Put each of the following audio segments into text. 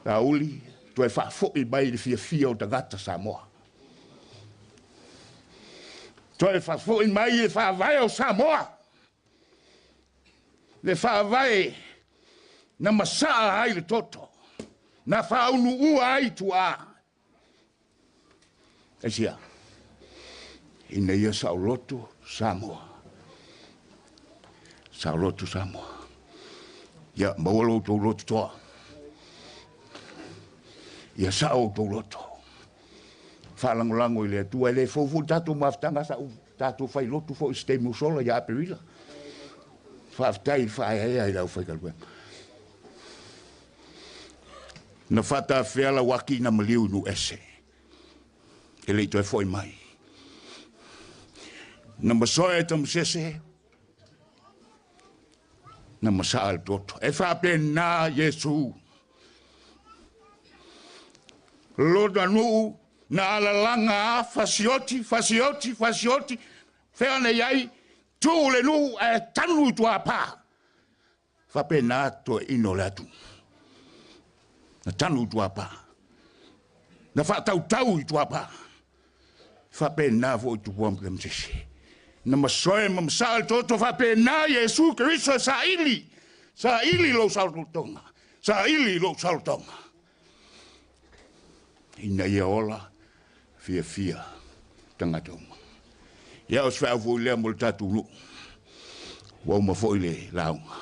Laauli, toe faafoi mai le fiafia o tagata Samoa. Toe faafoi mai le faavae o Samoa, le faavae na masaa ai le toto, na faaunuua ai tuaa. Aisea? Ina ia saoloto Samoa. Saoloto Samoa. Ia maua lo outou loto toa. Ia sao outou loto. Faalagolago i le Atua. E le fou foi le tatou mafutaga sa tatou failotu foi i se taimi ua sola ia Aperila. Faafetai i le faaeaea i le aufaigaluega. Na faatafea lauaki ina maliu i Nuuese. E le i toe foi mai. Na masoe e Tamasese, na masaa le toto. E faapena Iesu. Lona nuu na alalaga a fasioti, fasioti, fasioti, fea na i ai, tuu le nuu ae tanu i tuapa. Faapena toeaina o le atunuu. Na tanu i tuapa. Na faatautau i tuapa. Faapena foi Tupua ma Tamasese. Na masoe ma masaa le toto faapena Iesu Keriso e saili. Saili lou saolotoga. Saili lou saolotoga. Ina ia ola fiafia tagata uma. Ia o se feau foi lea mo le tatou nuu. Ua uma foi le lauga.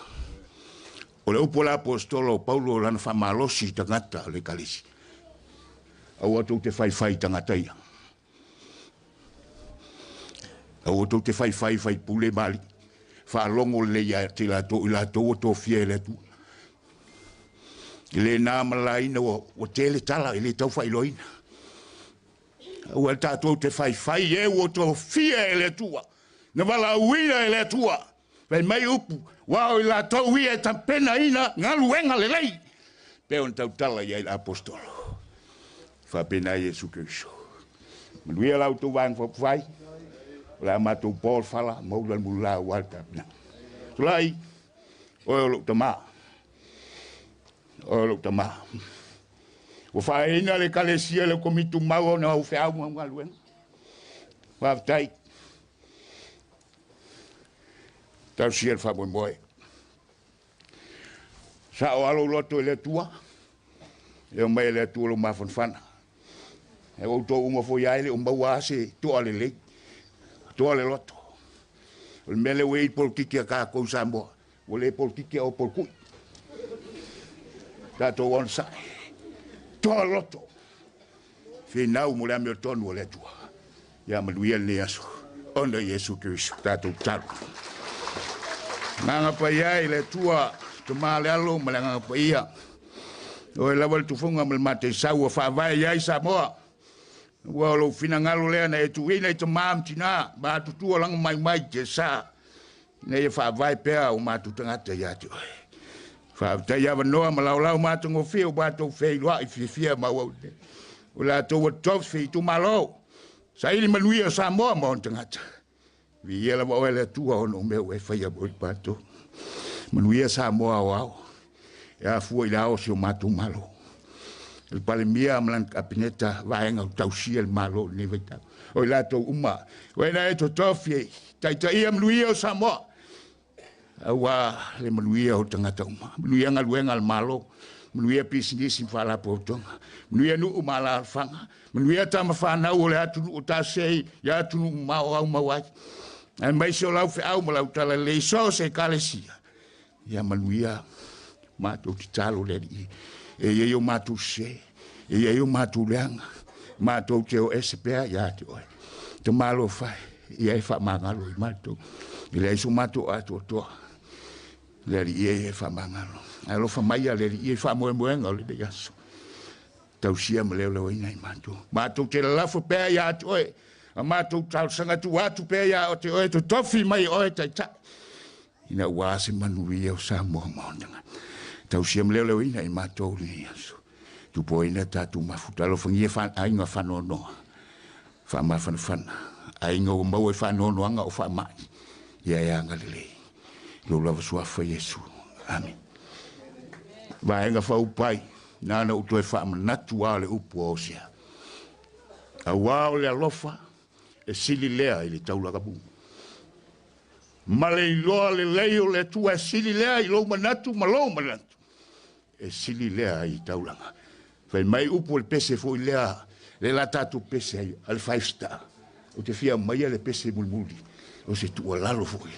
O le upu a le aposetolo o Paulo o lana faamalosi i tagata o le Ekalesia. Aua tou te faifai i tagata ia. Aua tou te faifai i faipule ma alii. Faalogo lelei ia te latou i latou ua tofia e le Atua. E le na ma le laina ua tele tala e le tau faailoaina. Aua tatou te faifai e ua tofia e le Atua. Na valaauina e le Atua. Fai mai upu, ua o i latou ia e tapenaina galuega lelei. Pe ona tautala i ai le apostolo. Faapena Iesu Keriso. Manuia la outou vaega faaupufai. O le a matou po le fala, maula le mulula aua le tapenaga. Tulai, oe o lou tama. Oe o lou tama. Ua faaeaina le Ekalesia i le Komiti Tumau ona o au feau ma au galuega. Faafetai. Talosia le faamoemoe. Sao lava lou loto i le Atua, e omai e le Atua lou mafanafana. E outou uma foi lava e le o maua lava se toa lelei, toa le loto. O le mea lea ua i ai polokiki a tatou i Samoa, ua le polokiki a o polokui. Tatou onosai. Toa le loto. Finau mo le amiotonu o le Atua. Ia manuia lenei aso. Ona Iesu Keriso, tatou tatalo. Agaga Paia i le Atua, Tama le Alo ma le Agaga Paia. Oe lava le tufuga ma le mataisau ua faavae i ai Samoa. Ua o lou finagalo lea na e tuuina i tama ma tina, ma atutua lago mai mai te sa, ina ia faavae pea o matou tagata ia te oe. Faafetai avanoa ma laolao matagofie o matou feiloai fiafia maua nei. O latou ua tofi itumalo, saili manuia o Samoa ma ona tagata. Viia lava oe le Atua ona o mea ua e faia mo i matou. Manuia Samoa aoao, e afua i le ao o si o matou Malo. Le Palemia ma lana Kapeneta vaega o tausia le Malo i lenei vaitau. O i latou uma, oe na e totofi e taitaia manuia o Samoa. Aua le manuia o tagata uma. Manuia galuega a le Malo, manuia pisinisi ma faalapotopotoga, manuia nuu ma alaalafaga, manuia tama fanau o le atunuu o tasei i atunuu mamao o aumau ai. Aemaise o lau feau ma lau talalelei so o se ekalesia. Ia manuia matou tatalo le Alii. E i ai o matou sese, e i ai o matou leaga, matou te o ese pea ia te oe. Tamalofa e, ia e faamagalo i matou. E leai so matou atoatoa. Le Alii e e faamagalo. Ae alofa mai ia le Alii e faamoemoega o lenei aso. Tausia ma leoleoina i matou. Matou te lalafo pea ia te oe. A matou talosaga tuu atu pea ia te oe, totofi mai oe taitai. Ina ua se manuia o Samoa ma ona tagata. Tausia ma leoleoina i matou lenei aso. Tupuaina tatou mafuta. Alofagia aiga faanoanoa. Faamafanafana. Aiga ua maua i faanoanoaga o faamai. Ia e agalelei. Lou lava suafa Iesu. Amen. Vaega faaupufai. Na ona ou toe faamanatu lava o le upu a Osea. Auā o le alofa e sili lea i le taulagamu. Ma le iloa lelei o le Atua e sili lea i lou manatu ma lou manatu. E sili lea i taulaga. Fai mai upu o le pese foi lea, le la tatou pese ai, a le five star. Ou te fia aumaia le pese mulimuli, o se tuualalo foi.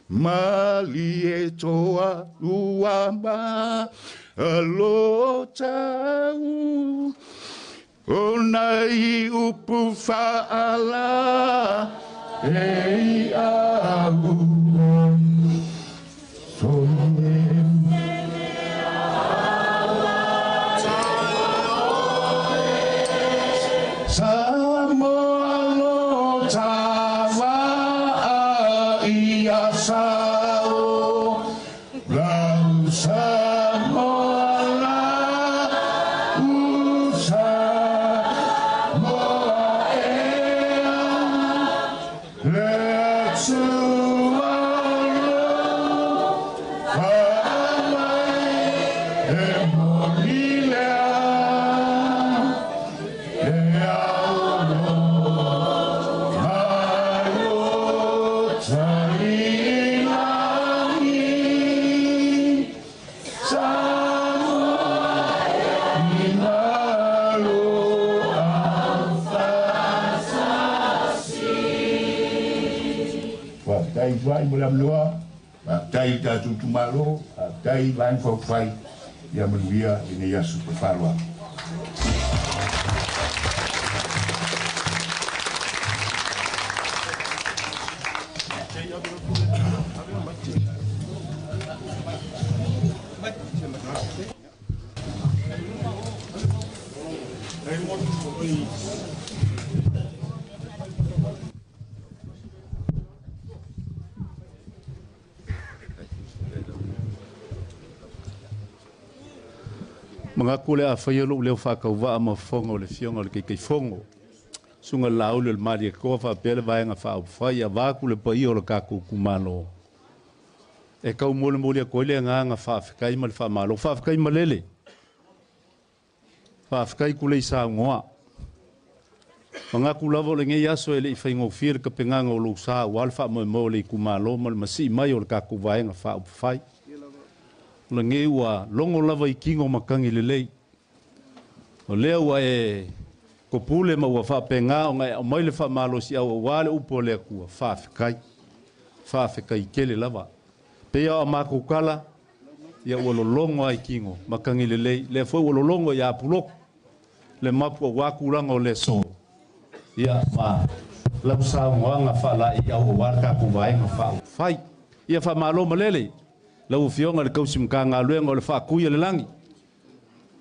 Malie toa ua ma alo tau, o nai upu faala e i au. Faafetai i tatou itumalo, faafetai i Vaega Faaupufai, ia manuia lenei aso ma le faaaloalo. Mangaku le a whaia lou leo whakauvaa ma fonga o le fionga o le keikeifongo. Sunga lauli o le malia koa whaapea le vaenga whaauwhai a vāku le paia o le kākou kumalo. E kau mole mole a koe le ngānga whaafekai ma le whaamalo. Whaafekai malele. Whaafekai kule i sā ngoa. Mangaku lava o le ngei aso e le i whaingofia le kapenganga o lou sā ua le whaamoe o le ikumalo ma le masi mai o le kākou vaenga whaauwhai. O le ngei ua longo lava i kingo makangi lelei. O lea ua e kopule ma ua whaapenga o ngai au mai le whaamalo si au wale upo le akua whaafekai. Whaafekai kele lava. Pea o mākou kala, ia ua lolongo ai kingo makangi lelei. Lea foi ua lolongo i apuloko. Le mapu a wakulanga o le so. Ia ma lau sa ngoanga whaala i au wale kākou vaenga whaafai. Ia whaamalo malele. Lau fionga le kausi mkanga luenga o le whaakuia le langi.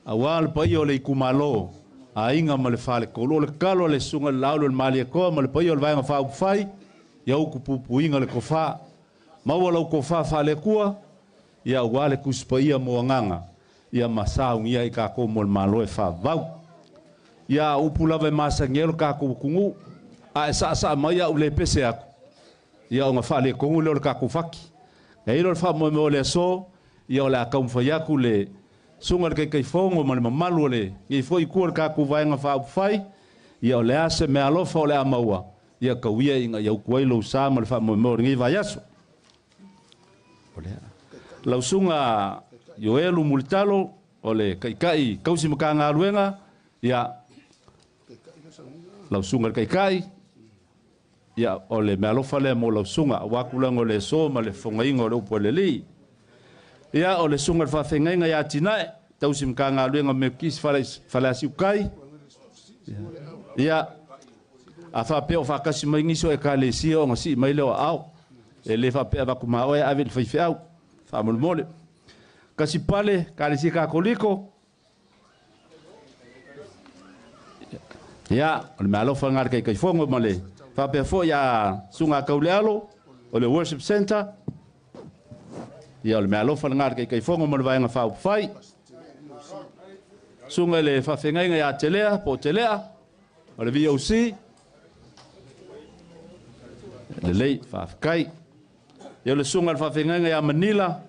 A wā le paia o le ikumalo, a inga ma le whale kolo, le kalo le sunga le laulo le malia koa, ma le paia o le vaenga whaupufai, ia uku pupuinga le kofā. Maua lau kofā whale kua, ia wā le kuspaia mo anganga, ia masaungia i kākou mo le malo e whavau. Ia upu lava e masangelo kākou kungu, a e saa saa mai au le pese aku. Ia o ngā whale kongu leo le kākou whaki. E ilo le wha moe le aso, ia o le a kaumwhai aku le sunga le kaikaifongo ma le mamalu o le ngei foi kua le kākou vaenga whaupufai, ia o le ase me alofa o le amaua, ia kauia inga ia ukuai lou sā ma le wha moe o le ngei vai aso. O lea. Lau sunga Ioelu Mulitalo, o le kaikai kausi makanga aluenga, ia lau sunga le kaikai, ia o le mea alofa lea mo lau sunga, a wakulango le so ma le fongainga o le upu le li. Ia o le sunga le whawhengainga ia tinae, tausi mkanga aluenga me kisi whale asiukai. Ia, a whapea o whakasi mai ngiso e ka le sia o ngasi mai leo ao. E le whapea waku maoe ave le whaiwheau, whamolemole. Kasi pale, ka le sia ka koliko. Ia, o le mea alofa ngā kai kaifongo ma le whapea foi a sunga kaulealo, o le worship center. Ia, o le mea alofa ngā kai kaifongo ma le vaenga whaupufai. Sunga le whawhengainga ia telea, po telea, o le VOC. Le lei, whawhekai. Ia o le sunga le whawhengainga ia Manila,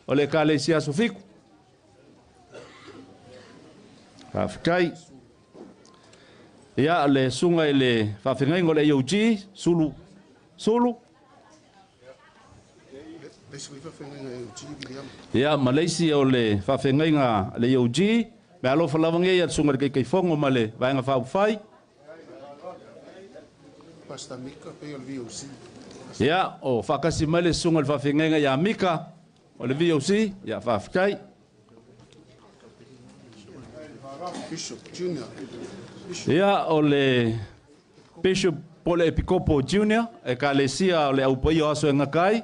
o le Ekalesia Sofiku. Faafetai. Ia le susuga i le faafeagaiga o le AOG, Sulu Sulu. Ia ma le isi o le faafeagaiga le AOG, meaalofa lava nei ia le susuga i le Taitaifono ma le Vaega Faaupufai. Pastor Mika pe o le VOC. Ia, o faatasi mai le susuga i le faafeagaiga ia Mika o le VOC, ia faafetai. Bishop Junior. Ia o le Bishop po o le Epikopo Junior, Ekalesia o le Au Paia o Aso e Gata Ai,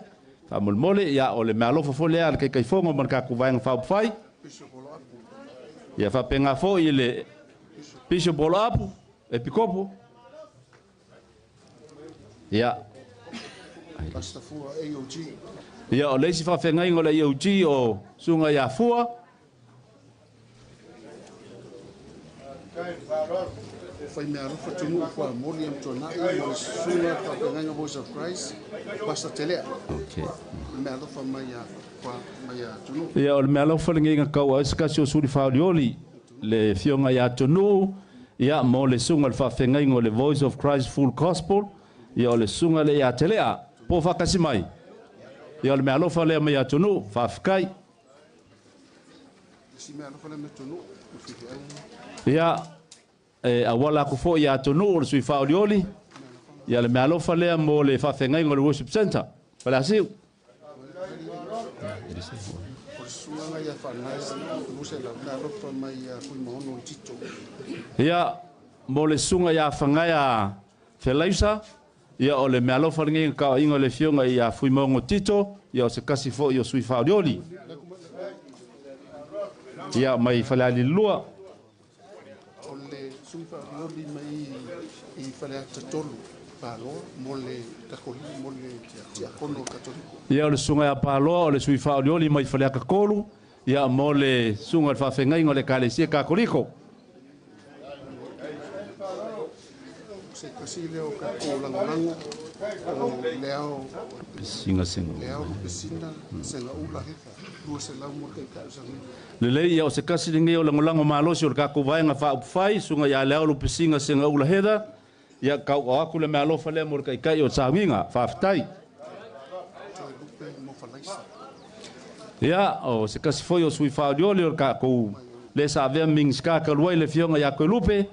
faamolemole, ia o le meaalofa foi lea a le Taitaifono ma le tatou Vaega Faaupufai. Ia faapena foi i le Bishop Oloapu, Epikopo. Ia. Pastor Fua AOG. Ia o le isi faafeagaiga o le AOG o Susuga ia Fua. Fai meaalofa Tunuu Fuamoli e Mtuanai mo le susuga faafeagaiga Voice of Christ, Pastor Telea. Okay. Le meaalofa mai a mai a Tunuu. Ia o le meaalofa lenei na tau ai se tasi o suli faaolioli le afioga ia Tunuu, ia mo le susuga i le faafeagaiga o le Voice of Christ Full Gospel, ia o le susuga lea ia Telea po o faatasi mai. Ia o le meaalofa lea mai ia Tunuu, faafetai. Si meaalofa lea mai Tunuu, Ia, e auala atu foi ia Tunuu o le sui faaolioli, ia le meaalofa lea mo le faafeagaiga o le Worship Centre, Faleasiu. O le susuga ia Faanae, Lusa la meaalofa mai ia Fuimaono Tito. Ia, mo le susuga ia Fagaea Felausa, ia o le meaalofa lenei na taoaiga o le afioga ia Fuimaono Tito, ia o se tasi foi o sui faaolioli. Ia, mai Falealilua. O le sui faaolioli mai i Faleata 3, Paloa, mo le Katoliko, mo le Tiakono Katoliko. Ia o le susuga ia Paloa, o le sui faaolioli mai Faleata 3, ia mo le susuga i le faafeagaiga o le Ekalesia Katoliko. Se tasi lea o tatou lagolago o Leao Singa singa. Leao Lupesina Segaula Hefa 200 mo taitai o Samoa. Lelei ia o se kasi lenei o lagolago malosi o le tatou Vaega Faaupufai, susuga ia Leao Lupesina Segaula Heather, ia tauao atu le meaalofa lea mo le taitai o le saugiga. Faafetai. Toe Lupe mo Falaisa. Ia o se kasi foi o sui faaolioli o le tatou le sa avea Minisita talu ai le afioga ia Toelupe,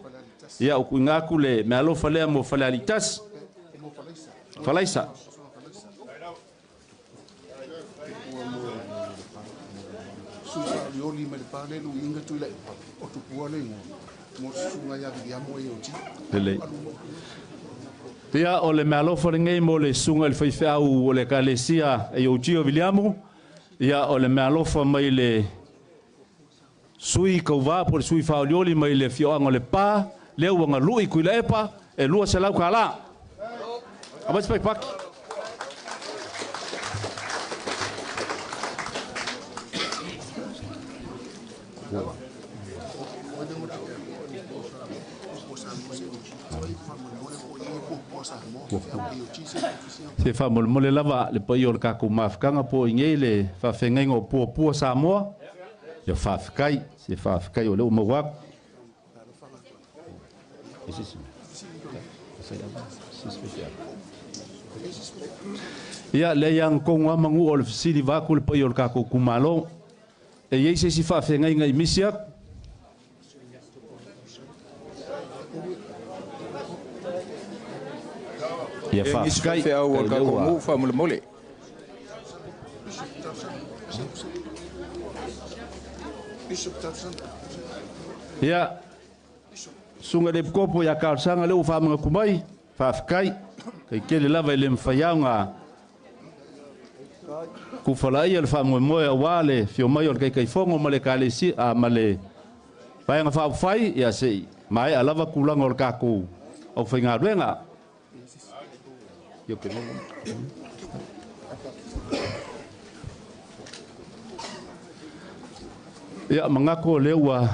ia o tuuina atu le meaalofa lea mo Falealii 1. Mo Falaisa. Falaisa. Ua mo sui faaolioli mai le pale Luiga Tuilai o Tupua le igoa mo le susuga ia Viliamo AOG. Lelei. Ia o le meaalofa lenei mo le susuga i le faifeau o le Ekalesia AOG o Viliamu, ia o le meaalofa mai le sui kauvā po o le sui faaolioli mai le afioaga o Lepa, lea ua galui Tuilaepa e 200 tala. Aumai se paipaki. Se faamolemole lava le paia o le tatou mafutaga po o i nei le faafeagaiga o Puapua Samoa, ia faafetai, se faafetai o lea ua maua atu. Ia lea ia agatonu lava manu o le fesili vaeatu le paia o le tatou itumalo. E i ai se isi faafeagaiga i misi atu? Ia E nisi faafetai, faifeau o e le lea tatou ua nuu faamolemole. Bishop Tausaga. Ia, susuga i le Epikopo ia Talosaga lea ua faamanatu mai, faafetai. Kaikele lava e le mafai lava ona tufalaia le faamoemoe aua le fio mai o le Taitaifono ma le Ekalesia ma le Vaega Faaupufai, ia se i maea lava tulaga o le tatou aufaigaluega. Ia manatu o lea ua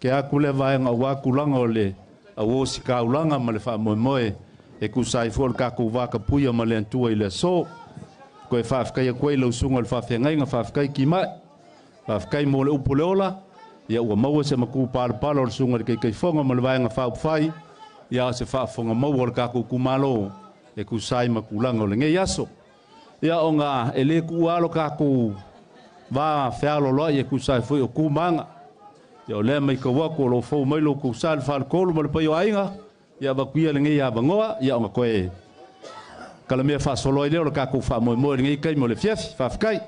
ke atu lea vaega aua tulaga o le auosikaulaga ma le faamoemoe e tusa ai foi o le tatou vatapuia ma le Atua i le aso. Toe faafetai atu ai lau susuga i le faafeagaiga, faafetai Kimai, faafetai mo le upu o le ola, Ia ua maua se maku palapala o le susuga i le Taitaifono ma le Vaega Faaupufai, ia o se faafofoga maua o le tatou itumalo e tusa ai ma tulaga o lenei aso. Ia ona e le tuua lo tatou va fealoloai e tusa ai foi o tu ma aga. Ia o lea matau atu o lo o fou mai lo outou sa i le faletolu ma le paia o aiga, ia avatu ia lenei avanoa, ia ona toe kalamea faasolo ai lea o le tatou faamoemoe i lenei taimi o le afiafi. Faafetai.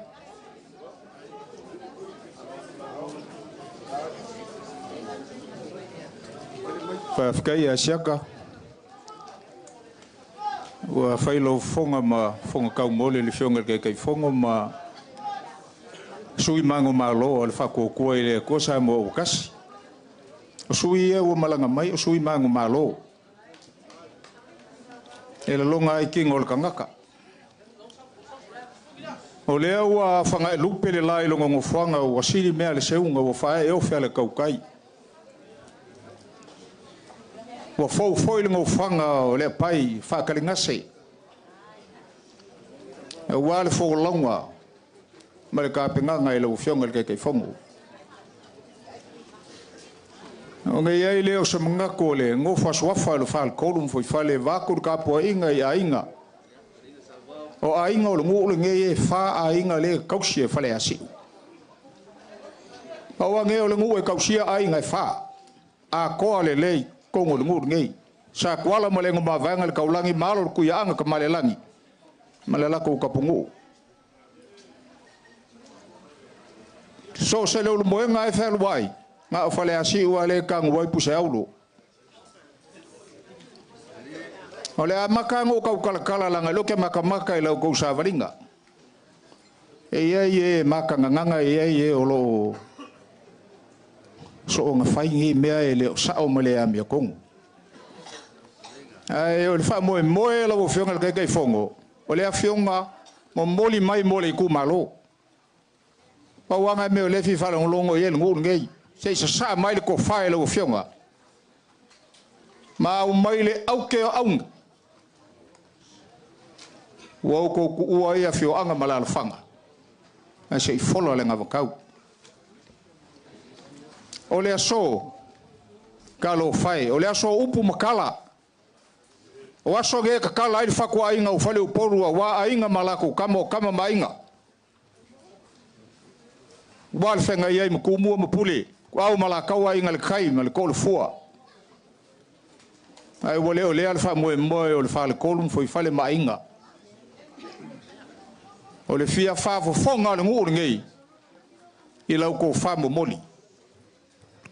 Faafetai ia Siaka. Ua fai lau fofoga ma fofoga taumoli i le Afioga i le Taitaifono ma sui manumalo o le Faatuatua i le Atua Samoa ua Tasi. O sui ia ua malaga mai o sui manumalo. E lalona ai tino o le tagata. O lea ua fagaelupe le la i lona nofoaga ua sili mea le seuga ua faaee ofe a le tautai. Ua fou foi le nofoaga o le apai faakaligase. Aua le folauga ma le tapenaga i lau Afioga i le Taitaifono. Ona i ai lea o se manatu o le nofo asuafa o le faletolu ma fuaifale vaeatu le tapuaiga i aiga. O aiga o le nuu lenei e fa aiga le tausi e Faleasiu. Pau lava nei o le nuu e tausia aiga e fa. Atoa lelei totonu o le nuu lenei. Sa Tuala ma le Mavaega le Taulagi ma alo le Tuiaaga Tamalelagi ma le latou tapunuu. So o se leulumoega e fealuai, na o Faleasiu a le tanu ai puseaulo. O le amata ona ou tautalatala laga o lea ou te matamata i la outou savaliga. E i ai e matagagaga, e i ai e o lo o soona fai nei mea e le o sao ma le amiotonu. Ae o le faamoemoe lau Afioga i le Taitaifono, o le afioga momoli mai mo le itumalo. Pau lava mea o lea e fia faalogologo i ai le nuu lenei, se i sasaa mai le tofa i lau Afioga, ma aumai le aute o auga ua outou tuua ai afioaga ma alaalafaga, ae se i fola le anavatau. O le aso talofa e, o le aso o upu ma tala, o aso nei e tatala ai le fatuaiga o Faleupolu aua aiga ma latou tama o tama ma aiga. Ua le feagai ai ma Tumua ma Pule, Au ma Latau aiga i le tai ma le toalefua. Ae ua le o lea le faamoemoe o le faletolu ma fuaifale ma aiga. O le fia faafofoga o le nuu lenei i lau tofa momoli.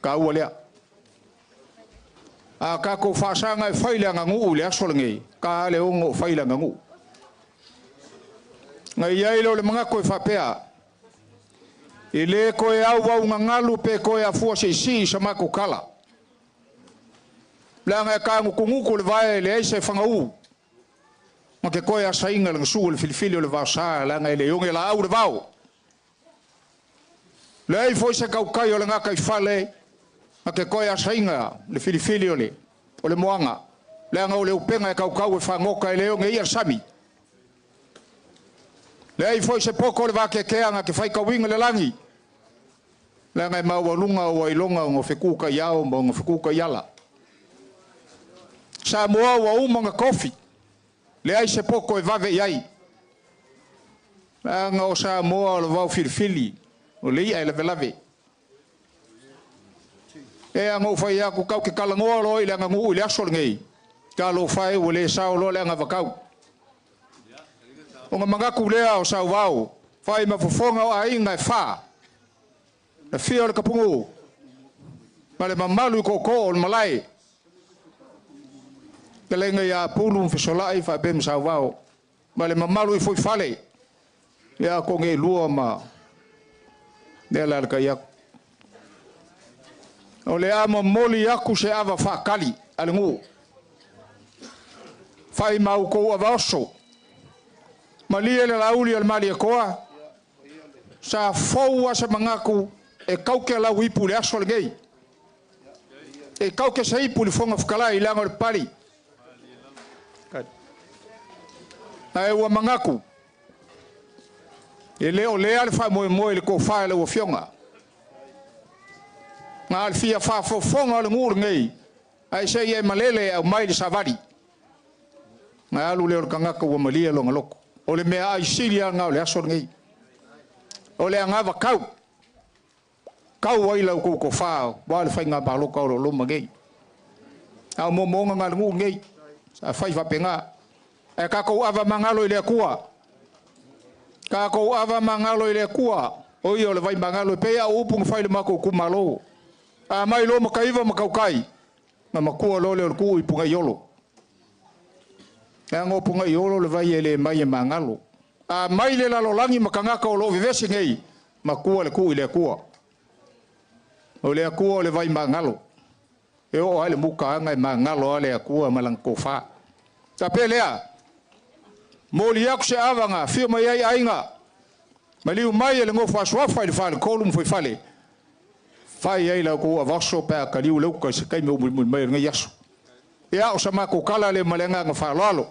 Taua lea. A tatou faasaga e fai le aganuu i le aso lenei, ta le ono o fai le aganuu. Na i ai lea o le manatu e faapea, e le toe auaugagalu pe toe afua siisii sa matou tala. Leaga e tagutugutu le vae e leai se fagaū, ma te toe asaina le gasu o le filifili o le vaosa, leaga e le oge laau le vao. Leai foi se tautai o le gataifale na te toe asaina le filifili o le o le moaga, leaga o le upega e kaukau e fagota e le oge ia le sami. Leai foi se poto o le vateatea na te faitauina le lagi, leaga e maualuga ua iloga ona fetu taiao ma ona fetu taiala. Samoa ua uma ona tofi, leai se poto e vave i ai, leaga o Samoa o le vao filifili, o le i'a e lavelave. E ana ou fai atu kau te talanoa loa i le aganuu i le aso lenei, talofa e ua le sao loa le anavatau. Ona manatu lea o Sauvao, fai ma fofoga o aiga e fa, le afio o le Tapunuu ma le mamalu i tootoo o le malae, fetalaiga ia Pulu ma Fesolai faapea ma Sauvao, ma le mamalu i Fuaifale, ia Togelua ma lea la le tai atu. O le a momoli atu se ava faatali a le nuu, fai ma outou ava oso, malie le lauli o le Malietoa, sa fou lava se manatu e tauke lau ipu i le aso lenei. E tauke se ipu i le Fofoga Fetalai leaga o le pali. Ae ua manatu, e le o lea le faamoemoe i le tofa i lau Afioga. Ngā le fia whaafofonga o le ngū lenei, ai se ia e malele au mai le savali. Ngā alu leo le kangaka ua malia longa loko. O le mea ai sili a ngā o le aso lenei. O le angawa kau. Kau ai lau koukou whā, wā le whai ngā māloka o lo loma nei. Au mo monga ngā le ngū lenei. Sa whai whapenga. E kākou awa mangalo i le akua. Kākou awa mangalo i le akua. O ia o le vai mangalo. E pea au upu ngā whai le mako kumalo. A mai lo makaiva makaukai. Ngā makua lo le o le kuu i punga iolo. Ngā ngō punga iolo le vai e le mai e mangalo. A mai le lalolangi makangaka o lo vevesi nei. Makua le kuu i le akua. O le akua o le vai mangalo. E o ai le muka anga e mangalo a le akua malang kōwha. Ta pē lea. Mōli aku se awanga, whio mai ai ainga. Maliu mai e le ngō whasuafa i le whale kolu mwhai whale. Whai ai lau kou avaso pēa ka liu leuka se kai me umuli mai ngai aso. Ia o sa mako kala le malenga nga whaloalo.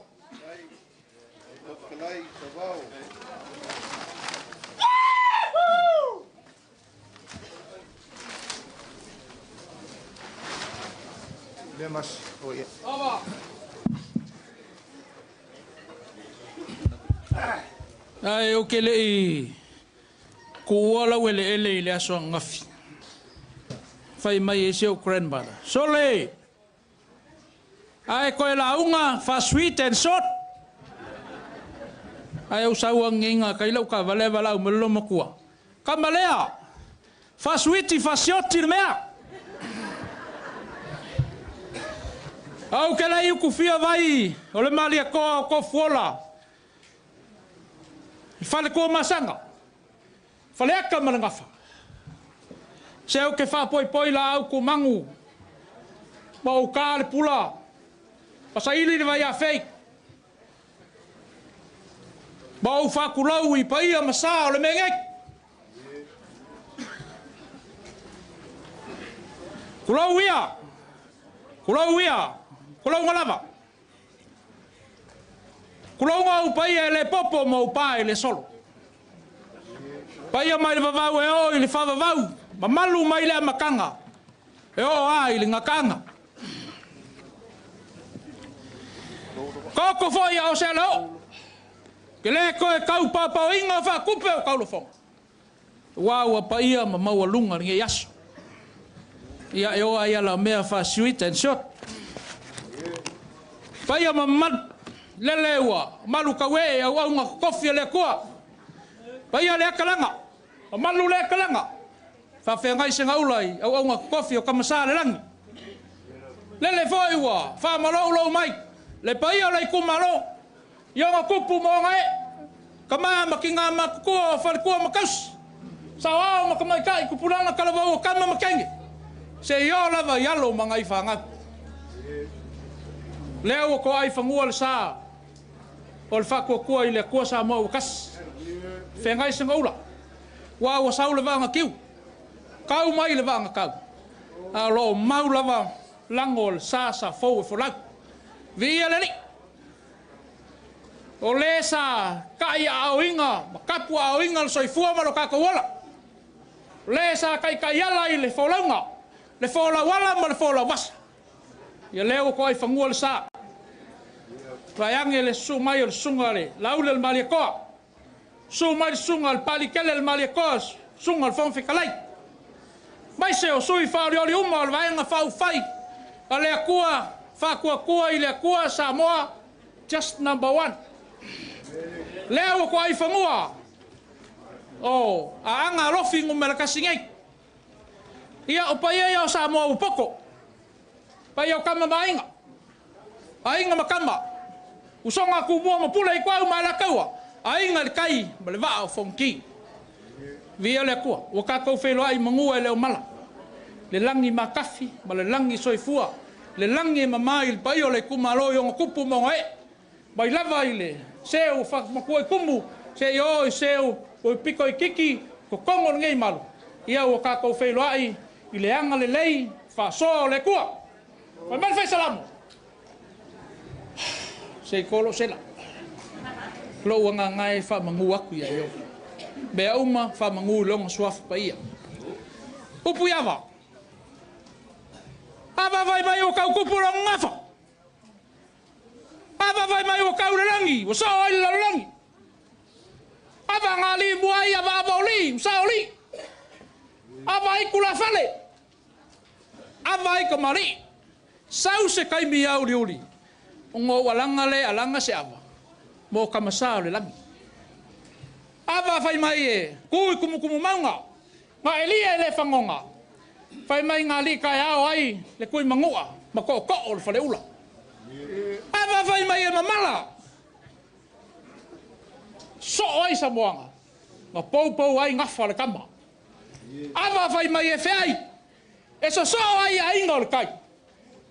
Le mas, oh yeah. Ai o ke lei kuua lau ele ele i le aso ngafi. Fai mai e se o grandmother. Sole! Ai koe la unga fa sweet and short. Ai au sau nginga kai lau ka vale vala u melo makua. Ka malea. Fa sweet fa short le mea. Au ke lei uku fia vai o le malia ko ko fuola. Fale ko masanga. Fale aka malangafa. Se au ke wha poi poi la au ko mangu. Ma o ka le pula. Pasa ili le vai a fei. Ma o whakulau i paia masa o le mengek. Kulau ia. Kulau ia. Kulau ngalava. Kulau ngā upaia e le popo ma upa e le solo. Paia mai le vavau e o i le whavavau. Mamalu mai le amakanga. E o a i le ngakanga. Koko foi a o se leo. Ke le koe kau pāpau inga whakupe o kaulofonga. Ua ua paia ma maua lunga nge yaso. Ia e o a ia la mea wha sweet and short. Paia ma malu. Lele ua, malu kawe au au ngā kofi le kua. Paia le akalanga, malu le akalanga. Whawhea ngai se ngaulai, au au ngā kofi o kamasa le langi. Lele foi ua, wha malo ulo mai. Le paia le kumalo, i onga kupu mo ngai. Ka maa maki ngā makukua o whalikua makausi. Sao ao makamaikai kupulanga kalavau o kama makenge. Se i o lava i alo mangai whangaku. Lea ua ko ai whangua le sā. O le whakua i le kua sa moa wakas. Whengai se ngaula. Wa ua sau le vanga kiu. Kau mai le vanga kau. A lo mau lava lango le sā sa fau e folau. Via le li. O le sa kai a oinga, makapu a oinga le soifua ma lo kakauola. Le sa kai kai ala i le folauga. Le folauala ma le folauasa. Ia leo ko ai whangua le sā. Vaiange le su mai o le sunga le laule le malia koa. Su mai le sunga le palikele le malia koa, sunga le whonwhikalai. Mai se o sui whaoriori uma o le vaenga whaufai. A le akua, whakua kua i le akua Samoa, just number one. Leo ko ai whangua. O, a anga alofi ngumela kasi ngei. Ia o pai ia o Samoa upoko. Pai o kama mainga. Ainga makama. Usonga ku mua mapula i kwa uma la kaua. Ainga le kai ma le vaa o fonki. Via le kua. Ua kākou wheloa i mangua e leo mala. Le langi makafi ma le langi soifua. Le langi mama i le pai o le kumalo i onga kupu monga e. Mai lava i le seu whakamakua i kumu. Se i o i seu o i piko i kiki. Ko kongo ngei malu. Ia ua kākou wheloa i le anga le lei whasoa o le kua. Mai mai whai salamu. Se kolo sela. Lo ua ngā ngai wha mangu aku ia io. Mea uma wha mangu longa suafa pa ia. Upu iava. Ava fai mai o kau kupu lo ngafa. Ava fai mai o kau lelangi, o sao ai le lalolagi. Ava ngali muai ava ava oli, o sao oli. Ava ai kula fale. Ava ai kamali. Sau se kaimi au liuli. O ngō alanga le alanga se ava. Mo kamasa o le langi. Ava fai mai e, kui kumukumu maunga. Ngā elia e le whangonga. Fai mai ngā li kai ao ai le kui mangua. Ma ko ko o le whale ula. Ava fai mai e mamala. So ai sa moanga. Ngā pou ai ngawha le kama. Ava fai mai e wheai. E so so ai a inga o le kai.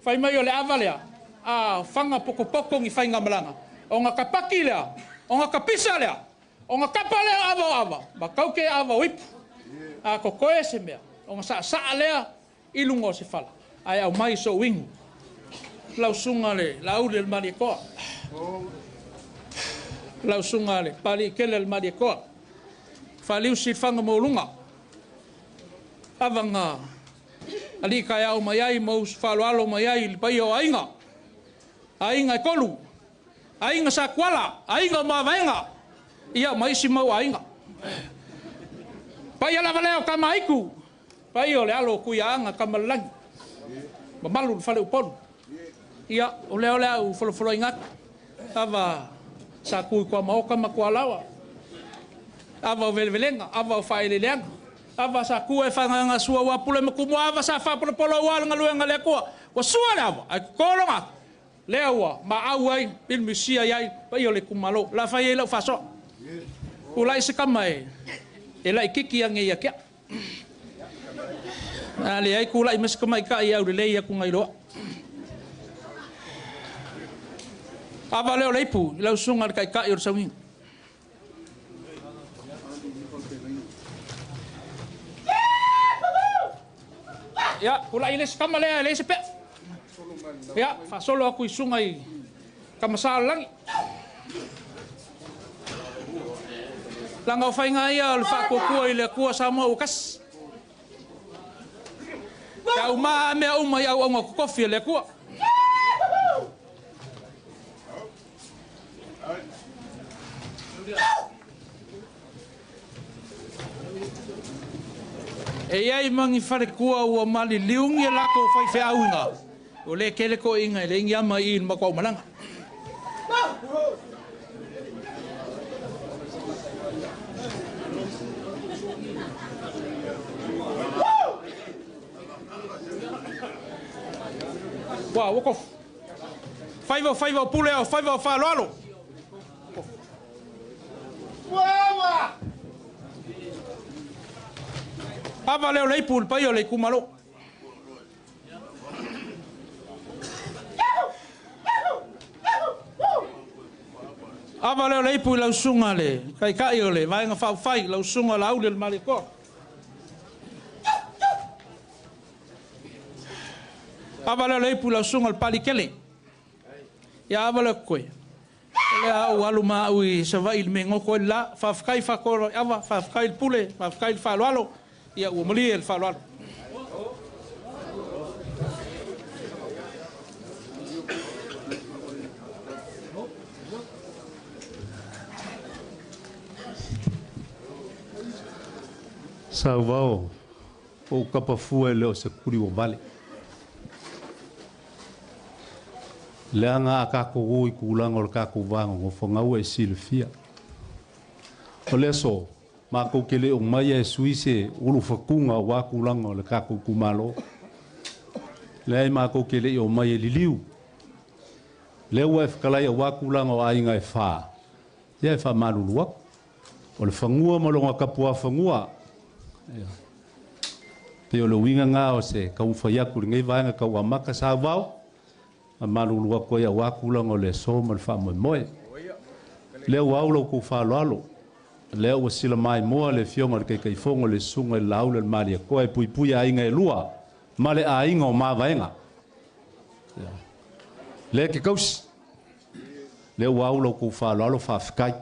Fai mai o le ava lea. A whanga poko poko ngi whai ngā malanga. O ngā kapaki lea. O ngā kapisa lea. O ngā kapa lea ava o ava. Ma kauke ava o ipu. A kokoe se mea. O ngā saa saa lea i lunga o se whala. Ai au mai so wingu. Lau sunga le lauli le mali koa. Lau sunga le pali kele le mali koa. Whaliu si whanga mo lunga. Ava ngā ali kai au mai ai mau whaloalo mai ai le pai o ainga. Ainga e kolu. Ainga sa kuala. Ainga ma vaenga. Ia mai si mau ainga. Pai ala valeo ka maiku. Pai o le alo kui anga ka malangi. Mamalu le fale upolu. Ia o leo lea u folofolo ingat. Ava sa kui kua maoka ma kua lawa. Ava o velevelenga, ava o whaeleleanga. Ava sa kua e whanganga sua ua pule makumu ava sa whapolopolo ua langa luenga lea kua. Ua sua le ava, ai kolonga. Lea ua, ma au ai, ilmisia iai, pai o le kumalo. La whai e lau whasoa. Ulai se kama e, e lai kiki ange ia kia. A le ai kulai mas kama i ka i au le lei aku ngai loa. Ava leo leipu, i lau sunga le kai kai o le saunginga. Ia, kulai le se kama lea e le se pea. Ia, whasolo aku i sunga i kamasa o langi. Langa o whainga ia o le whakokua i le akua Samoa o kasi. Ka uma mea uma i au au ngā kokofi o le akua. E iai mangi wharekua ua mali liungi e lako o whai wheauinga. O le kele ko inga e le ingi ama i makau malanga. Wa, wakof. Faiva, faiva, pule au, faiva, whaloalo. Ava leo leipu, le pai o le kumalo. Ava leo leipu i lau sunga le, kai kai o le, vaenga whau lau sunga la auli le mali koa. Ava leo leipu i lau sunga le pali kele. Ia ava leo koe. Le au alu ma au i sawai le me ngoko e la, whawhakai whakoro ava, whawhakai le pule, whawhakai le whaloalo. Ia ua malie le whaloalo. Sauvao o kapafua le o se kuri o vale. Leanga a kako ui kulanga o le kako vanga o whangau e silfia. O le so, mākou ke le o mai e suise ulu whakunga o wakulanga o le kako kumalo. Lea i mākou ke le o mai e liliu. Lea ua e whakalai a wakulanga o ainga e wha. Ia e wha malulu aku. O le whangua ma longa kapua whangua. Pe o le winga ngā o se kau whaiaku le ngai vaenga kau amaka sa wau. A malulu aku ia wakulanga o le so ma le wha moe moe. Lea ua au lau kou whaloalo. Lea ua sila mai moa le fionga le kaikaifongo le sunga le laula le mali a koa e pui pui a inga e lua. Ma le a inga o mavaenga. Lea ke kausi. Lea ua au lau kou whaloalo whawhikai.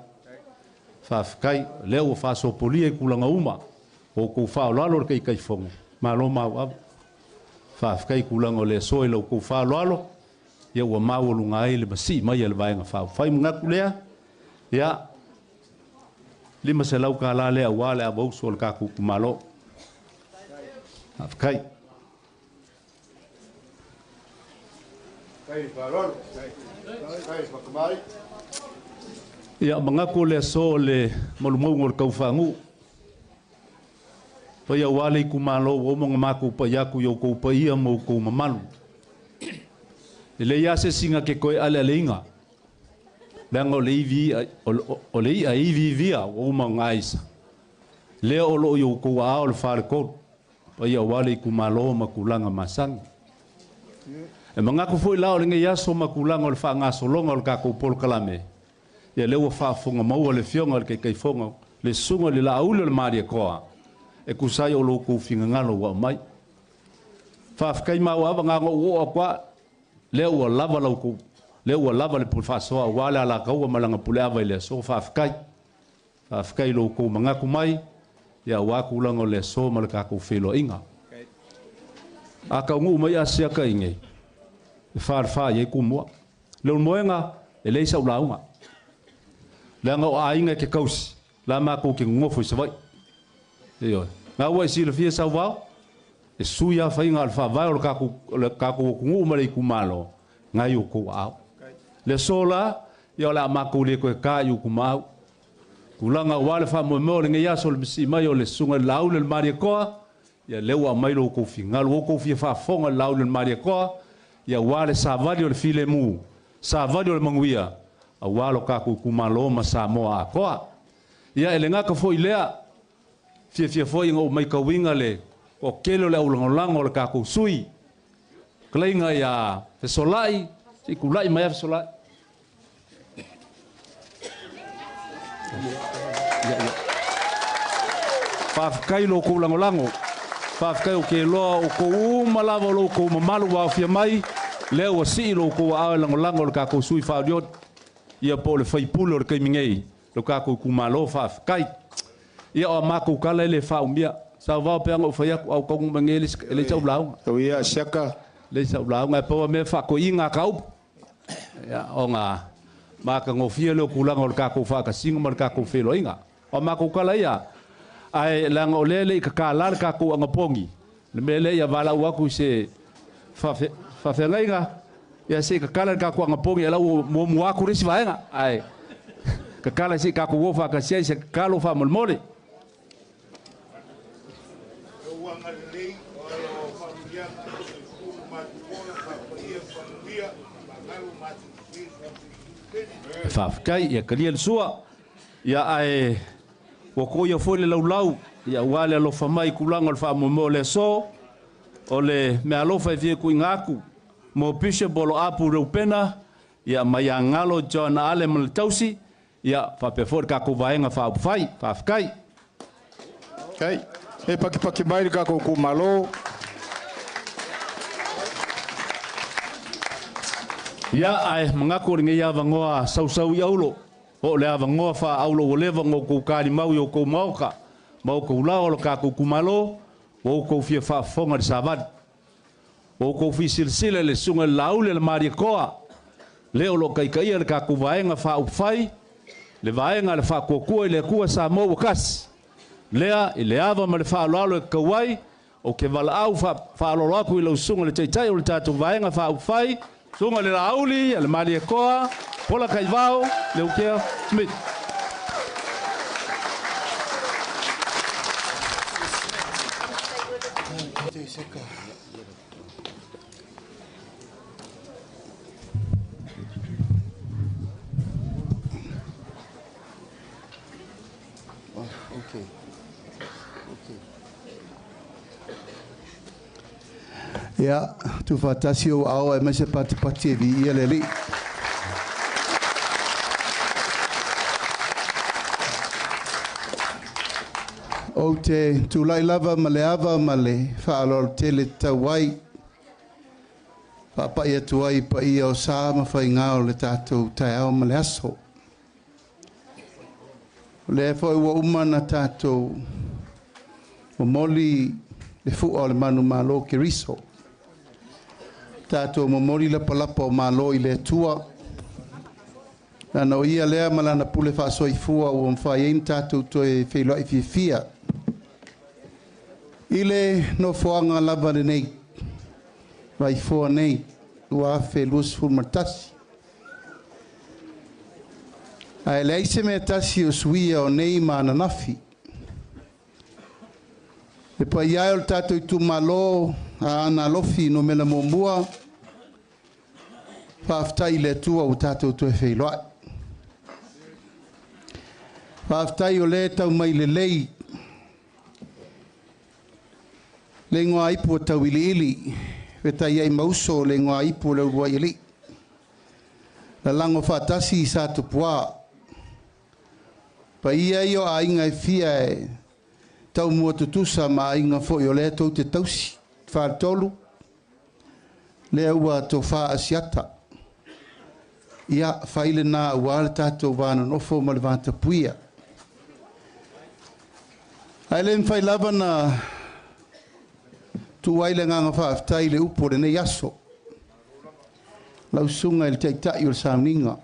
Whawhikai. Lea ua whasopolia i kulanga uma. O kou whaloalo le kaikaifongo. Malo mau awa. Faafetai tulaga o le aso i la outou faaaloalo, ia ua maualuga ai le masii mai a le Vaega Faaupufai. Manatu lea, ia, $500 lea aua le avauso o le tatou itumalo. Faafetai. Ia, manatu o le aso o le malumauga o le taufaanuu. Paia aua le itumalo ua uma ona matou pai atu i outou paia ma outou mamalu. E leai lava se isi na te toe alealeina, leaga o le ivi o le i'a e iviivia ua uma ona aisa, lea o lo o i outou aao le faletolu, paia aua le itumalo ma tulaga masani. E manatu foi la o lenei aso ma tulaga o le faagasologa o le tatou polokalame, ia lea ua faafofoga maua le Afioga i le Taitaifono, le Susuga i le Laauli o le Malietoa, e tusa ai o lo outou finagalo ua aumai. Faafetai mauaava na ona ou oo atu lava, lea ua lava la outou, lea ua lava le pule faasoa aua le alataua ma lana puleava i le aso. Faafetai. Faafetai i lo outou manatu mai, ia aua tulaga o le aso ma le tatou feiloaiga. A taunuu mai Asiata i inei, e falefa i ai Tumua. Leulumoega, e leai sau lauga. Leaga o aiga e te tausi, la matou te nonofo i Savaii. Ioe. Na ua e silafia Sauvao, e sui lava faiga o le faavae o le tatou, o le tatou atunuu ma le itumalo, na i outou aao. Le aso la, ia o le a matou le toe ta i Utumaau. Tulaga aua le faamoemoe o lenei aso o le masii mai o le Susuga i le Laauli o le Malietoa, ia lea ua aumai lo outou finagalo, ua outou fia faafofoga i le Laauli o le Malietoa, ia aua le savali o le filemu, savali o le manuia, aua lo tatou itumalo ma Samoa atoa. Ia e le gata foi i lea, fiafia foi ina ua matauina le toatele o le aulagolago o le tatou sui, fetalaiga ia Fesolai, se i tulai mai lava Fesolai. Faafetai i lo outou lagolago. Faafetai ou te iloa o outou uma lava o lo outou mamalu ua aofia mai, lea ua sii lo outou aao e lagolago i le tatou sui faaolioli, ia po o le sui usufono o le taimi nei, lo tatou itumalo. Faafetai. Ia o a matou tala e le faaumia. Sauvao pei ona ou fai atu, a ou taunuu mai nei e leai sau lauga. Tau ia Asiata. Leai sau lauga, e pau lava mea faatoiga a ka upu. Ia, ona matagofie lea o tulaga o le tatou faatasiga ma le tatou feiloaiga. O a matou tala ia, ae leaga o lea e le i tatala le tatou anapogi, le mea lea ia valaau atu i se faafeagaiga, ia se i tatala le tatou anapogi, ia la ua muamua atu le isi vaega, ae tatala se i tatou o faatasi ai se tatalo faamolemole. Faafetai, ia talia le sua, ia ae ua toia foi le laulau, ia aua le alofa mai i tulaga o le faamoemoe o le aso, o le meaalofa e fia tuuina atu mo Bishop Oloapu Reupena, ia mai ia Galo John Ale ma le tausi, ia faapea foi le tatou Vaega Faaupufai. Faafetai. Okay. E pakipaki mai le tatou itumalo. Ia, ae manatu o lenei avanoa sausau i aulo, po o le avanoa faaaulo ua leva ona outou talimau i outou maota ma outou laoa o le tatou itumalo, ua outou fia faafofoga i le savali. Ua outou fia silasila i le Susuga i le Laauli a le Malietoa, le o lo o taitaia le tatou Vaega Faaupufai, le Vaega a le Faatuatua i le Atua Samoa ua Tasi. Lea, i le ava ma le faaaloalo e tatau ai, ou te valaau faaaloalo atu i lau Susuga i le Taitai o le tatou Vaega Faaupufai, Susuga i le Laauli a le Malietoa, Polataivao Leukea Smith. Ia, tuufaatasi ou aao aemaise patipati e viia le Alii. Ou te tulai lava ma le ava ma le faaaloalo tele tatau ai, faapai atu ai i paia o sa ma faiga o le tatou taeao ma le aso. O lea foi ua uma ona tatou momoli le fua o le manumalo Keriso. Tatou momoli lapalapa o malo i le Atua. Lana o ia lea ma lana pule faasoifua ua mafai ai ona tatou toe feiloai fiafia i le nofoaga lava lenei, Vaifoa nei, 2021. Ae leai se mea tasi o suia o nei ma ananafi. Le paia e o le tatou itumalo Aana Alofi Nu.1, faafetai i le Atua ua tatou toe feiloai. Faafetai o lea e tau mai lelei le igoa ipu o Tauiliili, fetai ma uso le igoa ipu o le uluai alii. Lalago faatasi i sa tupua. Paia ia o aiga e fia e taumua tutusa ma aiga foi o lea tou te tausi. Faatolu, lea ua tofa asiata. Ia, fai lena ua le tatou vanonofo ma le vatapuia. Ae le mafai lava na tuu ai le agaga faafetai i le upu o lenei aso. Lau susuga i le Taitai o le Sauniga.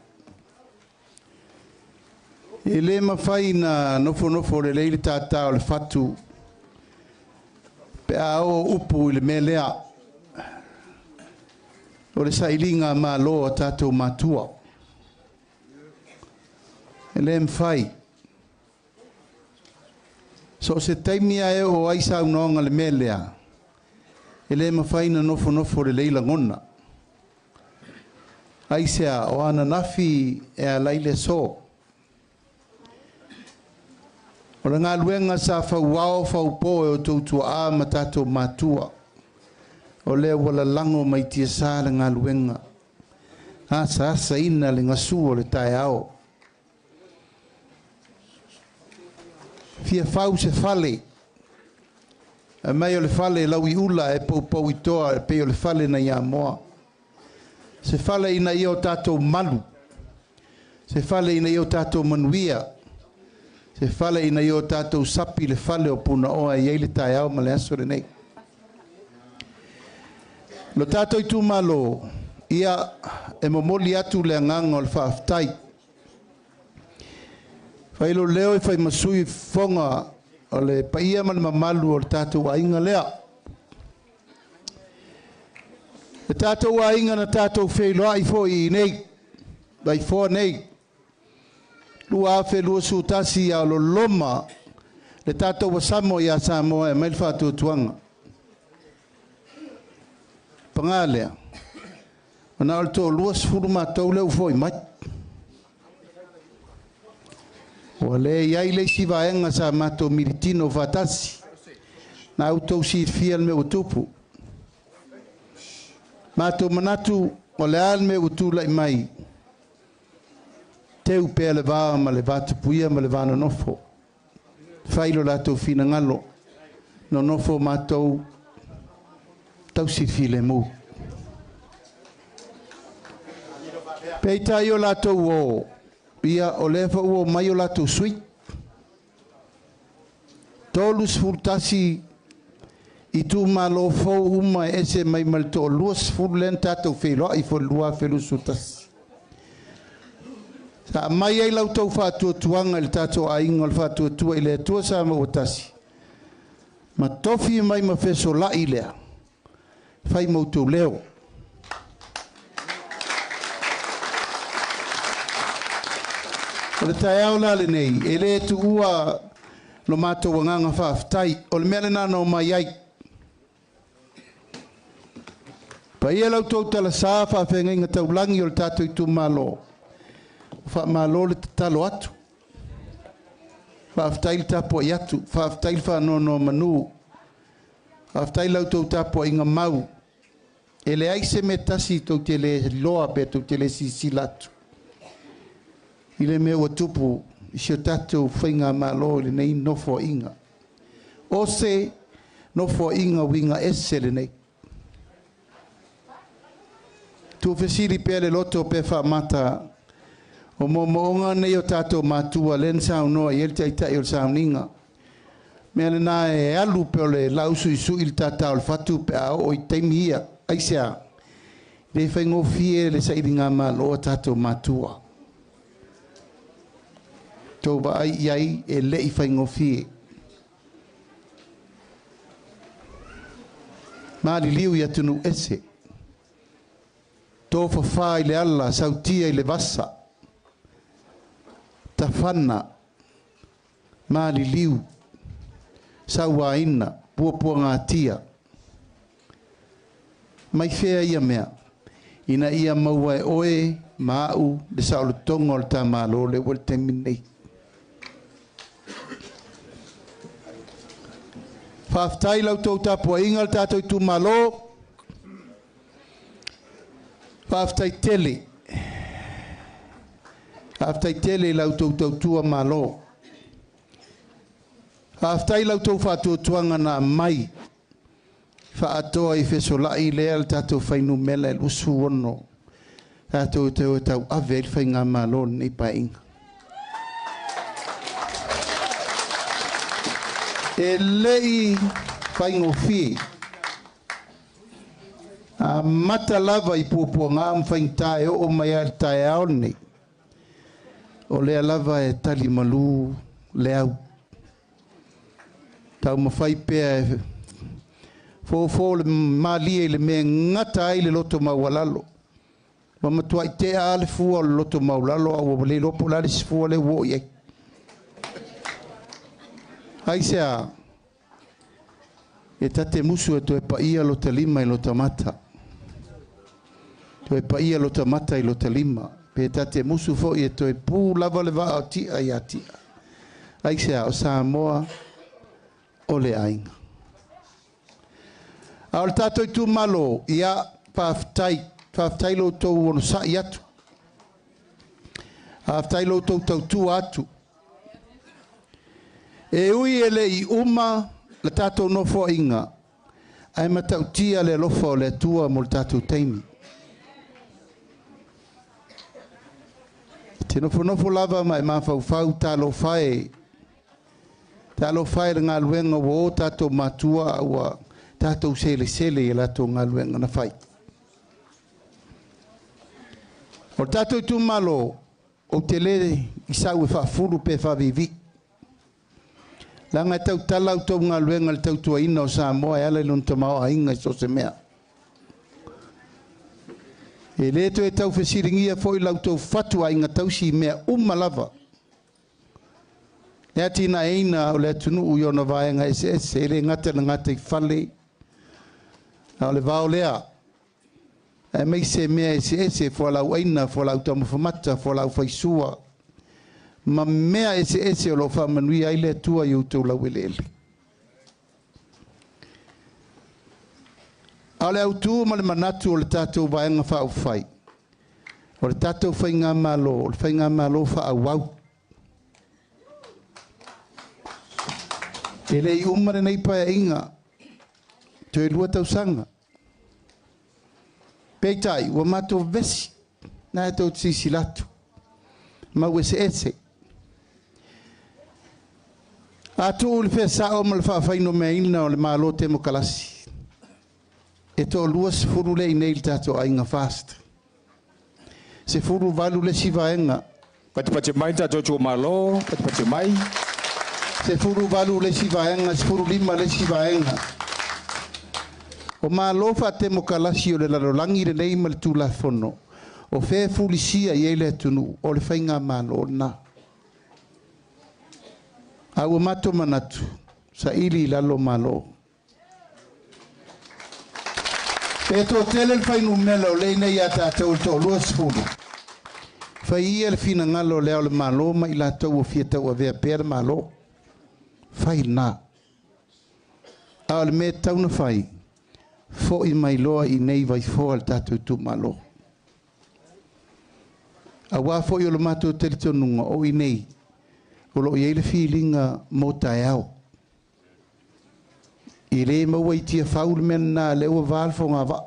E le mafai na nofonofo lelei le tātā o le fatu pe a o upu i le mea lea. O le sailiga malo a tatou matua. E le mafai. So o se taimi ae o ai saunoaga le mea lea, e le mafai na nofonofo lelei lagona. Aisea o ananafi e alai le so. O le galuega sa fauao faupo e o tautua ma tatou matua. O lea ua lalago mai tiasa le galuega. Asa asa ina le gasu o le taeao. Fia fau se fale. A mai o le fale lau i ula e poupou i toa e pei o le fale na ia moa. Se fale ina ia o tatou malu. Se fale ina ia o tatou manuia. Se fale ina ia o tatou sapi le fale o puna oa i ei le taeao ma le aso lenei. Lo tatou itumalo, ia e momoli atu le agaga o le faafetai. Fai lo leo e fai masui fofoga o le paia ma le mamalu o le tatou aiga lea. Le tatou aiga na tatou feiloai foi i nei, Vaifoa nei, 2021 a o loloma le tatou asamo ia Samoa e mai le faatuatuaga. Paga lea, ona o le toalua sefulu matou lea ua foi mai. Ua le i ai le isi vaega sa matou militino faatasi. Na outou silafia le mea ua tupu. Matou manatu o le a le mea ua tulai mai. Teu pea le va ma le vatapuia ma le vanonofo. Fai lo latou finagalo. Nonofo matou tausi filemu. Peitai o latou o, ia o lea fa ua mai o latou sui. 31 i itumalo fou uma e ese mai ma le 20 lea na tatou feiloai foi le 2021. Sa aumai ai lau tau faatuatuaga i le tatou aiga o le faatuatua i le Atua sa maua tasi. Ma tofi mai ma fesolai lea. Fai mautou leo. O le taeao la lenei, e le tuua lo matou agaga faafetai. O le mea lena na omai ai. Paia lau tou talasa faafeagaiga taulagi o le tatou itumalo. Faamalo le tatalo atu. Faafetai le tapuai atu. Faafetai le faanono manu. Faafetai lau tou tapuaiga mau. E leai se mea tasi tou te le loa pe tou te le silasila atu. I le mea ua tupu i si o tatou faigamalo i lenei nofoaiga. O se nofoaiga uiga ese lenei. Tuufesili pea le loto pe faamata o moomooga nei o tatou matua lea na saunoa i ai le Taitai o le Sauniga. Mea lena e alu pe o le lausuisui le tātā o le fatu pe a oo i taimi ia. Aisea? Le faigofie le sailigamalo a tatou matua. Tou vaai i ai e le i faigofie. Maliliu i atunuu ese. Tofafā i le ala, sautia i le vasa. Tafana, maliliu, sauaina, puapuagatia. Mai fea ia mea, ina ia maua e oe ma a'u le saolotoga o le tamālō le ua le taimi lenei. Faafetai la outou tapuaiga le tatou itumalo. Faafetai tele. Faafetai tele i la outou tautua malo. Faafetai la outou faatuatuaga na aumai faatoa i fesola'i lea le tatou fuainumera e 26 tatou te o e tauave ai le faigamalo lenei paeaiga. E le i faigofie. Amata lava i puapuaga ma faigata e oo mai ai le taeao lenei. O lea lava e tali malu le au. Taumafai pea e fofo le malie i le mea e gata ai le loto maualalo. Ua matuai tea le fua o le loto maualalo a ua le iloa po o le a le isi fua lea ua oo i ai. Aisea, e ta te musu e toe paia lota lima i lota mata. Toe paia lota mata i lota lima. Pe ta te musu foi e toe pu lava le vaa o tia ia tia. Aisea, o Samoa o le aiga. A o le tatou itumalo, ia, faafetai, faafetai lo outou onosai atu. Faafetai lo outou tautua atu. E ui e le i uma le tatou nofoaiga, ae matautia le alofa o le Atua mo le tatou taimi. Te nofonofo lava ma e mafaufau talofa e, talofa e le galuega ua o tatou matua a ua tatou selesele i latou galuega na fai. O le tatou itumalo, ou te le i sau e faafulu pe faaviivii. Leaga e tautala outou galuega i le tautuaina o Samoa e ala i lona tamaoaiga i so o se mea. E le toe tau fesiligia foi la outou fatuaiga tausi i mea uma lava. Le atinaeina o le atunuu i ona vaega eseese, e le gata i le gataifale, a o le vao lea. Aemaise mea eseese, fualaauaina, fualaau taumafa mata, fualaau faisua, ma mea eseese o lo o faamanuia ai le Atua i outou laueleele. A o le autu ma le manatu o le tatou Vaega Faaupufai, o le tatou faigamalo, o le faigamalo faaauau. E le i uma lenei paeaiga, toe 2 tausaga. Peitai, ua matou vevesi, na e tou te silasila atu, mau eseese. A tuu le feasao ma le faafainomeaina o le Malo Temokalasi, e toalua 20 le i nei i le tatou aiga FAST. 18 le isi vaega. Patipati mai tatou itumalo, patipati mai. 18 le isi vaega, 15 le isi vaega. O Malo faatemokalasi o le lalolagi lenei ma le Tulafono, o fea e fulisia i ai le atunuu, o le faigamalo lena. A ua matou manatu, saili i lalo Malo. Pe toatele le fuainumera o lea nei ia tatou le toalua 10, fai ia le finagalo o le ao o le Malo ma i latou ua fia tauavea pea le Malo. Fai lena. A o le mea e tatau ona fai, foi mai loa i nei Vaifoa le tatou itumalo. Aua foi o le matou talitonuga o i nei, o lo o i ai le filiga mo taeao. E le maua i Tiafau le mea lena, lea ua va le fogavaa.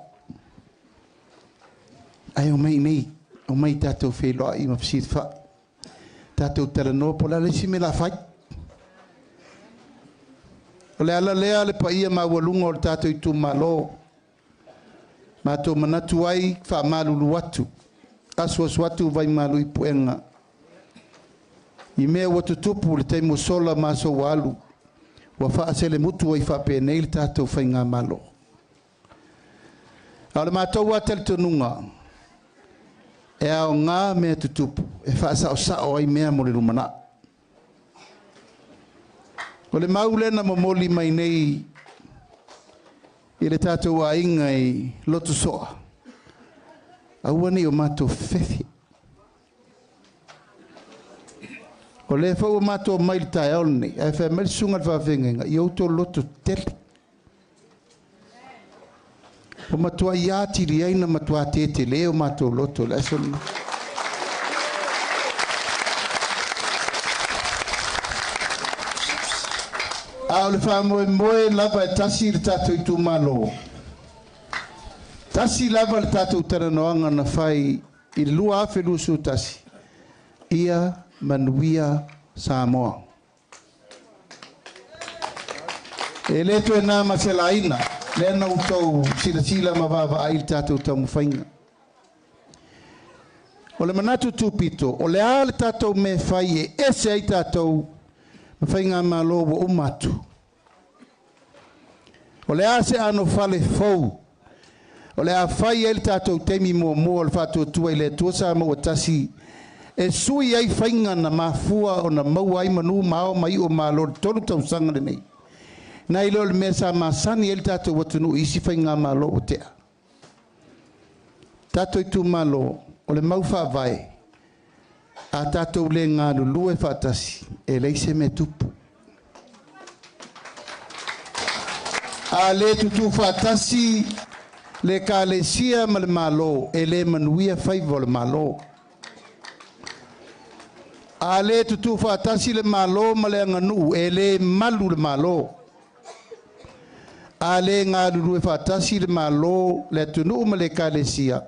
Ae omai i nei, omai tatou feiloai ma fesilafai. Tatou talanoa po o le a le isi mea o le a fai. O le ala lea le paia maualuga o le tatou itumalo. Matou manatu ai faamalulu atu, asuasu atu vaimalu i puega. I mea ua tutupu le taimi ua sola ma aso ua alu, ua faaselemutu ai faapenei le tatou faigamalo. A o le matou lava talitonuga, e aoga mea tutupu e faasaosao ai mea mo le lumanai. O le mau lea na momoli mai nei i le tatou aiga i Lotosoa, aua ne i o matou fefe. O lea foi ua matou omai i le taeao lenei, ae fai mai le susuga i le faafeagaiga, ia outou loto tetele. Ua matuai atili ai na matua tetele o matou loto i le aso lenei. A o le faamoemoe lava e tasi le tatou itumalo, tasi lava le tatou talanoaga na fai i le 2021, ia manuia Samoa. E le toe na ma se laina, lea na outou silasila ma vaavaai i le tatou taumafaiga. O le manatu tupito, o le a le tatou mea e fai e ese ai tatou ma faigamalo ua uma atu. O le a se anofale fou, o le a fai ai le tatou taimi muamua o le faatuatua i le Atua Samoa ua tasi, e sui ai faiga na mafua ona maua ai manu ma ao ma iu o malo i le 3 tausaga lenei. Nai lo le mea sa masani ai le tatou atunuu i isi faigamalo ua tea. Tatou itumalo, o le mau faavae, a tatou le galulue faatasi, e leai se mea tupu. A le tutu faatasi le ekalesia ma le Malo, e le manuia faiva o le Malo. A le tutu faatasi le Malo ma le aganuu, e le malu le Malo. A le galulue faatasi le Malo, le atunuu ma le ekalesia,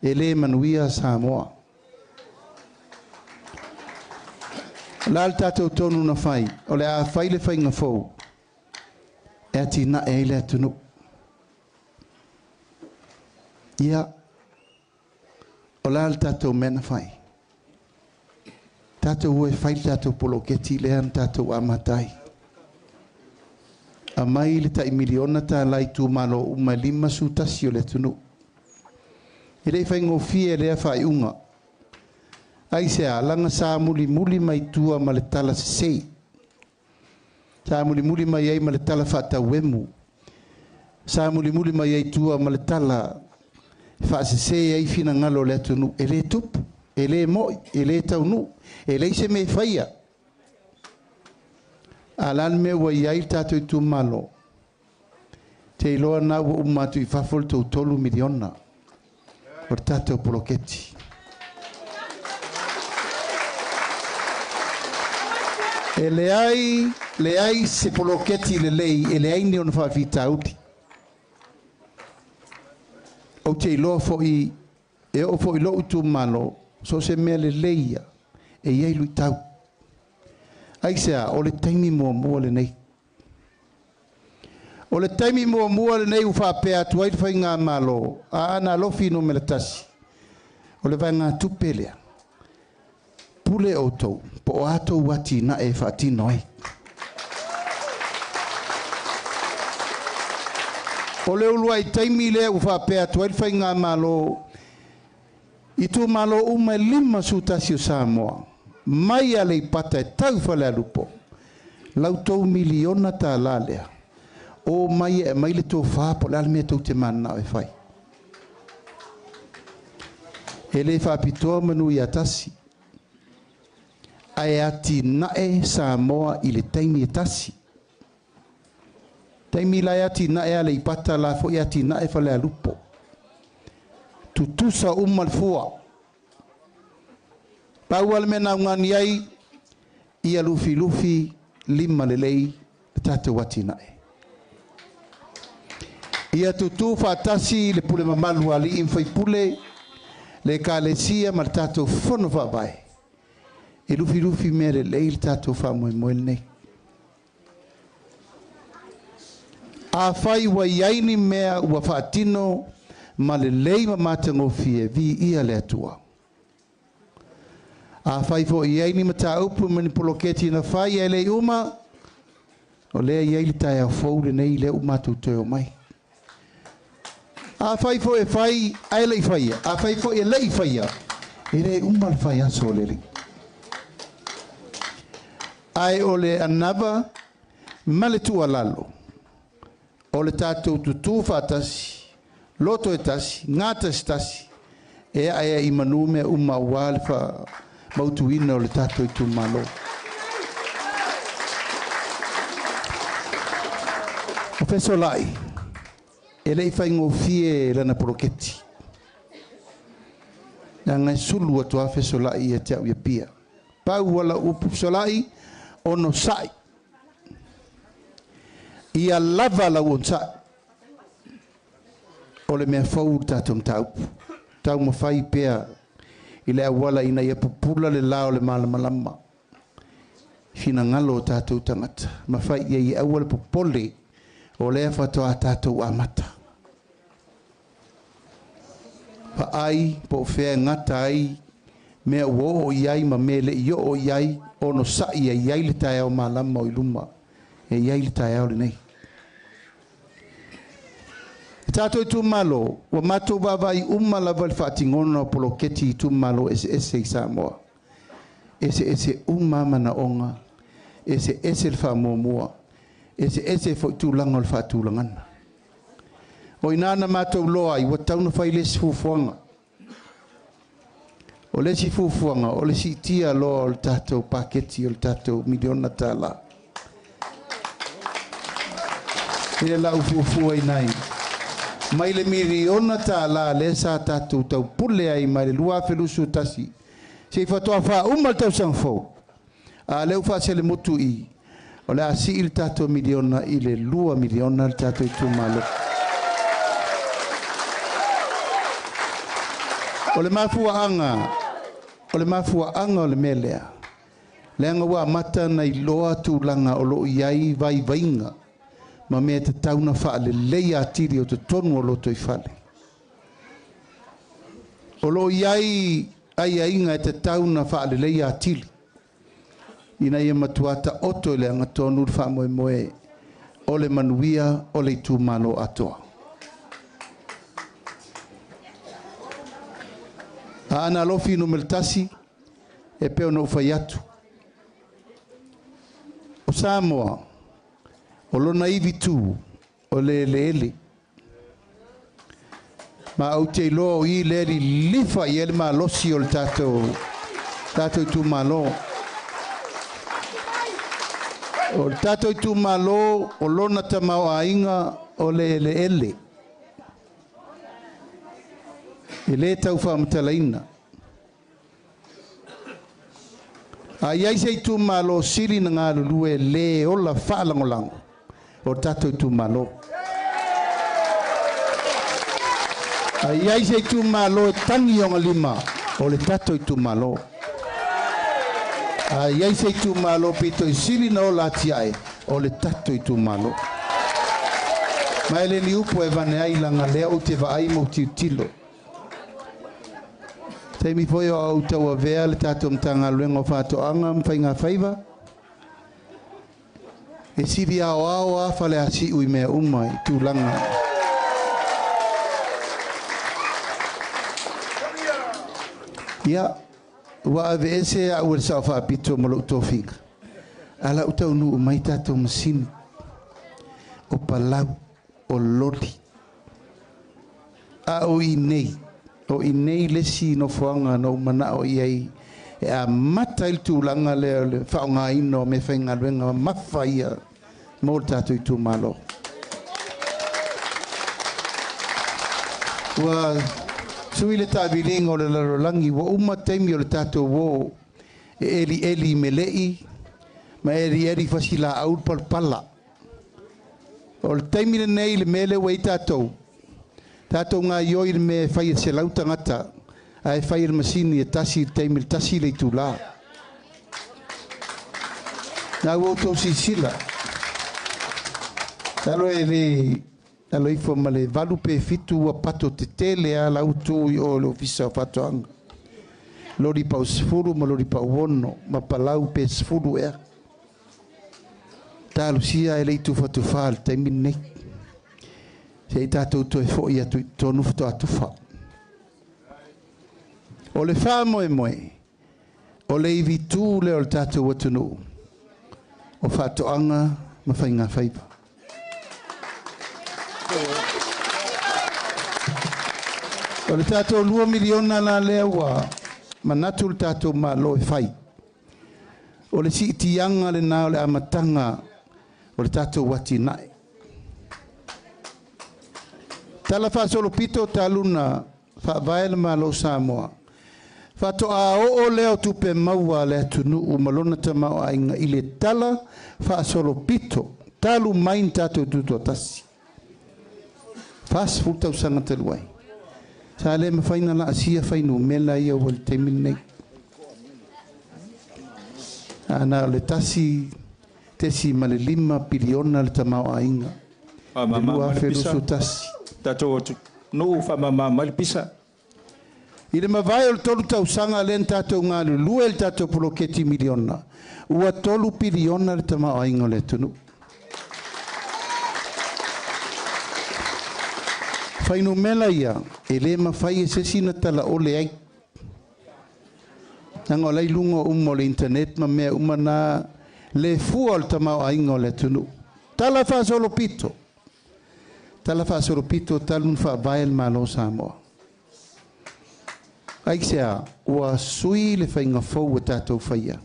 e le manuia Samoa. O le a le tatou tonu na fai? O le a fai le faiga fou e atinae ai le atunuu. Ia, o le a le tatou mea na fai? Tatou o e fai le tatou poloketi lea na tatou amata ai. Aumai le tai miliona tala i itumalo uma e 51 o le atunuu. E le i faigofie lea faaiuga. Aisea, laga sa mulimuli mai tua ma le tala sesei. Sa mulimuli mai ai ma le tala faatauemu. Sa mulimuli mai ai tua ma le tala faasese ai finagalo o le atunuu. E le tupu, e le moi, e le taunuu, e leai se mea e faia. A o le a le mea ua i ai le tatou itumalo? Te iloa na ua uma atu i fafo le tou 3 miliona o le tatou poloketi. E leai, leai se poloketi lelei, e leai ni ona faafitauli. Ou te iloa foi, e oo foi i lou itumalo, so o se mea lelei ia, e i ai luitau. Aisea, o le taimi muamua lenei. O le taimi muamua lenei ua faapea atu ai le faigamalo, a na alofi numera 1, o le vaegatupe lea. Pule outou, po o a tou atinae e faatino ai. O le uluai taimi lea ua faapea atu ai le faigamalo, itumalo uma e 51 o Samoa, mai Aleipata e tau Falealupo, lau tou miliona tala lea, o mai e aumai le tofa po o le a le mea tou te mananao e fai. E le faapitoa manu ia tasi, ae atinae Samoa i le taimi e tasi. Taimi la e atinae Aleipata la foi atinae Falealupo. Tutusa uma le fua. Pau lava le mea na augani ai, ia lufilufi lima lelei le tatou atinae. Ia tutu faatasi le pule mamalu a alii ma faipule, le ekalesia ma le tatou fono faavae. E lufilufi mea lelei le tatou faamoemoe lenei. Afai ua i ai ni mea ua faatino Ma lelei ma matagofie viia le Atua. Afai foi i ai ni mataupu ma ni poloketi na fai ae le i uma, o lea e i ai le taeao fou lenei lea ua matou toe omai. Afai foi e fai ae le i faia, afai foi e le i faia, e le uma le fai aso o le Alii. Ae o le anava ma le tuualalo, o le tatou tutū faatasi, loto e tasi, gatasitasi, e ae ai i manu mea uma aua le faamautuina o le tatou itumalo. O Fesolai, e le i faigofie lana poloketi. Leaga e sulu atu lava Fesolai ia te au i Apia. Pau ala upu Fesolai, onosai. Ia lava lau onosai. O le mea fou le tatou mataupu. Taumafai pea i le auala ina ia pupula le la o le malamalama. Finagalo o tatou tagata. Ma fai i ai e aua le popole o lea faatoa tatou amata. Vaai po o fea e gata ai mea ua oo i ai ma mea e le i oo i ai, onosai e i ai le taeao malama o i luma, e i ai le taeao lenei. E tatou itumalo, ua matou vaavaai uma lava i le faatinona o poloketi i itumalo eseese i Samoa. Eseese uma manaoga, eseese le faamuamua, eseese foi tulaga o le faatulagaga. O i ina na matou loa ai, ua tatau ona fai le isi fuafuaga. O le isi fuafuaga, o le siitia loa o le tatou paketi o le tatou miliona tala. I lau fuafuaina ai, mai le miliona tala lea sa tatou taupule ai mai le 2021, seia faatoa faauma le tausaga fou, a lea ua faaselemutu i, o le a sii le tatou miliona i le 2 miliona le tatou itumalo. O le mafuaaga, o le mafuaaga o le mea lea, leaga ua amata ona iloa tulaga o lo o i ai vaivaiga ma mea e tatau ona faaleleia atili o totonu o lotoifale. O lo o i ai aiaiga e tatau ona faaleleia atili ina ia matua taoto i le agatonu le faamoemoe o le manuia o le itumalo atoa. Aana Alofi Nu.1, e pei ona ou fai atu, o Samoa, o lona ivi tu, o le eleele. Ma ou te iloa o i lea lilifa i ai le malosi o le tatou itumalo. O le tatou itumalo, o lona tamaoaiga o le eleele. E le tau faamatalaina. A i ai se itumalo sili na galulue le ola faalagolago o le tatou itumalo. A i ai se itumalo e tagi ona lima o le tatou itumalo. A i ai se itumalo pito i sili na ola atiae o le tatou itumalo. Ma e le ni upu e vane ai laga lea ou te vaai ma ou tilotilo. Taimi foi o au tauavea le tatou Matagaluega o Faatoaga ma Faiga Faiva, e sili aoao a Faleasiu i mea uma i tulaga. Ia, ua aveese au e le Sao Faapito ma lou tofiga, a la ua taunuu mai tatou masini, o palau, o loli. A o i nei, o i nei le isi nofoaga na ou manao i ai e amata ai le tulaga lea o le faaaogaina o meafaigaluega mamafa ia mo le tatou itumalo. Ua sui le taaviliga o le lalolagi, ua uma taimi o le tatou o e elieli i melei ma elieli fasilaau le palapala. O le taimi lenei le mea lea ua i ai tatou, tatou gaoioi i le mea e fai e 100 tagata, ae fai e le masini e tasi i le taimi le tasi le itula. Na ua outou silasila. Talo e le Aloifo ma le 8 pe 7 ua pato tetele a lau tu i o le ofisa o faatoaga. Loli pau 10 ma loli pau 6 ma palau pe 10 ea. Talusia e le tufatufa le taimi lenei. Se i tatou toe fo'i atu i totonu faatoa tufa. O le faamoemoe, o le ivitu lea o le tatou atunuu, o faatoaga ma faigafaiva. O le tatou 2 miliona la lea ua manatu le tatou Malo e fai. O le siitiaga lena o le amataga o le tatou atinae. Tala faasolopito taluna faavae le Malo Samoa. Faatoa oo lea o tupe maua le atunuu ma lona tamaoaiga i le tala faasolopito talu mai ni tatou tutoatasi. 40 tausaga talu ai. Sa le mafai na laasia fuainumera ia ua le taimi lenei. Ana o le 1.5 piliona le tamaoaiga. Le 2021. Tatou atunuu faamama mai le pisa. I le mavae o le 3 tausaga lea na tatou galulue le tatou poloketi miliona, ua 3 piliona le tamaoaiga o le atunuu. Fuainumera ia, e le mafai e se isi na talaole ai. Leaga o la i luga uma o le internet ma mea uma na le fua o le tamaoaiga o le atunuu. Tala faasolopito. Tala faasolopito talu na faavae le Malo Samoa. Ai sea, ua sui le faiga fou ua tatou faia.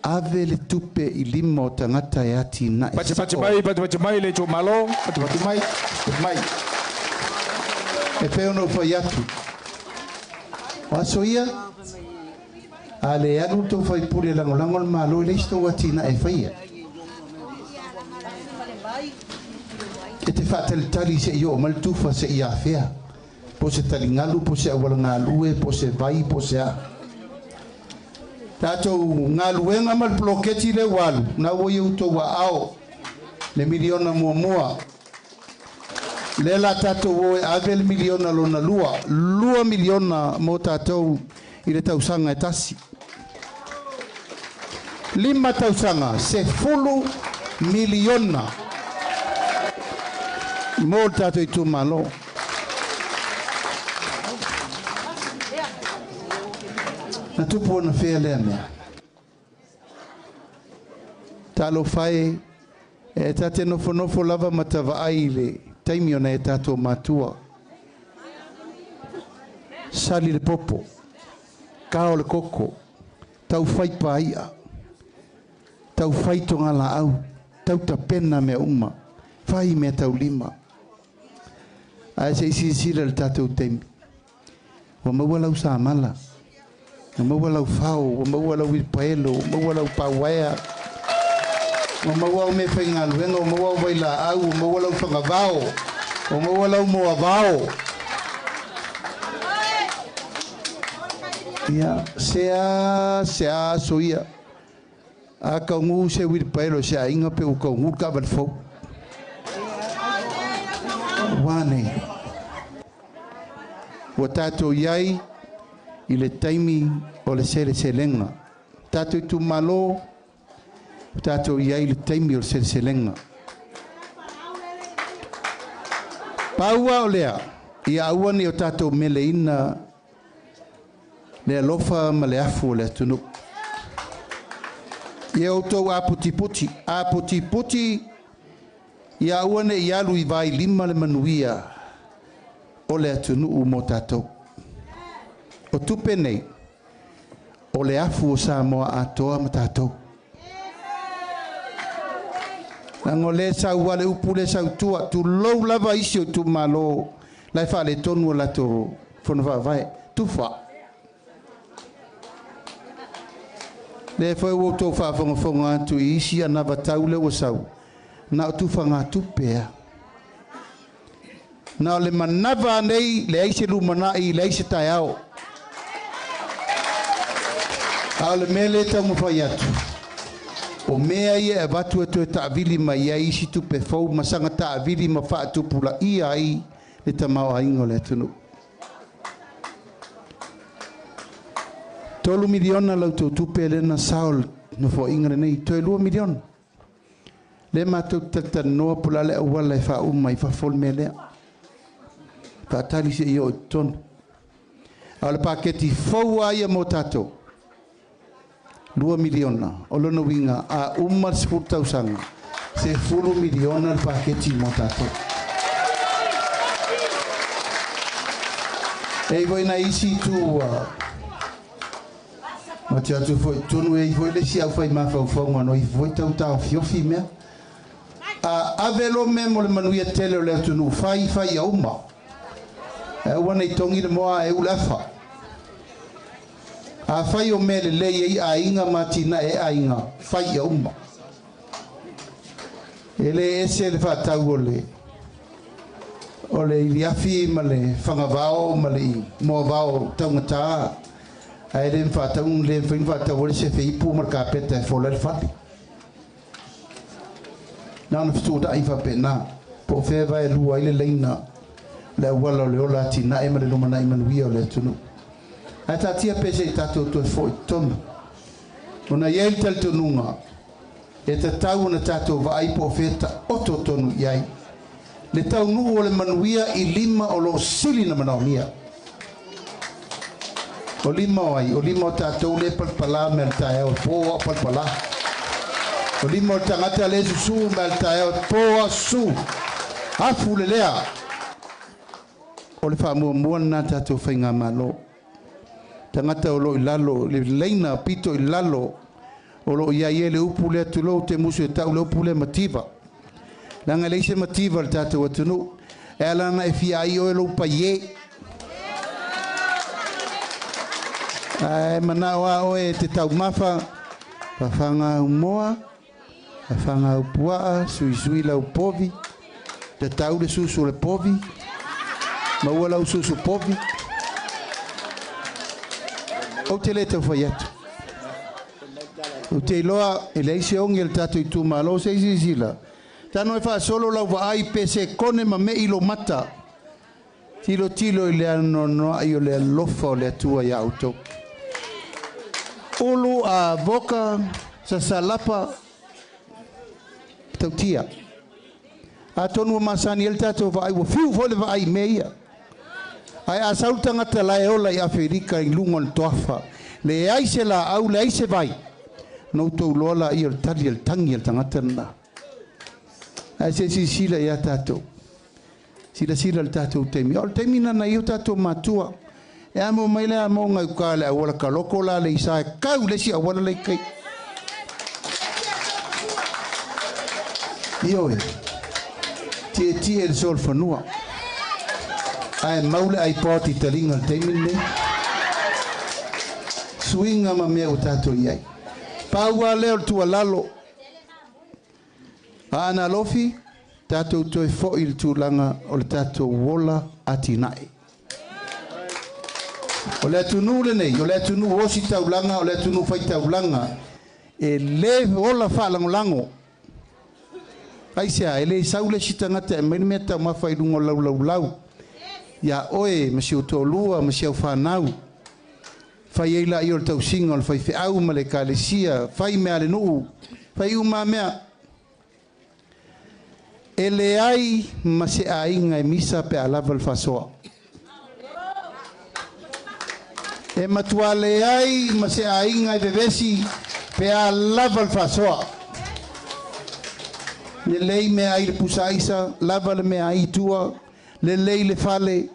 Ave le tupe i lima o tagata e atinae. Pati pati mai, pati pati mai le itumalo, pati pati mai, pati mai. E pei ona ou fai atu. O aso ia, a le alu le tou faipule e lagolago le Malo e leai se tou atinae e faia. E te faatalitali se'i oo mai le tufa se'i afea. Po se taligalu, po se auala galue, po se vai, po se a. Tatou galuega ma le poloketi lea ua alu, na ua i outou aao le miliona muamua. Lea la tatou o e ave le miliona lona lua, 2 miliona mo tatou i le tausaga e tasi. 5 tausaga, 10 miliona mo le tatou itumalo. Na tupu ona fea lea mea. Talofa e, e tate nofonofo lava ma tavaai i le taimi ona e tatou matua. Sali le popo, kao le koko, tau fai paia, tau fai tonga laau, tau tapena mea uma, fai mea tau lima. Ae se i silasila le tatou taimi. Ua maua lau samala, ua maua lau fao, ua maua lau wilpaelo, ua maua lau pauaea, ua maua au mea faigaluega, ua maua au vailaau, ua maua lau fagavao, ua maua lau moavao. Ia, sea, sea aso ia. A kaugu se wilpaelo se aiga pe ua kaugu le taavale fou. Ua nei. Ua tatou iai i le taimi o le seleselega. Tatou itumalo, ua tatou iai i le taimi o le seleselega. Pau o lea, ia aua ne i o tatou meleina le alofa ma le afu o le atunuu. Ia outou aputiputi, aputiputi, ia aua ne i alu i vailima le manuia o le atunuu mo tatou. O tupe nei, o le afu o Samoa atoa ma tatou. Leaga o lea e sau lava le upu lea sau i tua, tulou lava isi o itumalo la e faaletonu o latou fono faavae, tufa. Lea foi ua outou faafogafoga atu i isi anavatau lea ua sau, na o tufagatupe a. Na o le manava nei, leai se lumanai, leai se taeao. A o le mea lea e taumafai atu, O mea ia e avatu e toe taavili mai ai isi tupe fou ma saga taavili ma faatupulaia ai le tamaoaiga o le atunuu. 3 miliona lau tou tupe lea na sao i le nofoaiga lenei, toe 2 miliona. Lea matou te talatalanoa po o le a le auala e faauma i fafo le mea lea. Faatali seia oo i totonu. A o le paketi fou lava ia mo tatou, 2 miliona. O lona uiga, a uma le 10 tausaga, 10 miliona le paketi mo tatou. E i ai foi nai isi itu ua mate atu foi i totonu, e i ai foi le isi aufai mafaufauga na ifo foi tau taofiofi mea. A ave loa mea mo le manuia tele o le atunuu, fai fai ia uma. E aua ne i togi le moa ae u le afa. Afai o mea lelei ai aiga ma atinae ai aiga, fai ia uma. E le ese le faatau o le o le iliafi ma le fagavao ma le moavao taugata, ae le faatau le mafai ona faatau ai le sefe ipu ma le kapeta e fola ai le fale. Na ona fetuunai faapena, po o fea e vaelua ai le laina le auala o le ola atinae ma le lumanai manuia o le atunuu. Ae taatia pea se i tatou toe foi i totonu. Ona e i ai le talitonuga, e tatau ona tatou vaai po o fea taoto tonu i ai le taunuu o le manuia i lima o lo o sili na manaomia. O lima o ai? O lima o tatou lea e palapala mea le taeao e po a o palapala. O lima o le tagata lea e susu mea le taeao e po a o susu. Afu le lea. O le faamuamua lena a tatou faigamalo. Tagata o lo o i lalo, le laina pito i lalo, o lo o i ai ai le upu lea, tulou te musu e tau le upu lea mativa. Leaga e leai se mativa i le tatou atunuu. E ala ona e fia ai oe lou paie. Ae manao lava oe e te taumafa, fafaga au moa, fafaga au puaa, suisui lau povi, tatau le susu o le povi, maua lau susu povi. Ou te le tau fai atu. Ou te iloa e leai se ogi a le tatou itumalo se i silasila. Tano e faasolo lau vaai pe se kone ma mei lo mata. Tilotilo i le anoanoai o le alofa o le Atua iā outou. Ulu a voka sasalapa tautia. Atonu ua masani ai le tatou vaai, ua fiu foi le vaai i mea ia. Ae a sau le tagata la e ola i Aferika i luga o le toafa, leai se laau, leai se vai, ona outou iloa laia o le tali a le tagi a le tagata lena. Ae se i silasila ia tatou. Silasila i le tatou taimi. O le taimi lena na i ai o tatou matua. E amo mai le amo gauka le auala kaloko la le isa e kau le isi auala le kai. Ioe. Tietie le solofanua. Ae mau le iPod i taliga o le taimi lenei. Suiga ma mea ua tatou i ai. Pau lava lea o le tuualalo. A ana alofi, tatou toe foi i le tulaga o le tatou ola atinae. O le atunuu lenei, o le atunuu ositaulaga, o le atunuu faitaulaga, e le ola faalagolago. Aisea, e le sau le isi tagata e aumai le mea taumafa i luga o lau laulau ia oe ma si ou toalua ma si au fanau. Fai ai laia o le tausiga o le faifeau ma le ekalesia, fai mea a le nuu, fai uma lava mea. E leai ma se aiga e misa pe a lava le faasoa. E matua leai ma se aiga e vevesi pe a lava le faasoa. Lelei meaai le pusa aisa, lava le meaai i tua, lelei le fale,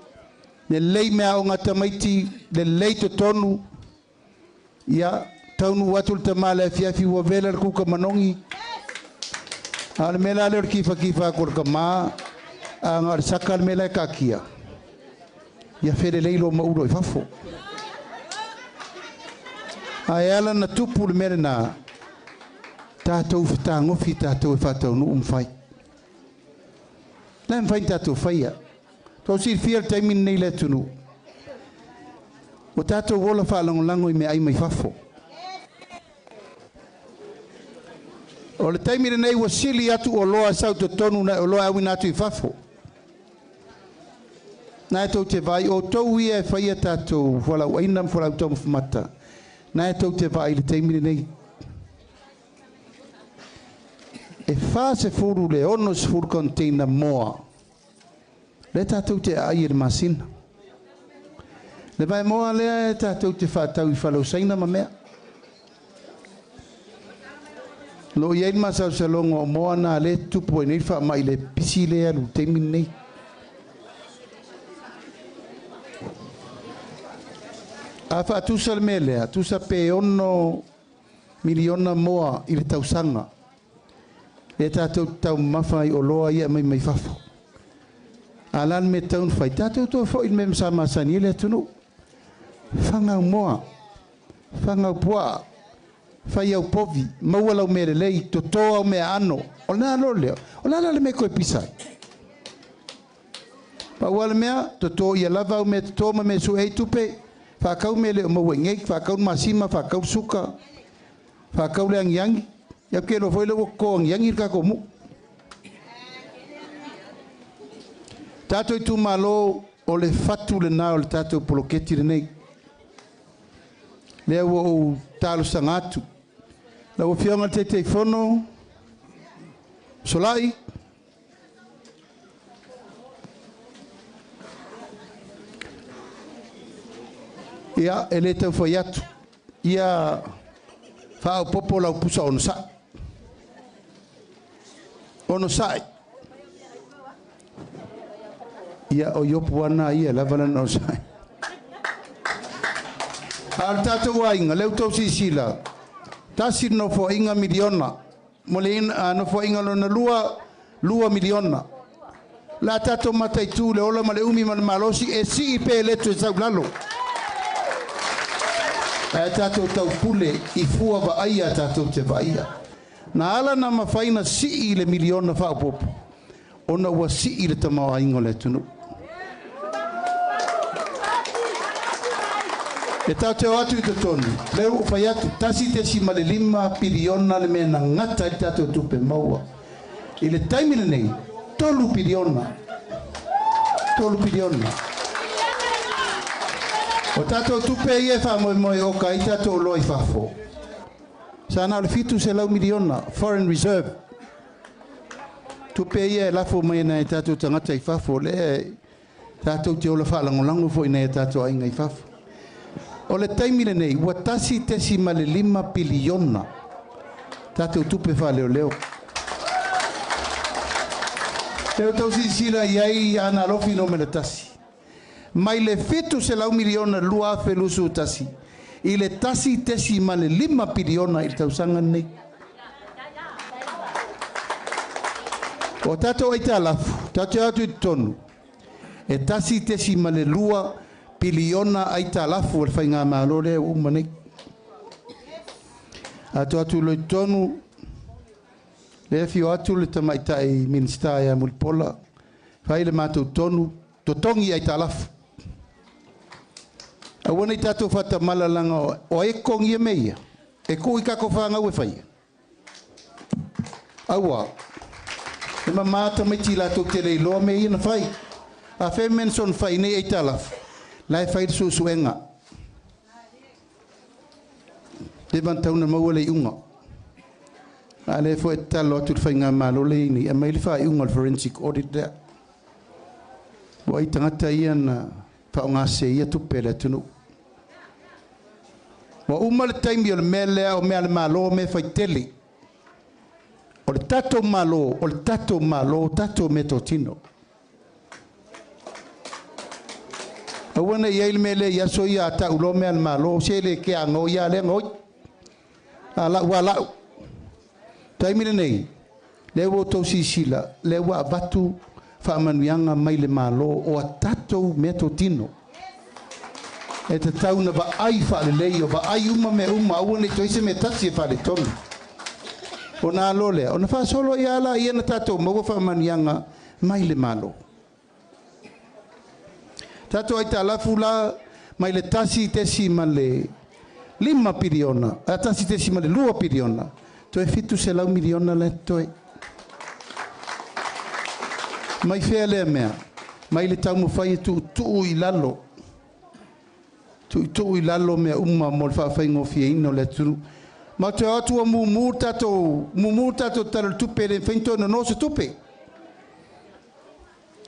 lelei meaaoga a tamaiti, lelei totonu. Ia, taunuu atu le tama i le afiafi ua vela le kuka manogi. A o le mea la lea o le kifakifa atu o le tama, a na o le saka le mea la e taatia, ia felelei loa ma ulo i fafo. Ae ala ona tupu le mea lena, tatou fetagofi tatou e faataunuu ma fai. La e mafai ona tatou faia. Tou silafia le taimi lenei i le atunuu, ua tatou ola faalagolago i meaai mai fafo. O le taimi lenei ua sili atu oloa sau totonu na oloa auina atu i fafo. Na e tou te vai o tou ia e whaia tātou whalau aina ma whalau taumafamata. Na e tou te vai le taimi lenei. E 40 le 60 container moa. Le tātou te ai e le masina. Le vai moa lea e tātou te whātau i whalau saina ma mea. Lo iai le masalosaloga o moa na le tupu ai nei faamai le pisi lea alu taimi lenei. A faatusa le mea lea, tusa pe 6 miliona moa i le tausaga. Le tātou taumamafa ai oloa ia mai mai fafo. A la le mea tatau ona fai, tātou toe foi le mea sa masani ai le atunuu. Fagau moa, fagau puaa, fai au povi, maua lau mea lelei, totō au mea ano. O lena loa lea, o le a la le mea e koe pisa ai? Pau lava le mea, totō ia lava au mea totō ma mea sue ai tupe, faakau mea le o maua i nei, faakau le masima, faakau le suka, faakau le agiagi. Ia ou te iloa foi lea ua toto agiagi le tatou nuu. Tatou itumalo, o le fatu lena o le tatou poloketi lenei. Lea ua ou talosaga atu. Lau Afioga i le Taitaifono, Solai, ia, e le tau fai atu. Ia faaopoopo lau pusa onosai. Onosai. Ia, o Iopu ana ia, lava lana onosai. A o le tatou aiga, lea ua outou silasila, tasi le nofoaiga miliona, mo le nofoaiga lona lua, 2 miliona. O le a tatou mataitu le ola ma le umi ma le malosi e sii pe le toe sau lalo. Ae tatou taupule i fua vaaia tatou te vaaia. Na ala na mafai na sii le miliona faaopoopo, ona ua sii le tamaoaiga o le atunuu. E tatou te o atu i totonu, lea ua ou fai atu, 1.5 piliona le mea na gata ai le tatou tupe maua. I le taimi lenei, 3 piliona. 3 piliona. O tatou tupe ia e faamoemoe e oka ai tatou oloa i fafo. Sa na o le 700 miliona foreign reserve. Tupe ia e lafo mai e tatou tagata i fafo, lea tatou te ola faalagolago foi nai a tatou aiga i fafo. O le taimi lenei, ua 1.5 piliona tatou tupe faaleoleo. Lea ua tau silasila i ai Aana Alofi 1. Mai le 700 miliona 2021 i le 1.5 piliona i le tausaga lenei. O tatou aitalafu, tatou te o atu i totonu, e 1.2 piliona aitalafu o le faigamalo lea ua uma nei. Atu atu loa i totonu, lea afio atu le tamaitai Minisita ia Mulipola, fai le matou tonu, totogi aitalafu. Aua nei tatou faatamala o ai e totogia mea ia, e tuu i tatou fanau e faia. Aua, e mama tamaiti latou te le iloa mea ia na fai. A fea mea na soona fai nei aitalafu, la e fai le suesuega. Leva na tau na maua le iuga. A lea foi e tatalo atu le faigamalo le i nei, aumai le faaiuga o le forensic audit lea. Ua ai tagata ia na faaaoga ia tupe le atunuu. Ua uma le taimi o le mea lea o mea a le Malo, mea faitele. O le tatou Malo, o le tatou Malo, tatou meatotino. Aua ne i ai le mea lea i aso ia a tau loa mea a le Malo, se le kea ngoi a lea ngoi. A lau a lau. Taimi lenei, lea ua outou silasila, lea ua avatu faamanuiaga mai le Malo o a tatou meatotino. E tatau na vaai faalelei, o vaai uma mea uma, aua ne i toe se mea tasi e faaletonu. Ona alo lea, ona faasolo ia la ia na tatou maua faamanuiaga mai le Malo. Tatou aitalafu la mai le 1.5 piliona, 1.2 piliona, Toe 700 miliona le toe. Mai fea lea mea, mai le taumafai e tuutuu i lalo. Tuutuu i lalo mea uma mo le faafaigofieina o le atunuu. Ma toe o atu ua mumu tatou tala o le tupe, e le mafai ona toe nono se tupe.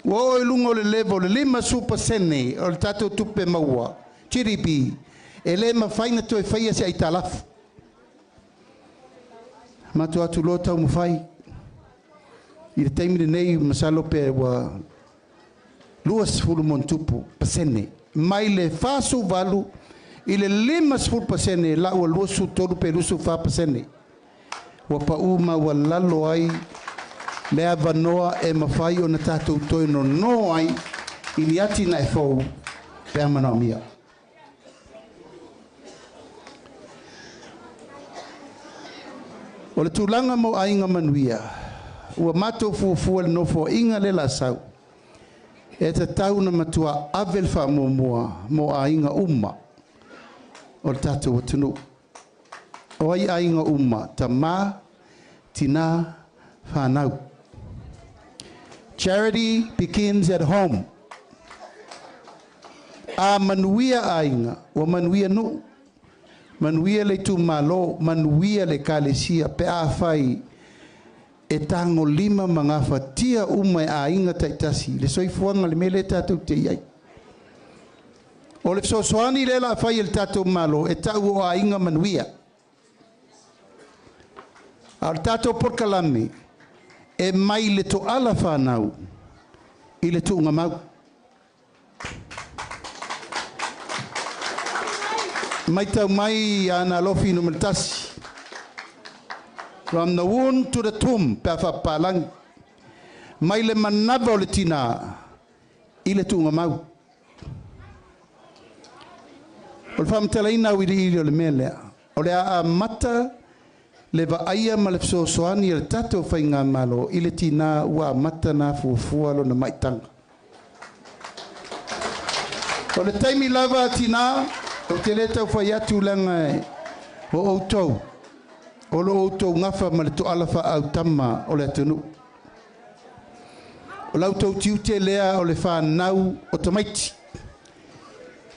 Ua oo i luga o le level, le 50% o le tatou tupe maua, GDP, e le mafai ona toe faia se aitalafu. Matou atu loa taumafai. I le taimi lenei, masalo pe ua 20+%. Mai le 48 i le 50% la ua 23 pe 24%. Ua pau ma ua lalo ai le avanoa e mafai ona tatou toe nono ai i ni ati na e fou pe a manaomia. O le tulaga mo aiga manuia, ua matou fuafua le nofoaiga le la sau, e tatau na matua ave le faamuamua mo aiga uma o le tatou atunuu. O ai aiga uma, tamā, tinā, whānau. Charity begins at home. A manuia aiga, ua manuia nuu, manuia le itumalo, manuia le ekalesia, pe a fai e tago lima ma gafatia uma e aiga taitasi, le soifuaga le mea lea tatou te i ai. O le fesoasoani lea o le a fai e le tatou Malo, e tau o aiga manuia. A o le tatou polokalame, e mai le toala whanau i le tuuga mau. Mai tau mai ana alofi numera 1. From the womb to the tomb, pe a faapapalangi. Mai le manava o le tina i le tuuga mau. O le faamatalaina auiliili o le mea lea. O le a amata le vaaia ma le fesoasoani a le tatou faigamalo i le tina ua amata na fuafua lona maitaga. O le taimi lava tina, ou te le tau fai atu leaga o outou, o lo outou gafa ma le toala faaautama o le atunuu. O lau tou tiute lea o le whanau o tamaiti.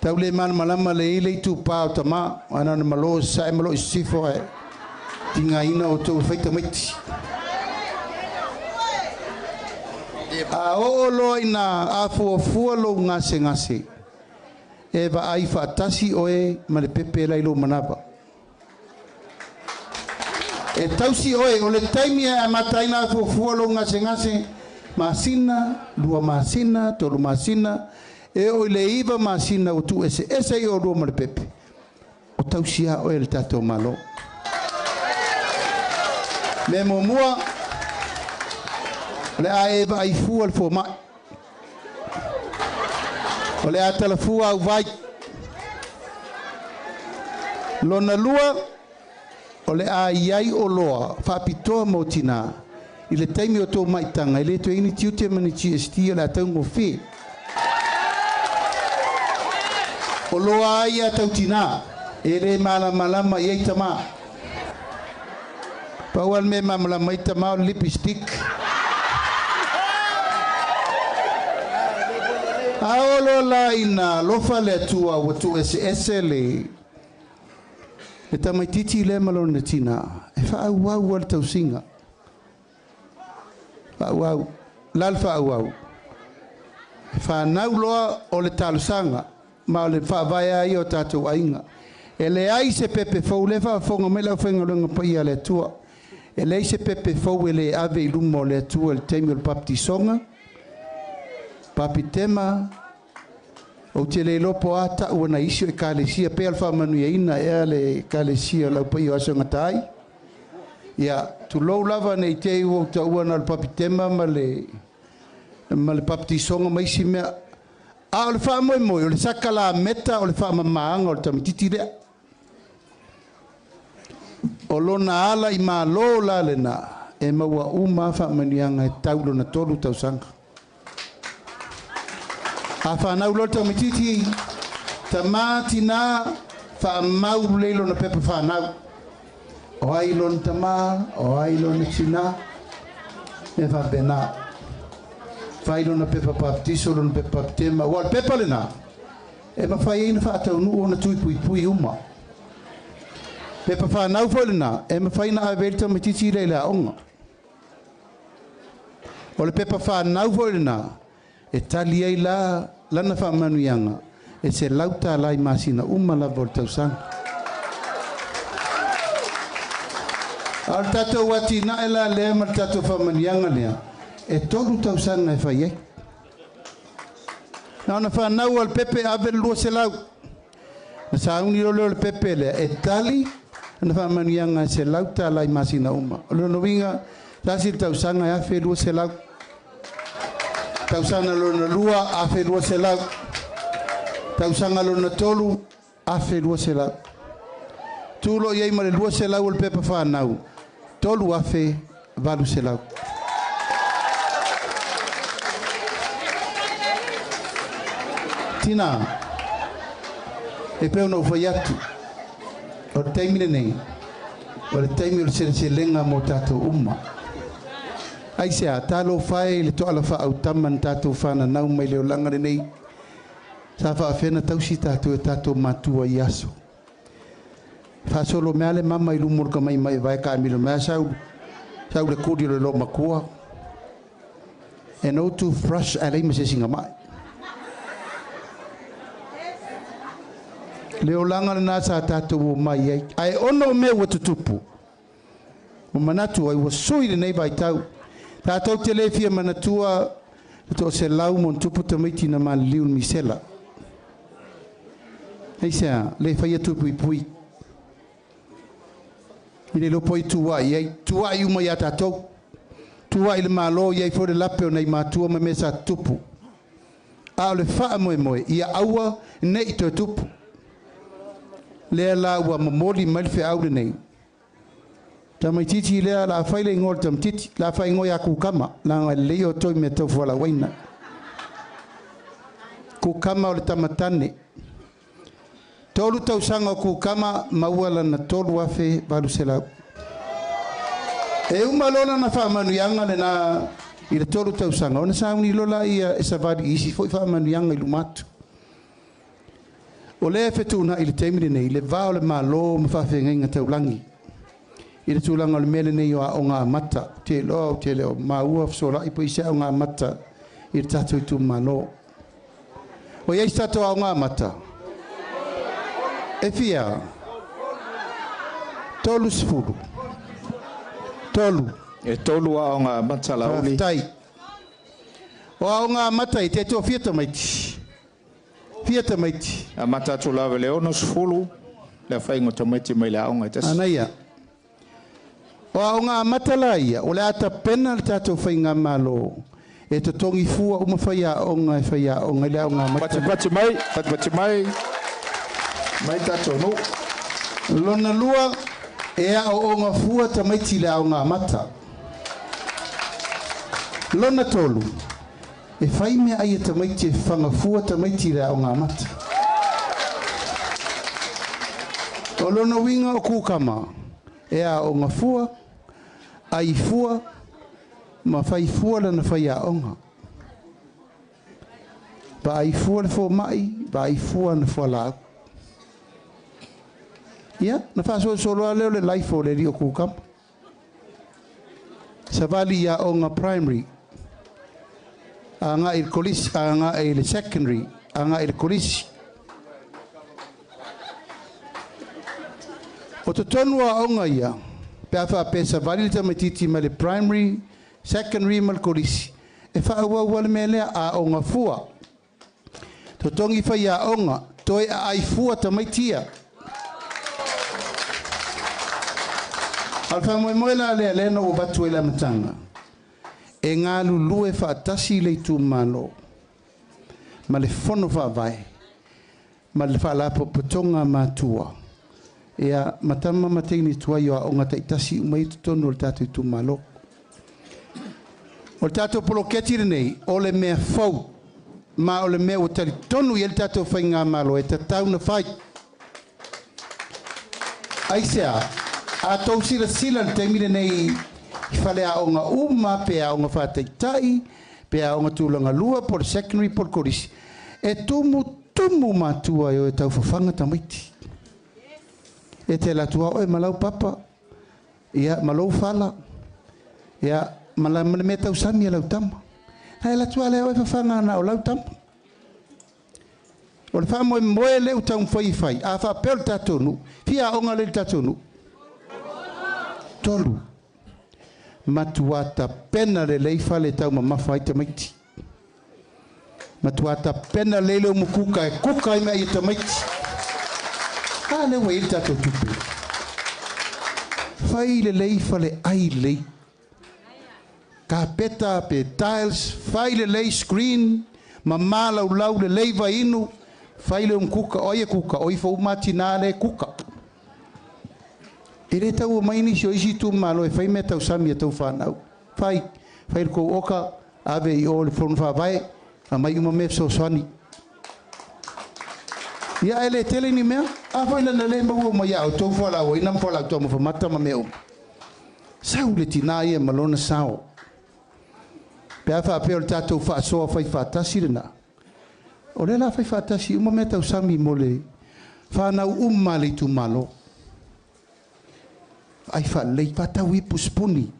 Tau le malamalama le ile i tupā o tama, ana na malo sae malo i sifo e tingaina o tou whai tamaiti. A o loa ina afuafua lou gase gase, e vaai faatasi oe ma le pepe lai lou manava. E tausi oe, o le taimi e amataina afuafua lou gase gase, masina, 2 masina, 3 masina, e o le 9 masina o tu ese ese i o lua ma le pepe. O tausi a oe le tatou malo. Me muamua, o le a e vaai fua le fomai. O le a talafua au vai. Lona lua, o le a iai o loa, faapitoa mo tina, i le taimi o tō maitaga, e le toe ini tiute ma ni GST o le a taugofie. O loa ai a tau tina, e le malamalama i ai tamā. Pau al me malamalama i tamā o le lipstick. A o loa la ina alofa le Atua ua tuueseese ese le tamaitiiti le ma lona tina, e faaauau a le tausiga. Faaauau, la le faaauau. E whanau loa o le talosaga ma o le faavae ai o tatou aiga. E leai se pepe fou le faafofoga mai lau faigaluega paia a le Atua. E leai se pepe fou e le ave i luma o le Atua i le taimi o le baptisoga, bapitema, ou te le iloa po o a tau ona isi o ekalesia, pea le faamanuiaina ea le ekalesia o lau paia o aso gata ai. Ia, tulou lava nei te i ua ou taua na o le bapitema ma le baptisoga ma isi mea. A o le faamoemoe, o le sakalameta o le faamamaaga o le tamatiti lea. O lona ala i malo la lena, e maua uma faamanuiaga e tau lona 3 tausaga. A whanau loa le tamaitiiti, tamā tina, faamau lelei lona pepa whanau. O ai lona tamā, o ai lona tinā, mea faapena. Fai lona pepa papatiso, lona pepa bapetema, ua o le pepa lenā, e mafai ai ona faataunuu ona tui puipui uma. Pepa fanau foi lenā, e mafai ona ave ai le tamaitiiti lea i le aoga. O le pepa fanau foi lenā, e tali ai la lana faamanuiaga e $100 i masina uma lava o le tausaga. A o le tatou atinae la lea ma le tatou faamanuiaga lea, e 3 tausaga e fai ai. Na ona fanau o le pepe ave le 200. Na sauni loa lea o le pepe lea e tali ana faamanuiaga e $100 i masina uma. O lona uiga, tasi le tausaga e 1,200. Tausaga lona lua, 1,200. Tausaga lona tolu, 1,200. Tulo i ai ma le 200 o le pepa fanau, 3,800. Tina, e pei ona ou fai atu, o le taimi lenei, o le taimi o le seleselega mo tatou uma. Aisea, talofa e i le toala faaautama na tatou fananau mai le olaga lenei, sa faafefea ona tausi tatou e tatou matua i aso. Faasolo mea le mama i luma o le tamaimai vae taamilo mai sau sau le kuli o le loomatua. E no toothbrush ae leai ma se isi mai. Le olaga lenā sa tatou omai ai. Ae ona o mea ua tutupu, ua manatu ai ua sui lenei vaitau. Tatou te le fia manatua le 100+ tamaiti na maliliu i le misela. Aisea, le faia tuipuipui. I le iloa po o ai tuuai ai. Tuuai uma ia tatou. Tuuai le Malo, i ai foi le lape o nai matua ma mea sa tutupu. A o le faamoemoe, ia aua ne i toe tupu. Lea la ua momoli mai le feau lenei. Tamaitiiti lea la fai le igoa o le tamaitiiti, la fai igoa ia Kukama, leaga e lelei outou i mea tau fualaauaina. Kukama o le tamatane. 3 tausaga o Kukama, maua lana 3,800. E uma loa lana faamanuiaga lenā i le 3 tausaga, ona sauni loa laia e savali i isi foi faamanuiaga i luma atu. O lea e fetuunai i le taimi lenei le va o le Malo ma faafeagaiga taulagi i le tulaga o le mea lenei o aoga amata. Ou te iloa ou te le o maua fesolai po o isi aoga amata i le tatou itumalo. O i ai se tatou aoga amata? E fia? 30. 3. E 3 aoga amata Laauli. Faafetai. O aoga amata i te toafia tamaiti? Fia tamaiti? Amata atu lava i le 60, le afaina o tamaiti mai le aoga e tasi. Anaia. O aoga amata la ia, o le a tapena le tatou faigamalo e totogi fua uma fai aoga e fai aoga i le aoga amata. Patipati mai, patipati mai, mai tatou nuu. Lona lua, e aooga fua tamaiti i le aoga amata. Lona tolu, e fai mea ai e tamaiti e fagafua tamaiti i le aoga amata. O lona uiga o Kukama, e aoga fua, ai fua, ma fai fua lana fai aoga. Vaai fua le fomai, vaai fua na fualaau. Ia, na faasolosolo lava lea o le life o le alii o Kukama. Savali i aoga primary, agai i le kolisi, agai i le secondary, agai i le kolisi. O totonu o aoga ia, pe a faapea e savali le tamaitiiti mai le primary, secondary ma le kolisi, e faaauau lava le mea lea, aoga fua. Totogi fai aoga, toe aai fua tamaiti ia. A o le faamoemoe la lea, lea na ou avatu ai i le amataga, e galulue faatasi le itumalo ma le fono faavae ma le faalapotopotoga a matua, ia, ma tama ma teine tuai o aoga taitasi uma i totonu o le tatou itumalo. O le tatou poloketi lenei, o le mea fou, ma o le mea ua talitonu i ai le tatou faigamalo e tatau ona fai. Aisea, A tou silasila i le taimi lenei i faleaoga uma pe aoga faataitai pe aoga tulaga lua po o le secondary po o le kolisi, e tumutumu matua e o e taufafaga tamaiti. E te alu atu lava oe ma lau papa, ia ma lou fala, ia ma le mea tausami a lau tama. Na e alu atu lava lea oe fafaga na o lau tama. O le faamoemoe lea ua taumafai e fai, a faapea o le tatou nuu, fia aoga lea i le tatou nuu? 3. Matua tapena lelei fale e taumamafa ai tamaiti. Matua tapena lelei le umukuka e kuka ai meaai a tamaiti. A lea ua i ai le tatou tupe. Fai lelei fale ai lelei. Kapeta pe tiles, fai lelei screen, mamā laulau lelei vainu, fai le umukuka, o ai e kuka, o ifo uma tina lea e kuka. E le tau omai nisi o isi itumalo e fai mea tausami a tou fanau. Fai, fai le tou oka, ave i o i le fono faavae, aumai uma mea fesoasoani. Ia ae le tele ni mea. A foi lana le maua uma ia outou fualaau aina ma fualaau taumafa mata ma mea uma. Sau le tina ia ma lona sao. Pe a faapea o le tatou faasoa fai faatasi lena, o lea la fai faatasi uma mea tausami mo le fanau uma a le itumalo. Vaai faalelei, faatau ipu sipuni,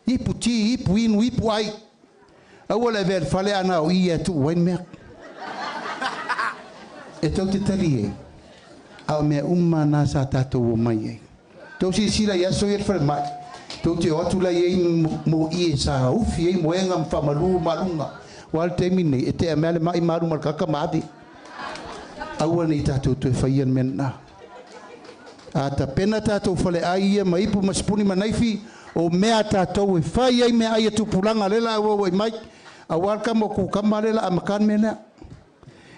ipu ti, ipu inu, ipu ai. Aua le avea i le fale a na o i e tuu ai le mea. E tou te tali ai, a o mea uma na sa tatou omai ai. Tou silasila i aso ia i le falemai, tou te o atu la i ai mo'i e sa ufi ai moega ma faamalu ma aluga. Ua a le taimi lenei, e tea mai lava le mai ma alu ma le kaka ma ave. Aua ne i tatou toe faia le mea lena. A tapena tatou faleai ia ma ipu ma sipuni ma naifi, o mea a tatou e fai ai meaai a tupulaga lea o le a auauai mai, aua le kama o kukama lea o le a amata le mea lea.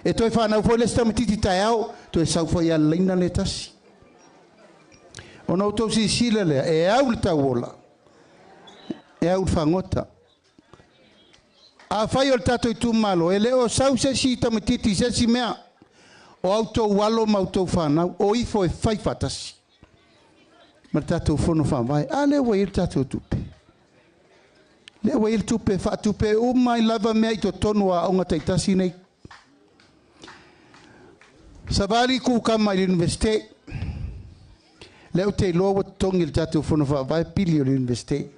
E toe fanau foi le isi tamaitiiti taeao, toe sau foi lava i le laina lea e tasi. Ona outou silasila lea, e au le tauola, e au le fagota. Afai o le tatou itumalo, e le o sau se isi tamaitiiti i se isi mea, o a outou alo ma outou fanau, o ifo e fai faatasi ma le tatou fono faavae. A lea ua i ai le tatou tupe. Lea ua i ai le tupe e faatupe uma ai lava mea i totonu o aoga taitasi nei. Savali kukama i le Universite. Lea ou te iloa ua totogi e le tatou fono faavae pili o le Universite.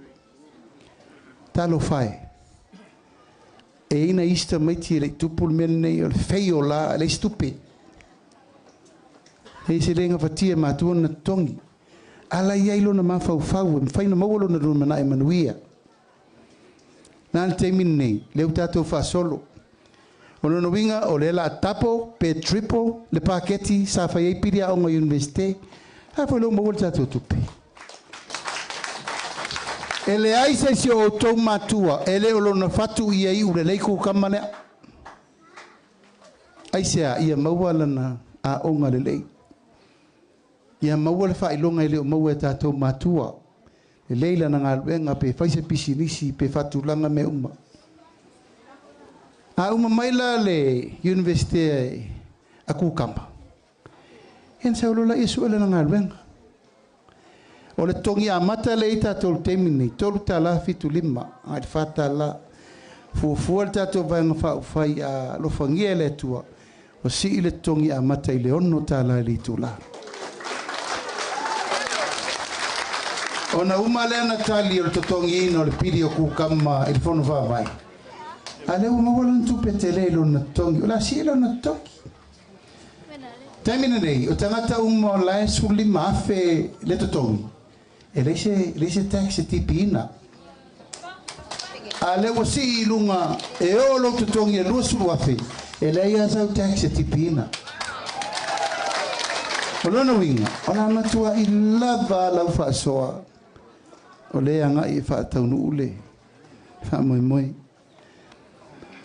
Talofa e. E i ai nai isi tamaiti e le i tupu le mea lenei o le feio la, e leai se tupe. E se le gafatia e matua ona totogi. A la i ai lona mafaufau e mafai ona maua lona lumanai manuia. Na le taimi lenei, lea ua tatou faasolo. O lona uiga, o lea o le a double pe triple le paketi sa fai ai pili aoga Iunivesite. A foi lea ua maua le tatou tupe. E leai se isi o outou matua e le o lona fatu ia iu lelei kukama lea. Aisea? Ia maua lana aoga lelei. Ia maua le faailoga e le o maua e tatou matua. Lelei lana galuega pe fai se pisinisi pe faatulaga mea uma. A uma mai la le Iunivesite a kukama, ia ona sau loa lea sue lana galuega. O le totogi amata lea i tatou i le taimi lenei, $3.75 agai i le $4. Fuafua le tatou Vaega Faaupufai a alofagia e le Atua, ua sii le totogi amata i le $6 i le itula. Ona uma lea ona tali o le totogiina o le pili o kukama i le fono faavae, a lea ua maua lana tupe tele i lona totogi, o le a sii lona totogi. Taimi lenei, o tagata uma o la e 15,000 le totogi, e leai se, leai se tax e tipiina. A lea ua sii i luga e oo lou totogi e 20,000, e leai lava sau tax e tipiina. O lona uiga, o le a matuai lava lau faasoa o lea e agai e faataunuu le faamoemoe.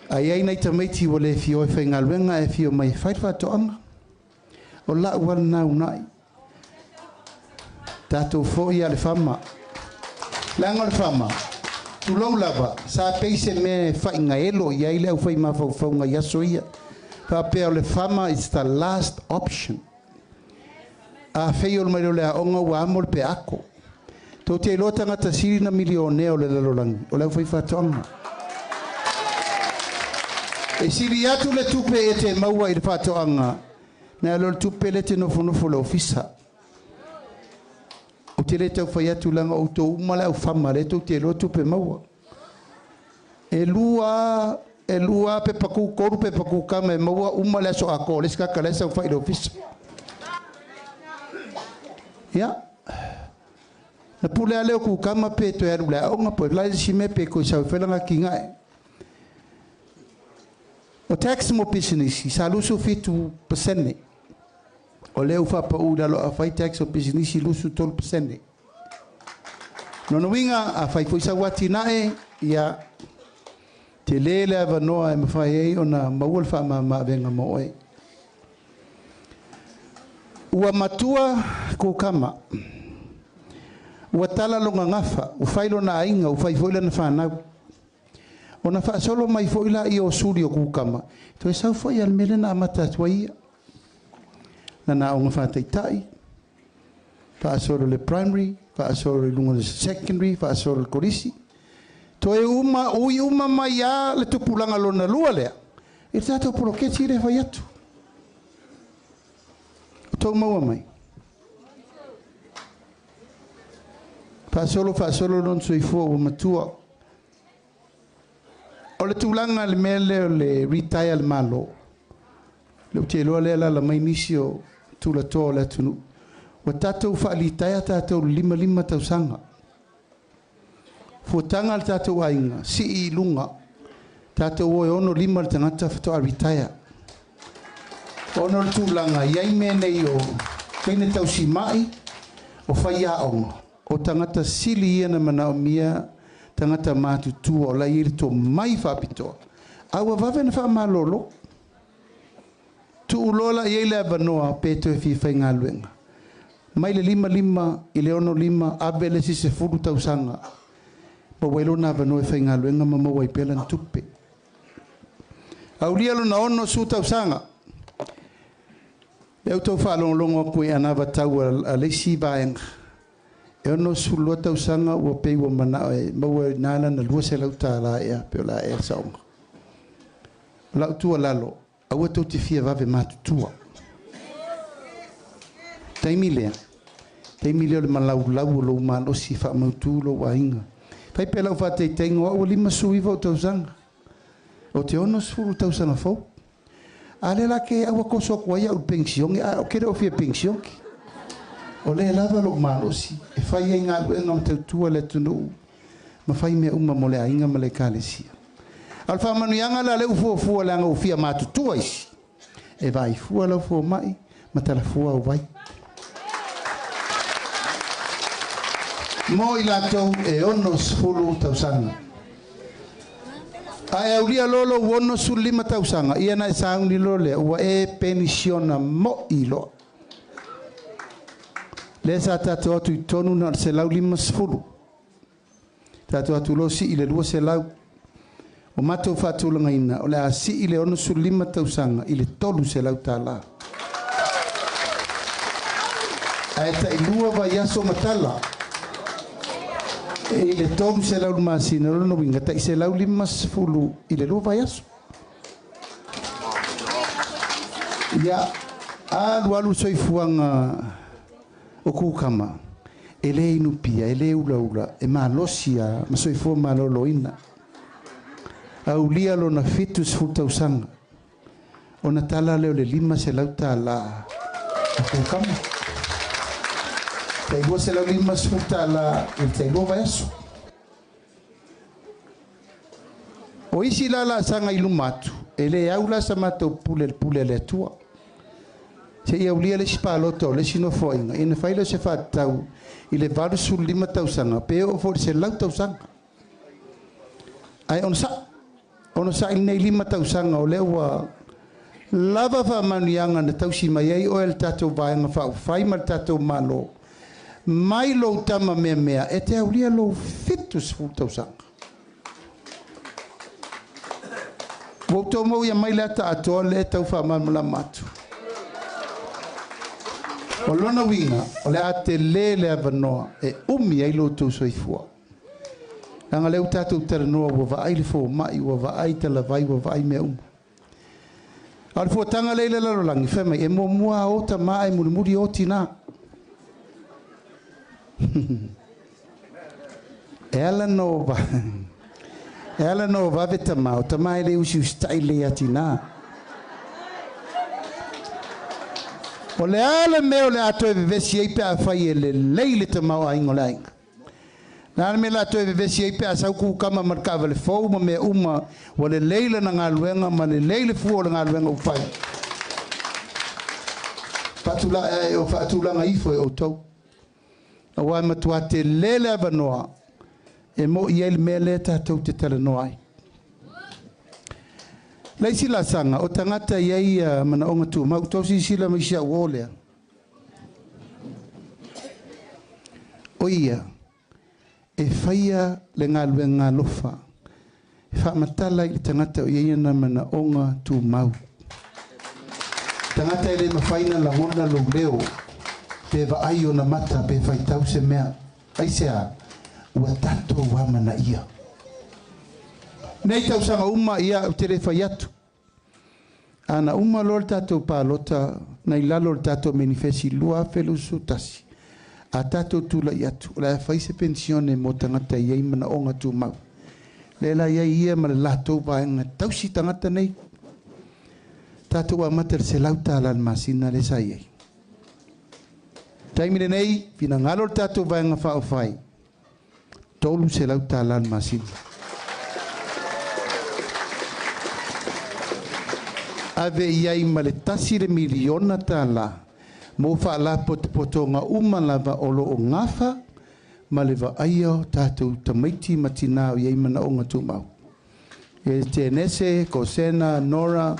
A i ai nai tamaiti ua le fia o e faigaluega ae fia omai e fai le faatoaga, o lau lava lena uunai. Tatou foi lava i le fama. Leaga o le fama, tulou lava, sa pei se mea e faigaelo i ai le aufai mafaufauga i aso ia. Faapea o le fama it's the last option. A fei o le mai le aoga ua amo le peako. Tou te iloa tagata sili na milionea o le lalolagi, o le aufaifaatoaga. E sili atu le tupe e te maua i le faatoaga, na lo le tupe le te nofonofo le ofisa. O te le tau fai atu laga o outou uma le aufama le tou te iloa tupe maua. E lua pepa ku, 3 pepa kukama e maua uma le aso atoa, le isi kaka le saofai i le ofisa. Ia, na pule a leo kukama pe toe alu le aoga, po e lai si mea pe koe sau whelanga ki ngai. O tax mo business, sa 27%. O leo whapa u lalo a whai tax o business 23%. Nono winga a whai foi sa wati nae, ia te lele avanoa e mawhai ei o na maua le whaamama venga mo oe. Ua matua kukama. Ua tala longa ngafa, u whai lona ainga, u whai foi lana whanau. O na whaasolo mai foi la i o suri o kukama. Toe sau foi al mele na amata atua ia. Nana o nga whātaitai, whaasolo le primary, whaasolo le lunga le secondary, whaasolo le korisi. Toe uma, ui uma mai a le tupulanga lona lua lea. E tātou poloketi le whai atu. O tau maua mai. Whaasolo, whaasolo lon soifua ua matua. O le tūlanga le mea lea o le retire le malo. Le ute loa lea la mai nisi o tūlatoa o le atunu. Ua tātou whaalitaya tātou 55 tausaga. Fuatanga le tātou ainga, si i lunga. Tātou oe 65 le tangata whatoa retire. Ono le tūlanga, iai mea nei o teine tausi mai, o whai aonga. O tangata sili ia na manao mia, tangata mātutua o lai iri tō mai whapitoa. Aua wawe na wha malolo. Tuulola i eile avanoa pe toe fia ngā luenga. Mai le 55 i le 65 ave le sise fulu tausaga. Ma wailona avanoa e whai ngā luenga ma maua i pela tupe. Aulia lona 60 tausaga. Le auto whaalongolongo aku e anava tau a leisi vaenga. E 62 tausaga ua pei ua manao e maua nā lana 200 tālā ea pe o la ea saonga. Lau tua lalo, aua tau te fia vave matutua. Taimi lea o le malaulau o lou malosi whaamautu lou ainga. Fai pe lau whāteiteinga o au 59 o tausaga. O te 60 tausaga fou. A le la ke aua koso aku ai au pensione, a o kere o fia pensione. O le lava lou malosi, e fai ai ngā luenga ma tautua le atunuu, ma fai mea uma mo le ainga ma le ekalesia. Al whaamanuiaga la le ufuafua le aga ufia matutua isi. E vaifua lau fua mai, ma talafua au vai. Mo i latou e 60 tausaga. Ae aulia lolo 65 tausaga, ia na e sauni lo lea, ua e penisiona mo i loa. Le sa tātou atu i tonu na le 150. Tātou atu lo si i le 200. O mātou whātūlanga ina, o le a si i le 65 tausaga i le 300 tālā. Ae tai lua vai aso matala. E i le 300 le masina, lono winga, tai 150 i le 2 vai aso. Ia, alu alu soifuanga o kukama, e le inupia, e le ula ula, e malosia, ma soifua maloloina. Aulia lona 70 tausaga. Ona tala leo le 500 tālā. A kukama. Tai 250 tālā i le tai 2 vai aso. O isi la la sanga i luma atu, e le au la sa mātou pule le pule le atua. Se i aulia le si pāloto o le si nofoinga, ina whaila se whātau i le 85 tausaga, pe o fo le 100 tausaga. Ai ono sa i nei 5 tausaga o lea ua lava whaamanuiaga na tausi mai ai oe le tātou vaenga whaufai ma le tātou malo. Mai lou tama mea mea, e te aulia lou 70 tausaga. Ua tau mau ia mai le ata atoa le tau whaamalamalama atu. O lona uiga, o le a telē le avanoa e umi ai lo outou soifua. Leaga lea ua tatou talanoa ua vaai le foma'i, ua vaai talavai, ua vaai mea uma. A o le fuataga lea i le lalolagi, fai mai e muamua o tamā ae mulimuli o tinā. E ala no va e ala no vave tamā, o tamā e le usiusita'i lelei iā tinā. O le a le mea o le a toe vevesi ai pe afai e lelei le tamaoaiga o le aiga? Le a le mea o le a toe vevesi ai pe a sau kukama ma le taavale fou ma mea uma, ua lelei lana galuega ma lelei le fua o le galuega ua fai? Faatulaga e o faatulaga ifo e outou. Auā e matuā telē le avanoa e mo'i ai le mea lea tatou te talanoa ai. Le isi laasaga, o tagata e i ai manaoga tumau, tou silasila mai si au uō lea. O ia, e faia le galuega alofa, e faamatala i le tagata o i ai ona manaoga tumau. Tagata e le mafai ona lagona lou leo, pe vaai ona mata, pe faitau se mea. Aisea? Ua tatou amanaia. Nei tausaga uma, ia, ou te le fai atu. Ana uma loa le tatou palota nai lalo o le tatou manifesi 2021, a tatou tula'i atu, o le a fai se penisione mo tagata e i ai manaoga tumau. Lea la i ai ia ma le latou vaega tausi tagata nei. Tatou amata i le $100 i le masina lea sa i ai. Taimi lenei, finagalo le tatou Vaega Faaupufai, $300 i le masina. Ave i ai ma le $1 le miliona mo faalapotopotoga uma lava o lo o gafa ma le vaaia o tatou tamaiti ma tinā o i ai manaoga tumau. E Tenese, Kosena, Nora,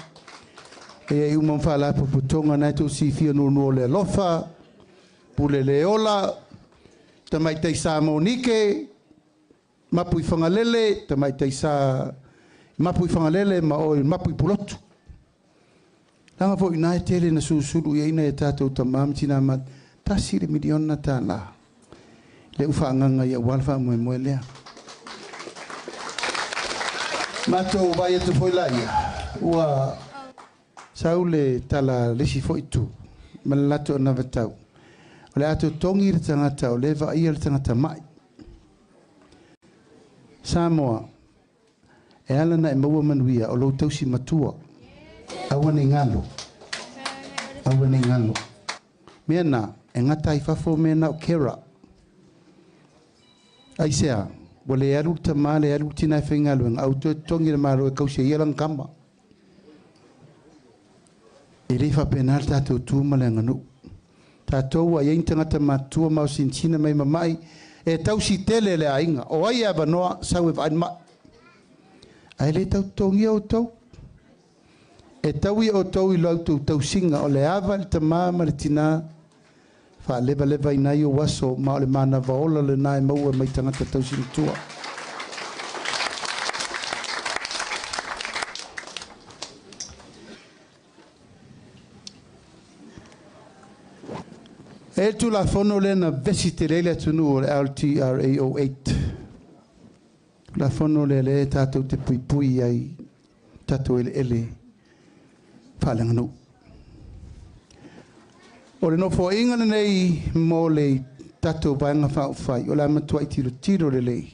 e ai uma ma faalapotopotoga na e tou silafia nuanua o le alofa, Pule le ola, tamaitai sa Monike, mapu i Fagalele, tamaitai sa mapu i Fagalele ma oe mapu i Pulotu. Leaga foi ina e tele na susulu i ai nai a tatou tamā ma tinā ma $1 miliona lea ua faaagaga i aua le faamoemoe lea. Matou vaai atu foi laia, ua sau le tala a le isi foi itu ma le latou anavatau, o le a totogi le tagata o lea e vaaia le tagata ma'i. Samoa, e ala ona e maua manuia o lou tausi matua. Aua ne i galo. Aua ne i galo. Mea na, e gata ai fafo mea na o carer. Aisea? Ua le alu le tamā, le alu le tinā e faigaluega, a ua toe totogi e le Malo e kausi ai ia lana tama. E le faapena le tatou tu ma le aganuu. Tatou ua i ai ni tagata matutua ma osinsina mai mama'i e tausi tele e le aiga. O ai e avanoa sau e vaai le ma'i. Ae le tau totogia outou. E tau ia outou i la outou tausiga o le ava i le tamā ma le tinā faalevalevaina ai ou aso ma o le manava ola lenā e maua mai tagata tausi matua. E le Tulafono lea na vevesi tele ai le atunuu o le LTRA 08. Tulafono lea lea tatou te puipui ai tatou eleele faaleaganuu. O le nofoaiga lenei mo le tatou Vaega Faaupufai, o le a matuai tilotilo lelei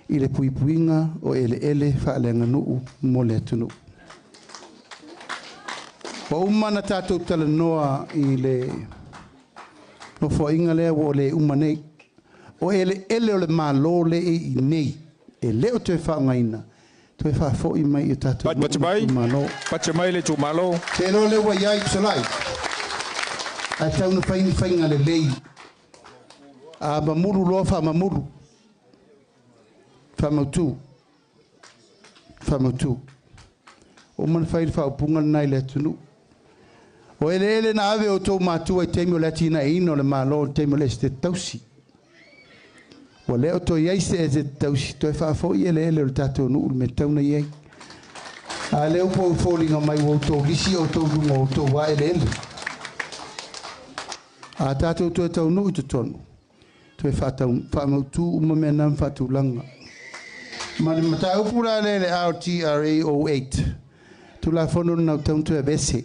i le puipuiga o eleele faaleaganuu mo le atunuu. Ua uma ona tatou talanoa i le nofoaiga lea ua le uma nei. O eleele o le Malo le e i nei, e le o toe faaaogaina, toe faafoi mai i o tatou Pati nuu ma mai, itumalo. Pati mai le itumalo. Te iloa lea ua i ai Fesolai, ae tau na fai ni faiga lelei. A mamulu loa faamamulu, faamautu, faamautu. Ua uma ona fai le faaupuga lena i le atunuu. O eleele na ave outou matua i taimi o le atinaeina o le Malo, i le taimi o le Esetete Tausi. Ua le o toe i ai se Esetete Tausi, toe faafoi eleele o le tatou nuu i le mea e tatau ona i ai. A lea ua foliga mai ua outou lisi outou i luga o outou lava eleele. A tātou toe taunuu i totonu, toe whaamautu uma mea nā whaatulanga. Ma le mataupu la le le RTRA 08, Tulafono na tau toe vese.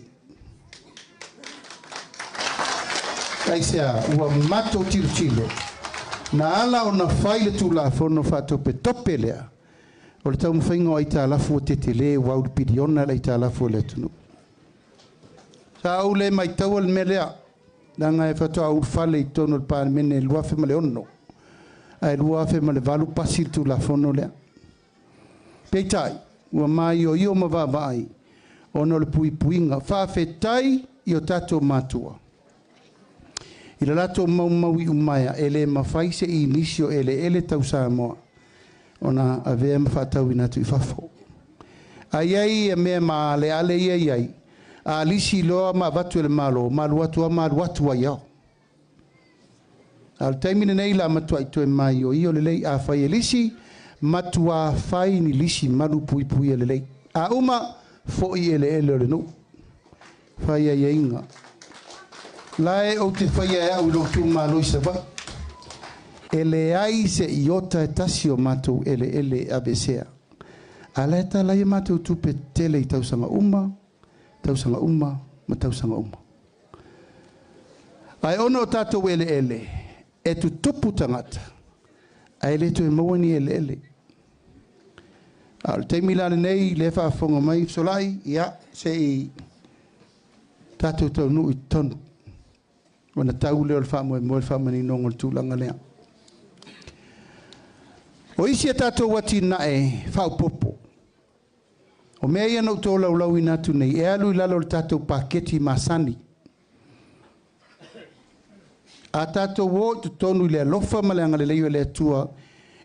Aisea, ua matou tilotilo. Na ala ona fai le Tulafono faatopetope lea, o le taumafaiga o aitalafu ua tetele ua au le piliona le aitalafu o le atunuu. Sa ou le maitaua le mea lea, leaga e faatoa ulufale i totonu o le Palemene i le 2006, ae 2008 pasi le Tulafono lea. Peitai, ua maioio ma vaavaai, ona o le puipuiga. Faafetai i o tatou matua. I le latou maumau i umaea, e le mafai se i nisi o eleele tau Samoa, ona avea ma faatauina atu i fafo. Ai ai ia mea ma ale ale ia iai, a lisi loa ma avatu e le Malo, ma alu atu ma alu atu ai ao. A o le taimi lenei la matuai toe mai o ia o lelei a fai e lisi, matua fai ni lisi malu puipui e lelei. A uma, foi eleele o le nuu. Fai ai aiga. La e ou te faia e au i lou itumalo i Savaii. E leai se iota e tasi o matou eleele e aveesea. A la e talai e matou tupe tele i tausaga uma, tausaga uma ma tausaga uma. Ae ona o tatou eleele, e tutupu tagata, ae le toe maua ni eleele. A o le taimi la lenei, le faafofoga mai Fesolai, ia, se i tatou taunuu i totonu. Ona tau lea o le faamoemoe le faamaninoga o le tulaga lea. O isi a tatou atinae faaopoopo, o mea ia na ou tolaulauina atu nei, e alu i lalo o le tatou paketi masani. A tatou o i totonu i le alofa ma le agalelei o le Atua,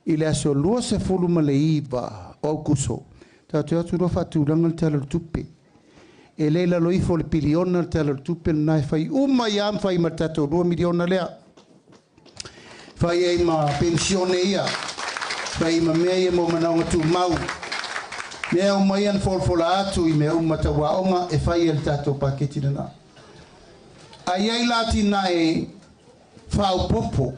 i le aso 29 o Aokuso, tatou atu loa faatulaga le Tala o le Tupe. E le lalo ifo o le piliona le Tala o le Tupe lena e fai uma ia ma fai ma le tatou 2 miliona lea. Fai ai ma pensione ia, fai ma mea ia mo manaoga tumau. Mea uma ia na folafola atu i mea uma tau aoga e fai e le tatou paketi lena. Ai ai la atinae faaopoopo.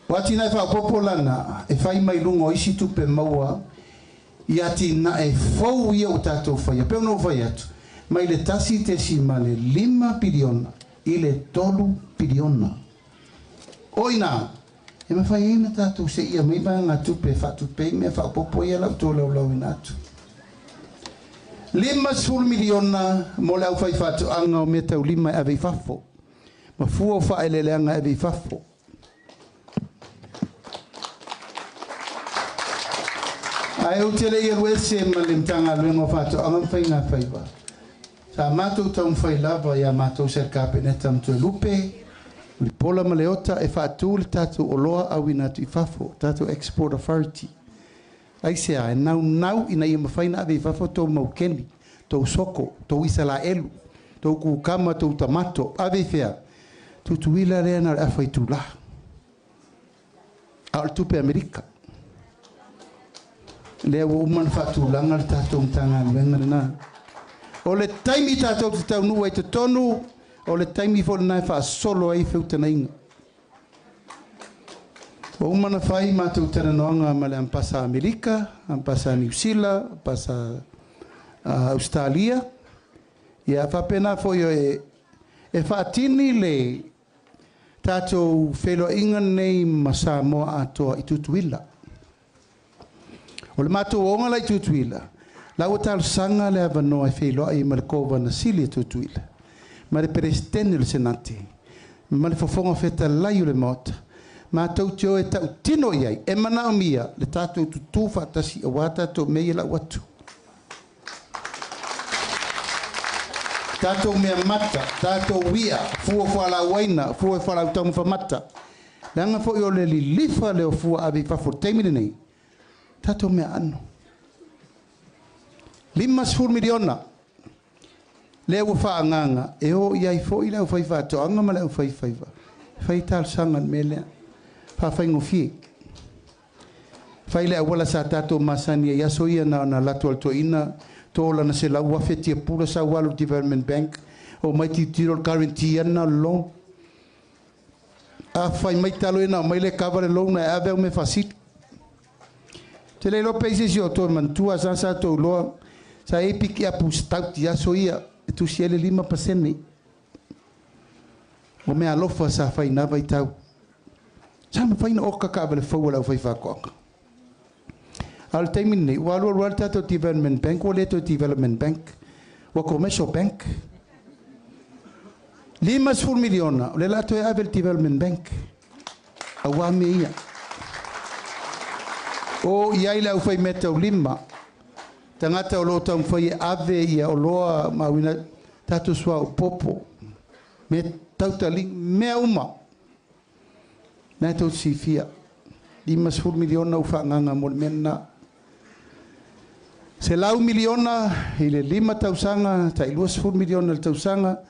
O atinae faaopoopo lana e fai mai luga o isi tupe maua i atinae fou ia o tatou faia. Pe ona ou fai atu, mai le 1.5 piliona i le 3 piliona. O ina, e mafai ai na tatou seia mai vaega tupe faatupei mea faaopoopo ia lau tolaulauina atu. 50 miliona mo le aufai faatoaga o mea taulima e ave i fafo. Ma fua o faaeleeleaga e ave i fafo. Ae ou te le i alu ese ma le Matagaluega o Faatoaga ma Faiga Faiva. Sa matou taumafai lava ia matou sa le Kapeneta ma Toelupe, Mulipola ma Leota e faatu le tatou oloa auina atu i fafo, tatou Export Authority. Aisea, e naunau ina ia mafai na ave i fafo tou maukeni, tou soko, tou isalaelu, tou kukama, tou tamato, ave i fea. Tutuila lea na o le afa itula. A o le tupe Amerika. Lea ua uma na faatulaga le tatou Matagaluega lena. O le taimi tatou te taunuu ai totonu, o le taimi foi lena e faasolo ai feutagaiga. Ua uma na fai matou talanoaga ma le Ampasa Amerika, Ampasa Niu Sila, Ampasa Australia. Ia faapena foi e faatini le tatou feiloaiga nei ma Samoa atoa i Tutuila. O le matou oga la i Tutuila, la ua talosaga le avanoa e feiloai ma le Kovana Sili e Tutuila, ma le Peresetene o le Senate, ma le Fofoga Fetalai o le Maota, matou te o e tautino i ai, e manaomia le tatou tutū faatasi auā tatou mea ia lau atu. Tatou mea mata, tatou ia, fua fualauaina, fua fualautaumafa Leaga foi o le lilifa lea o fua ave i fafo i le taimi lenei, tatou mea aano. 50 miliona, lea ua faaagaga e o i ai foi le aufai faatoaga ma le aufai faiva. Fai talosaga le mea lea. Faafaigofie. Fai le auala sa tatou masani ai aso ia na ona alu atu a le toeaina to lana 100,000 tiapula sau alu Development Bank o mai tilotilo le guarantee ana o le loan. A fai mai talo ina mai le kava le lona e ave au me fasili. Te le lope isi si o toi mantua sa sa tau loa. Sa e piki apu stauti aso ia. E tusi ele 5%. O mea alofa sa fai na vai tau. Sa ma fai na oka ka le fau lau fai whakoanga. A le taimi nei, ua alu alu le tatou Development Bank, ua le toe Development Bank, ua Commercial Bank. 50 miliona, o le la toe ave le Development Bank. Auā mea ia. O i ai le au fai mea tau lima. Tagata o lo taumafai e ave ia oloa ma auina tatou suauu popo. Me tautali, mea uma. Na e tou sifia. 50 miliona u whaanganga mo le mea na. 100 miliona i le 5 tausaga, tai 20 miliona le tausaga,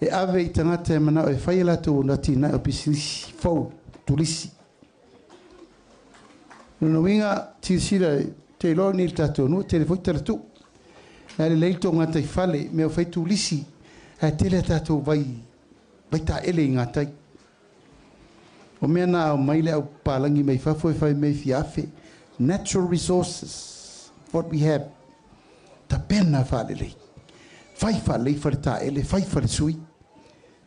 e ave i tagata e manao e fai e latou atinae o pisinisi fou, turisi. Lona uiga, silasila te iloa ni le tatou nuu, tele foi talatuu. Ae lelei le togata i fale, mea o fai turisi, ae tele a tatou vai, vai taele i gatai. O mea na ao mai le au palangi mai fafo e fai mei fiafe. Natural resources, what we have. Tapena whaalelei. Fai whaalelei whare taele, fai whare sui.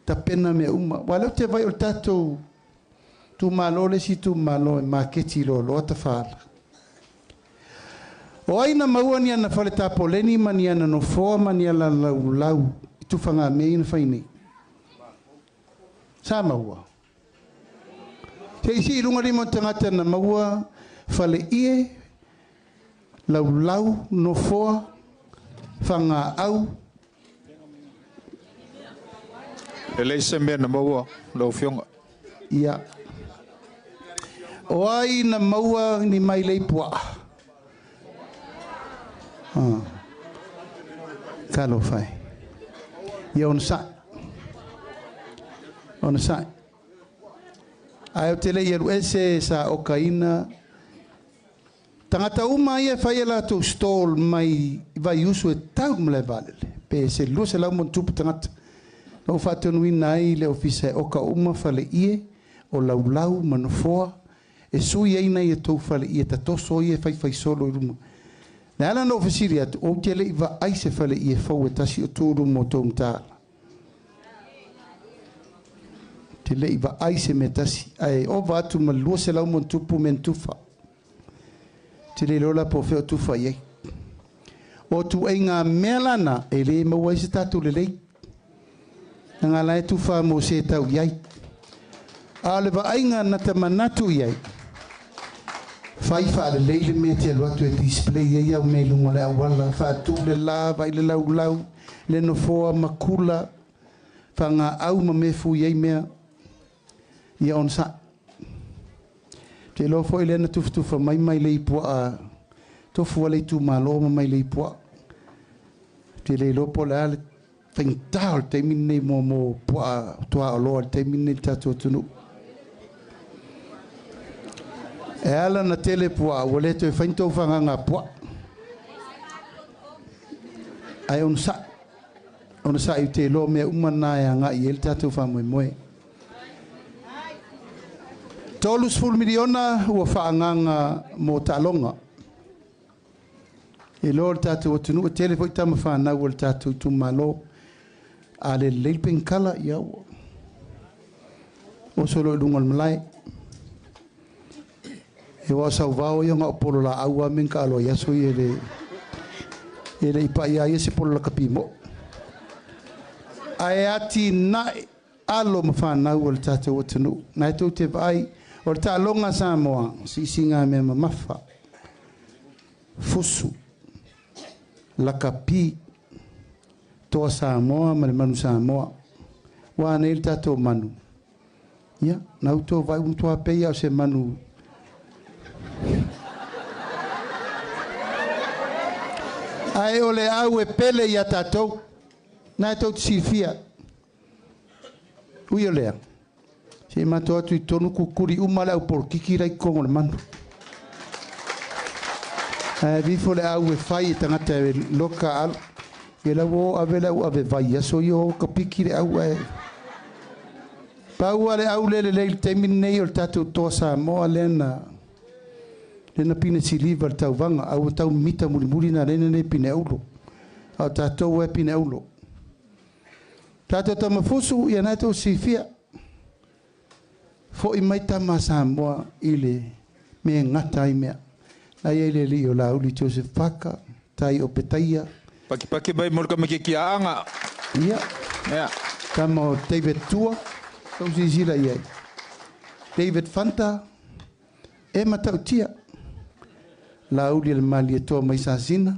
Tapena mea uma. Wa leo te vai o le tatou tu malo le si tu malo e maketi lo loa ta whaala. O ai na maua ni ana whare tapoleni ma ni ana nofoa ma ni ana laulau i tuwhanga mea ina whai nei. Sa maua. Te isi i runga rima o tangata na maua whale ie, laulau, nofoa, whanga au. E leai se mea na maua lau Afioga. Ia. O ai na maua ni mai lei puaa. Ah. Talo fai. Ia ona sa'i. Ona sa'i. Ae o te le i alu ese sa okaina. Tagata uma ia e fai e latou stall mai Vaiusu e tau i malae vaalele. Pe se 200 ma tupu tagata. Na ou faatonuina ai le ofisa e oka uma faleie o laulau ma nofoa e sui ai nai e tou faleie tatoso ia e faifai solo i luma. Le ala na ou fesili atu, ou te le'i vaai se faleie fou e tasi o tu luma o tou mataala. Te le'i vaai se mea tasi, ae ova atu ma le 200 ma tupu mea na tufa. Te le iloa la po o fea o tufa i ai. O tuaiga mea lana e lē maua ai se tatou lelei. Na la e tufa mo se tau i ai. A o le vaaiga na ta manatu i ai, fai faalelei le mea te alu atu e display ai au mea i luga o le auala, faatū le la, vaai le laulau, le nofoa makula, fagaau ma mea fui ai mea, ia ona sa'i. Te iloa foi lea na tufatufa mai mai le ipuaa, tofu ale itumalo ma mai le ipuaa. Te le iloa po o le a le faigata o le taimi lenei mo puaa tuaoloa i le taimi lenei i le tatou atunuu. E ala na tele puaa, ua le toe fai ni tou fagaga puaa. Ae ona sa'i. Ona sa'i te iloa mea uma na e agai i ai le tatou faamoemoe. 30 miliona ua faaagaga mo taaloga. E loa le tatou atunuu e tele foi tama fanau o le tatou itumalo. A le lelei le penkala, ia ua oso loa i luga o le malae. E ua sauvao ia nga o polo laau a me ka aloa i aso ia e le i paia ia se polo lakapi mo. Ae ati nae alo ma fanau o le tatou atunuu. Na e tou te vaai o le taaloga Samoa, siisiga mea mamafa. Fusu, lakapi, toa Samoa ma le manu Samoa. Ua nei le tatou manu. Ia, na utou vai umtua pei au se manu. Ae o le au e pele ia tatou. Na e tou te silafia. Ui o lea. Se matou atu i tonu kukuri uma le au polokiki lai kongo le manu. Ae vifo le au e fai e tagata e loka alo. Ia lau o ave le au ave vai aso ia o ka piki le au e. Pau lava le au lea e lelei i le taimi lenei o le tatou Toa Samoa lea na lea na pine siliva i le tauvaga, a ua tau mimita mulimuli na lea nei pine aulo. A o tatou e pine aulo. Tatou tamafusu ia na tou silafia. Fo'i mai tama a Samoa i le mea e gata ai mea. La i ai le alii o Laauli Joseph Paka, tai o Petaia. Pakipaki mai mo le tamaitiiti Aana. Ia. Ia. Tama o David Tua, tou silasila i ai. David Fanta, e matautia. Laauli e le Malietoa mai Sasina.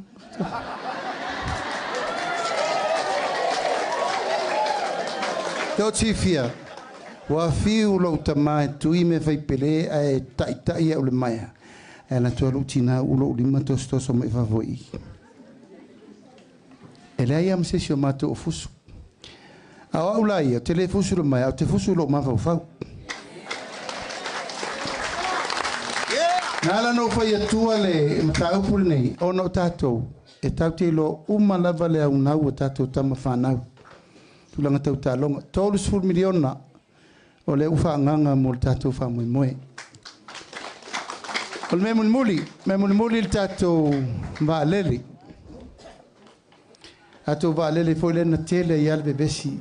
Tou te silafia, ua fiu lou tama e tui me faipele ae taitai au i le maea, ae alu atu lava lou tina uu lou lima tosotoso mai fafo i i. E leai lava ma se isi o matou o fusu. A o au la ia, ou te le fusu i le maea, ae ou te fusu i lou mafaufau. Na ala ona ou fai atua le mataupu lenei, ona o tatou, e tatou te iloa uma lava le aunau a tatou tama fanau, tulaga tau taaloga. $30 miliona o lea ua faaagaaga mo le tatou faamoemoe. O le mea mulimuli, mea mulimuli le tatou vaalele. Tatou vaalele foi lea na tele ai lava le vevesi.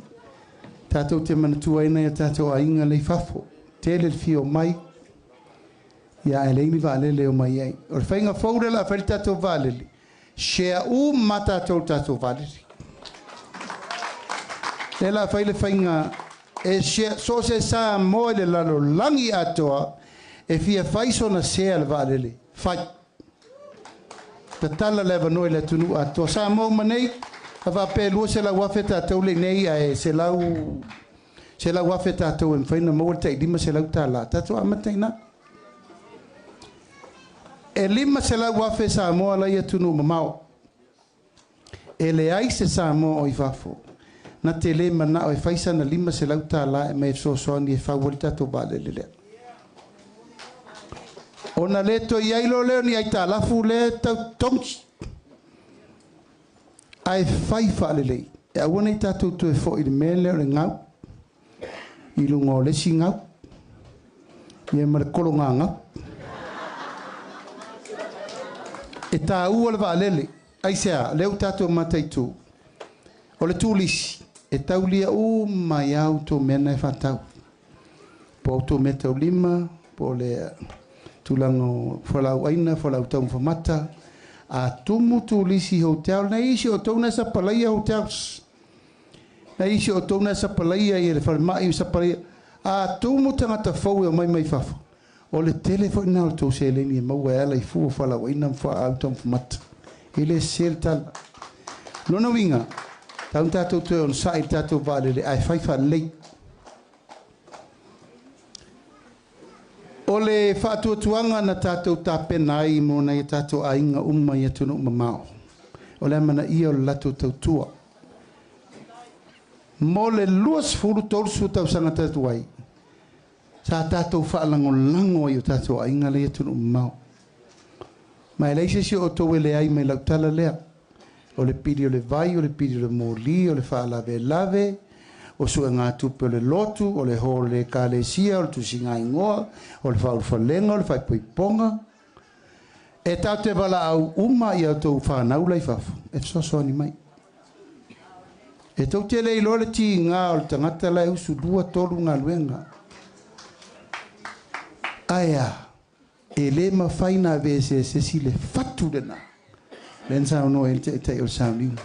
Tatou te manatua ai nai o tatou aiga la e i fafo. Tele le fia omai, ia ae leai ni vaalele e omai ai. O le faiga fou lea o le a fai le tatou vaalele, share uma lava tatou i le tatou vaalele. Lea o le a fai le faiga e share, so o se Samoa i le lalolagi atoa e fia fai sona share i le vaalele, fai. Tatala le avanoa i le atunuu atoa. Samoa uma nei, a faapea e 200,000 tatou lea i inei ae 100 100,000 tatou e mafai ona maua le tai $500, tatou amata i ina. E 500,000 Samoa la e i atunuu mamao. E leai se Samoa o i fafo na te le manao e fai sana $500 e aumai e fesoasoani e fau ai le tatou vaalele lea. Ona le toe i ai loa lea o ni aitalafu lea e tau totogi. Ae fai faalelei, e aua ne i tatou toe foi i le mea lea o le gau i luga o le isi gau, ia ma le kologa gau. E taua le vaalele. Aisea? Lea ua tatou mataitu, o le turisi e taulia uma ai lava outou mea na e faatau, po o outou meataulima, po o le tulaga o fualaau aina, fualaau taumafa mata. A tumu turisi i hotel, nai isi o outou na e sapalaia hotels, nai isi o outou na e sapalaia le falemai, sapalaia. A tumu tagata fou e omai mai fafo, o le tele foi lena o le tou seleni e maua e ala i fua o fualaau aina ma fuaau taumafa mata. E le sese le tala. O lona uiga, tau ina tatou toe onosai i le tatou vaalele ae fai faalelei. O le faatuatuaga na tatou tapena ai mo nai o tatou aiga uma i atunuu mamao, o le amanaia o le latou tautua. Mo le 20, 30 tausaga talu ai, sa tatou faalagolago ai i o tatou aiga la e i atunuu mamao. Ma e leai se isi o outou e leai mai lau tala lea. O le pili o le vai, o le pili o le moli, o le faalavelave, o suegatupe o le lotu, o le hall o le ekalesia, o le tusiga igoa, o le faaulufalega, o le faaipoipoga. E tatou te valaau uma i a outou fanau la i fafo e fesoasoani mai. E tou te le iloa le tiga o le tagata la e usu lua tolu galuega. Ae a? E le mafai ona aveesea e se isi le fatu lena lea na saunoa ai le Taitai o le sauniga.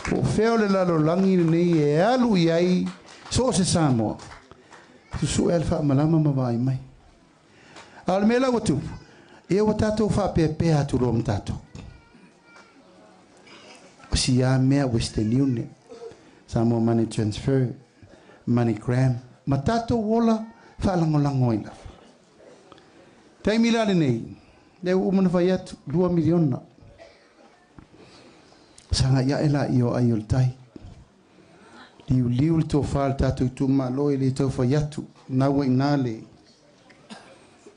Po o fea o le lalolagi lenei e alu i ai so o se Samoa, susue lava le faamalama ma vaai mai. A o le mea la ua tupu, ia ua tatou faapeapea atu loa ma tatou. O si a mea Western Union, Samoa Money Transfer, MoneyGram, ma tatou ola faalagolago ai lava. Taimi la lenei, lea ua uma ona fai atu, $2 miliona. Sagai ae laia o ai o le tai. Liuliu le tofa a le tatou itumalo e le tau fai atu, na ua i ina le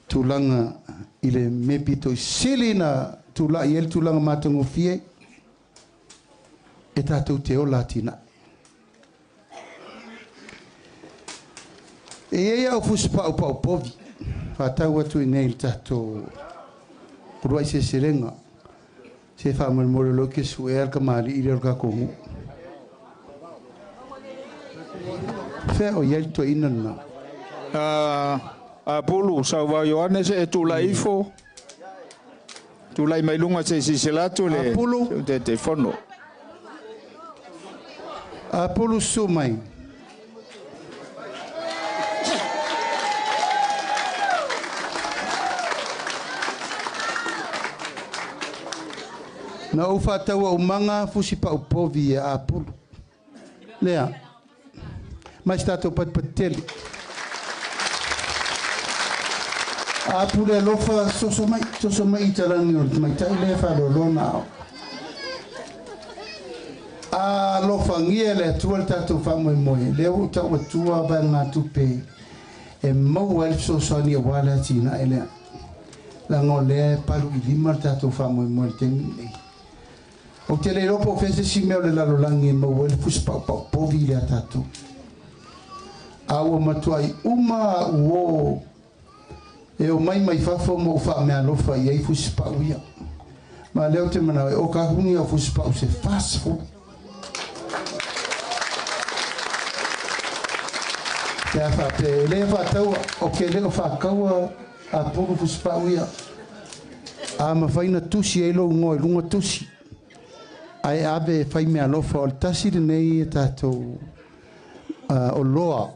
tulaga i le mea pito i sili na tulai ai le tulaga matagofie e tatou te ola atinae. E i ai a'u fusi pa'upa'u povi fa'atau atu i nei le tatou ulua'i seleselega se fa'amolemole o loo ke su'ea le kamāli'i lea o le kakou nu'u fea o iai le toeaina lena. Apulu Sauvao Ioane se e tulai ifo. Tulai mai luga se i silasila atu le Apulu. Taitaifono. Apulu susu mai. Na ou fa'ataua umaga fusi pa'upovi ia Apulu. Lea. Mai se tatou patipati tele. Apulu e alofa soso mai, soso mai i talagi o le tamaitai lea e fa'aloaloa na ao. Alofagia e le Atua le tatou fa'amoemoe, lea ua ou ta'u atua vaegatupe e maua ai le fesoasoani auā le atinae lea. Laga o lea e palu i lima le tatou fa'amoemoe i le taimi lenei. Ou te le iloa po o fea se isi mea o le lalolagi e maua ai le fusi pa'upa'u povi lea a tatou. A ua matua'i uma a'u ō e omai mai fafo ma ou fa'ameaalofa i ai fusi pa'u ia. Ma lea ou te manao e oka aku ni au fusi pa'u se 40. Pe a fa'apea e lē fa'ataua o ke lē o fa'akaua Apulu fusi pa'u ia. A mafai na tusi ai lou igoa i luga tusi ae ave e fai meaalofa o le tasi lenei e tatou oloa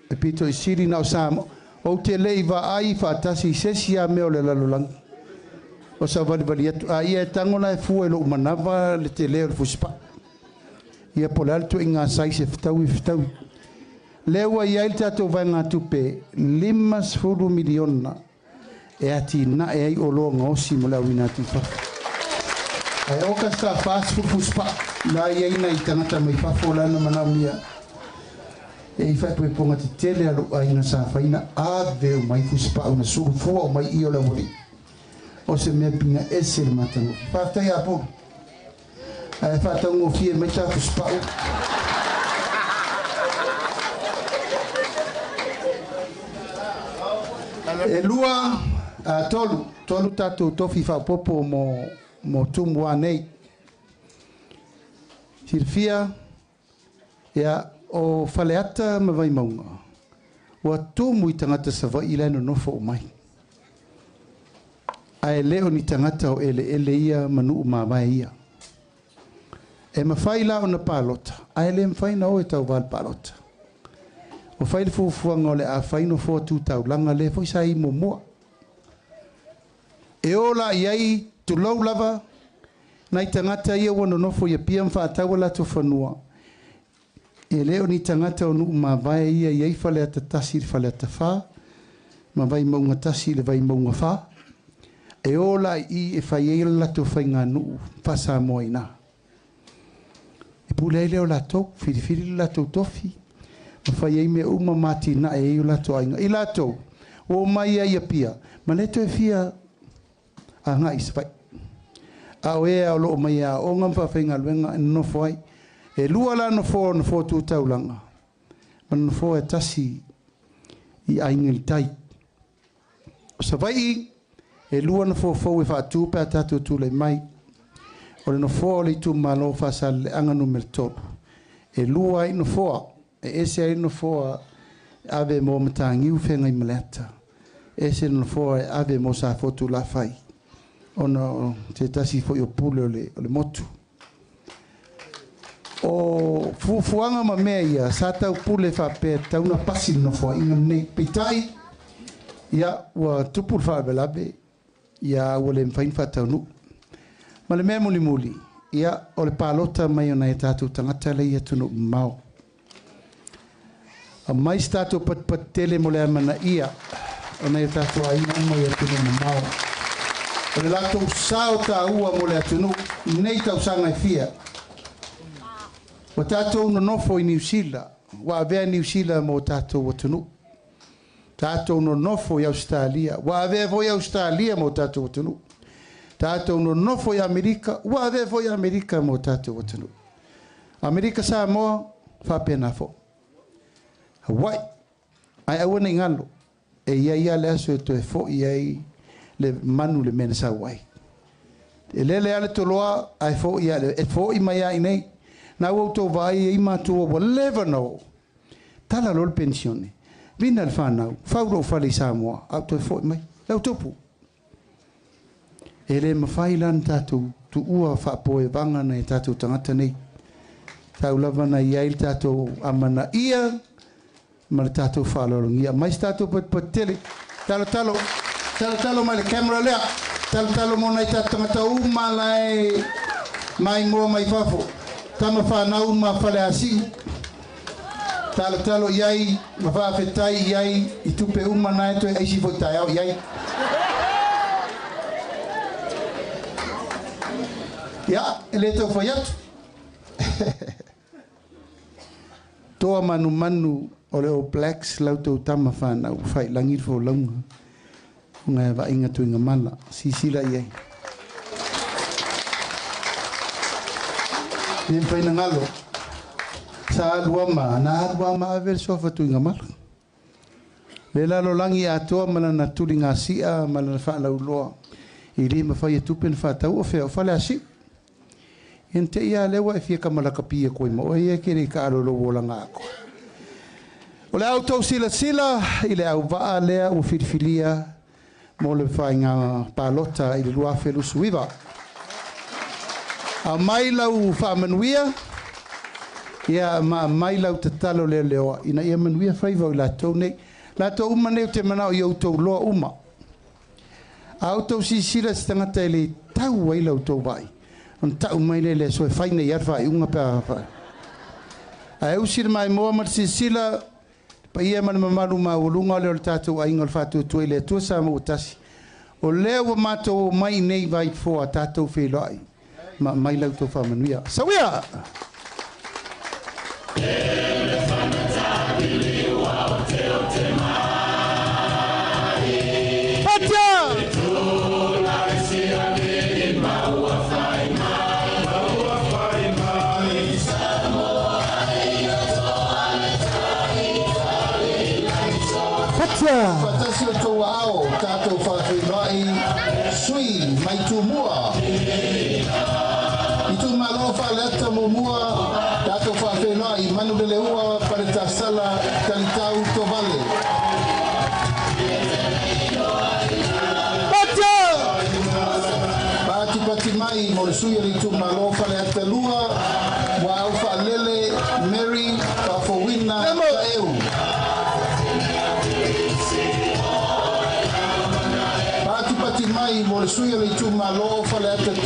e pito i sili na o Samoa. Ou te le'i vaai fa'atasi i se isi a mea o le lalolagi o sauvalivali atu a ia e tago la e fua i lo'u manava le telē o le fusipa'a ia po o le a le tuaiga size e fetaui fetaui. Lea ua i ai le tatou vaegatupe $50 miliona e atinae ai oloa gaosi mo le auina atu i fafo. Ae oka se ta 40 fusipa'a la i ai nai tagata mai fafo la na manaomia e i fa'aepoepoga tetele a lo'u aiga sa faina ave o mai fusipa'u na sulufua o mai i o le auali'i o se mea piga ese le matagofie. Fa'afetai Apulu ae fa'ataugofie mai ta fusipa'u. E lua, a tolu, tolu tatou tofi fa'aopopo mo mo tumu nei. Silafia, ia, o Faleata ma Vaimauga, ua tumu i tagata Savaii la e nonofo umai. Ae lē o ni tagata o eleele ia ma nuu mavae ia. E mafai la ona palota, ae lē mafai na o e tauvā le palota. Ua fai le fuafuaga o le a fai nofoa tu taulaga lea foi sa i muamua. E o la i ai tulou lava nai tagata ia ua nonofo i Apia ma fa'ataua latou fanua. E lē o ni tagata o nuu mavae ia i ai Faleata 1 i le Faleata 4 ma Vaimauga 1 i le Vaimauga 4. E o la i e fai ai le latou faiganuu fa'asamoa iinā. E pule ai lea o latou, filifili le latou tofi, ma fai ai mea uma ma atinae ai o latou aiga. I latou, ua omai ai i Apia, ma le toe fia aga'i i Savaii. A o e a o lo'o mai e aoga ma fa'afaigaluega e nonofo ai. E lua la nofoa o nofoa tu taulaga, ma le nofoa e tasi i aiga i le tai. O Savaii, e lua nofoa fou e fa'atū pe a tatou tulai mai. O le nofoa o le itumālō Fa'asaleleaga numera 3. E lua ai nofoa, e ese ai le nofoa e ave mo Matagiu feagai ma Leata. Ese le nofoa e ave mo Safotu Lafai, ona o te tasi fo'i o pule o le motu. O fuafuaga ma mea ia sa taupule fa'apea tatau na pasi le nofoa'iga lenei. Peitai, ia, ua tupu le fa'alavelave, ia ua le mafai na fa'ataunu'u. Ma le mea mulimuli, ia, o le palota mai o nai a tatou tagata lea i atunu'u mamao. Aumai se tatou patipati tele mo le amanaia o nai o tatou aiga uma i atunuu mamao. O le latou sao tāua mo le atunuu i nei tausaga e fia. Ua tatou nonofo i Niusila, ua avea Niusila mo tatou atunuu. Tatou nonofo i Ausetalia, ua avea foi Ausetalia mo tatou atunuu. Tatou nonofo i Amerika, ua avea foi Amerika mo tatou atunuu. Amerika Samoa, faapena fo'i. Hawaii, Ai aua nei ngalo e ia ia le aso e toe fo'i ai le manu le mea na sau ai. E lele ale toloa ai fo'i ale e fo'i mai ai nei. Na ua outou vaai ai matua ua leva na oo. Tala loa le penisione. Vina le fanau, fau lou fale i Samoa, a ou toe fo'i mai. Le au tupu. E le mafai la ona tatou tuua faapoevaga nai a tatou tagata nei. Tau lava na i ai le tatou amanaia ma le tatou faaaloalogia. Aumai se tatou patupatu tele. Talo talo, talo talo mai le camera lea. Talo talo mo nai tatou tagata uma la e maimoa mai fafo. Tama fanau uma a Faleasiu. Talo talo i ai ma faafetai i ai i tupe uma na e toe aisi foi taeao i ai. Ia, e le tau fai atu. Toa manumanu o le All Blacks lau tou tama fanau failagi le folauga ona e vaaiga tuigamala. Sisila i ai. Le mafai na galo. Sa alu ama, na alu ama ave le suafa tuigamala. Le lalolagi atoa ma lana tuligasia ma lana faalauloa i le mafai e tupe na faatau o fea o Faleasiu. Ia na te i a lea ua e fia kamalakapia koe ma oe ia ke le kaalo lou olaga ako. O le a outou silasila i le auvaa lea ua filifilia mo le faiga palota i le 2029. Aumai lau faamanuia, ia ma aumai lau tatalo leoleoa ina ia manuia faiva o i latou nei. Latou uma nei ou te manao ia outou loa uma. A outou silasila i se tagata e le tau ai la outou vaai, ona tau mai lea i le aso e fai nei lava le faaiuga pe a fai. Ae usi le maimoa ma le silasila, le paia ma le mamalu maualuga lea o le tatou aiga o le Faatuatua i le Atua Samoa ua tasi. O lea ua matou omai i nei Vaifoa tatou feiloai ma aumai la outou faamanuia. Sauia! Faatasi o tou aao tatou faafeiloai sui mai Tumua. Itumalo Faleata muamua tatou faafeiloai Manuleleua Paletasala Talitau Tovale. Patipati mai mo le sui o le itumalo Faleata 2 Muaau Faalele Mary Faafouina Taeu. Patipati mai mo le sui o le itumalo Faleata 3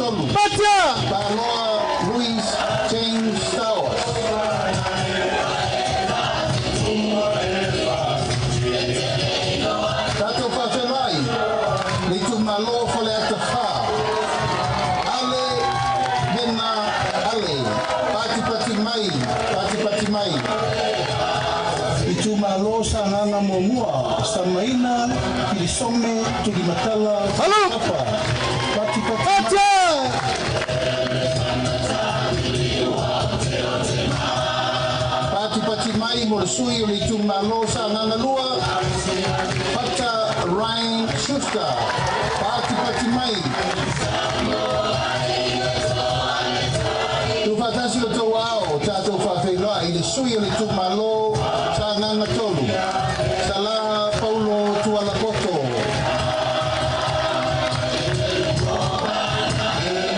Paloa Louis James Towers. Tatou faafeiloai le itumalo Faleata 4 Ale Mena Ale. Patipati mai, patipati mai. Itumalo Sagaga muamua, Samaina, Kilisome, Tulimatala, Apa. Patipati mai. Patipati mai mo le sui o le itumalo Sagaga 2, Pata Ryan Schuster. Patipati mai. Tuufaatasi o tou ao, tatou faafeiloai i le sui o le itumalo Sagaga 3, Sala Paulo Tualapoto.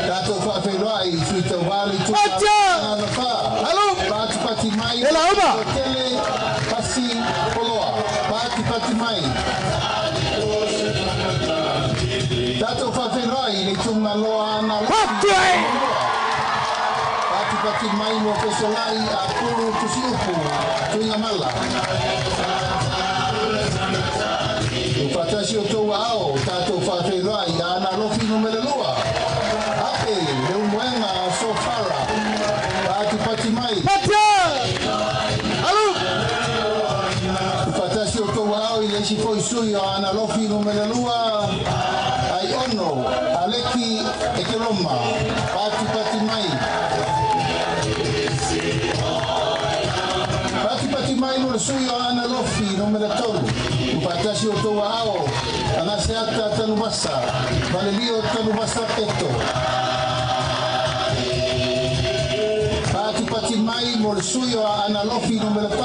Tatou faafeiloai i sui tauva le itumalo Sagaga 4, Patipati mai Tele Pasi Poloa. Patipati mai. Tatou faafeiloai i le itumalo Aana Patipati mai mo Fesolai a Pulu Tusiupu Tuigamala. Tuufaatasi o tou aao tatou faafeiloai i Aana Alofi numera 2, Ape Leumuega Sofara. Patipati mai. Tuufaatasi o tou aao i le isi foi sui o Aana Alofi numera 2, Ai Ono Aleki Ekeroma. Patipati mai. Patipati mai mo le sui o Aana Alofi numera 3. Ufatasi o tou aao, Agaseata Tanuvasa, Valelio Tanuvasa Peto. Patipati mai mo le sui o Analofi numera 4,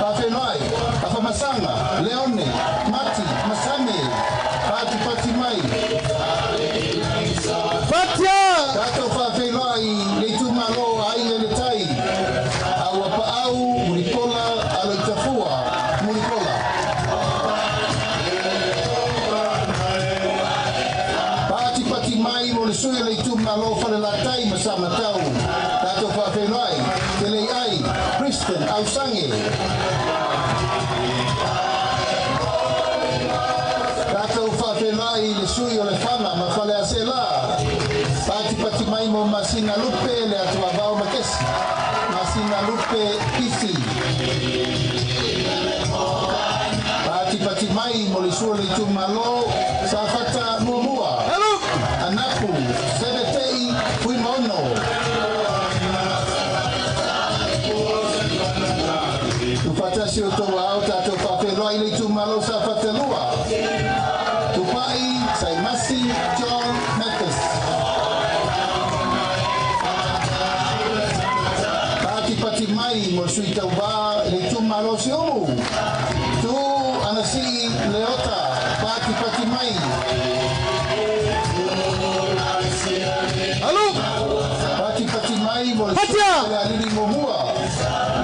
Fafenoai, Afamasanga, Leone, Mati, Masame, Patipati mai. Fatia! Tatou faafeiloai le itumalo aiga i le tai, Auapaau, Mulipola, Aloitafua, Mulipola. Patipati mai mo le sui o le itumalo Falelatai ma Samatau. Tatou faafeiloai, Telei Ai, Kristen Ausange. Tatou faafeiloai le sui o le Fana ma Faleaseela. Patipati mai mo Masina Lupe le Atuavao Makesi. Masina Lupe Isi. Patipati mai mo le sui o le itumalo Safata Muamua. Anapu Sevetei Fuimaono. Ufatasi o tou ao tatou faafeiloai le itumalo Safata Lua. Tupai Saimasi John Mathis. Patipati mai mo le sui tauvā le itumalo Siumu. Tu Anasii Leota. Patipati mai. Alu! Patipati mai mo le sui Fatia! le alili momua.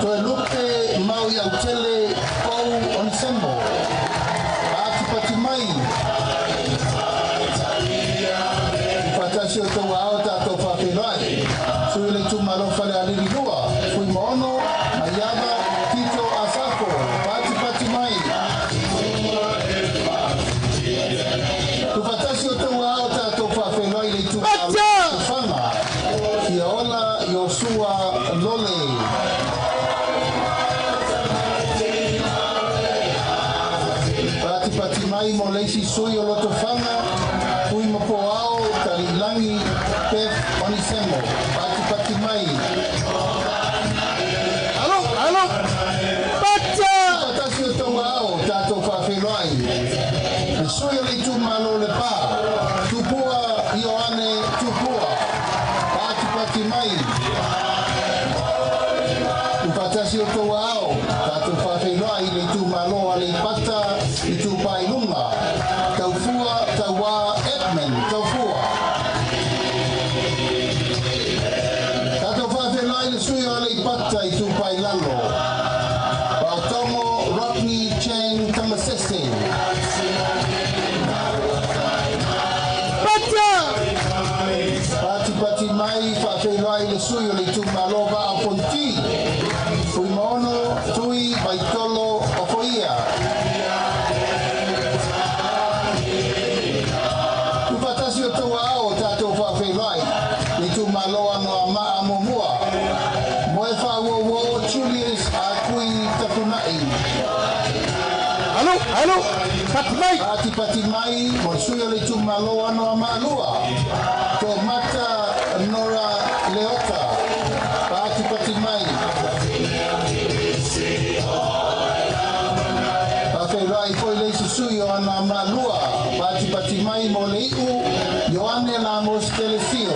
Toe Lupe Maui Autele Pou Onisemo. Patipati mai. Fatasi o tou ao tatou faafeiloai. Sui le itumalo Fale Alili Lua, Fuimaono, Maiava, Tito Asafo, Patipati mai. Tufatasi o tou ao tatou faafeiloai le itumalo Tofaga, Fiaola Iosua Lole. Patipati mai mo le isi sui o Lotofaga, Fuimapoao, Talilangi, Pef Onisemo. Patipati mai. Alo, alo! Fatia! Fatasi o tou ao, tatou faafeiloai. Le sui o le itumalo Lepa, Tupua Ioane Tupua. Patipati mai. Ufatasi o tou ao, tatou faafeiloai le itumalo Aleipata, Itupa i Luga. Taufua Tauā Edmund Taufua. Tatou faafeiloai le sui o Aleipata Itupa i Lalo. Paotogo Rodney Chang Tamasese. Fatia! Patipati mai faafeiloai le sui o le itumalo Vaa Fonti. Fuimaono Tui Vaitolo Ofoia. Ufatasi o tou ao tatou faafeiloai le itumalo Anoamaa Muamua. Moe faauauo Julius Akui Tafunai. Alo, alo! Pati mai! Patipati mai mo le sui o le itumalo Anoamaa Lua. Tomata Nora Leota. Patipati mai. Faafeiloai foi le isi sui o Anoamaa Lua. Patipati mai mo le iu Ioane Lamos Telesio.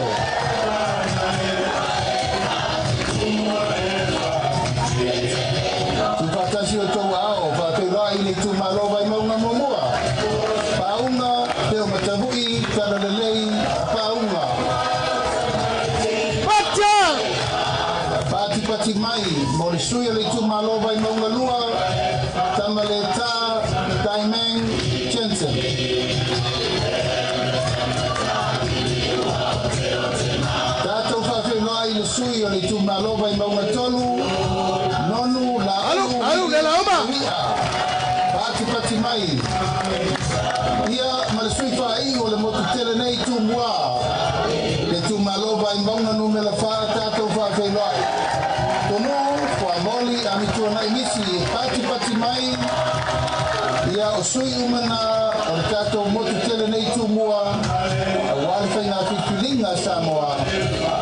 Tufatasi o tou ao, faafeiloai le itumalo Vaimauga Muamua. Paauga, Teo Matavui, Talalelei, Paauga. Fatia! Patipati mai mo le sui o le itumalo Vaimauga Lua, Tamaleta Daimeng Jensen. Tatou faafeiloai le sui o le itumalo Vaimauga Tolu, Nonu Alu, Laau alu, le laoma! Patipati mai. Ia ma le sui faaiu o le motu tele nei Tumua. Le itumalo Vaimauga numera 4 tatou faafeiloai. Tonu Fuamoli Amituanai Misi e patipati mai. Ia o sui umana o le tatou motu tele nei Tumua. Auā le faiga filifiliga Samoa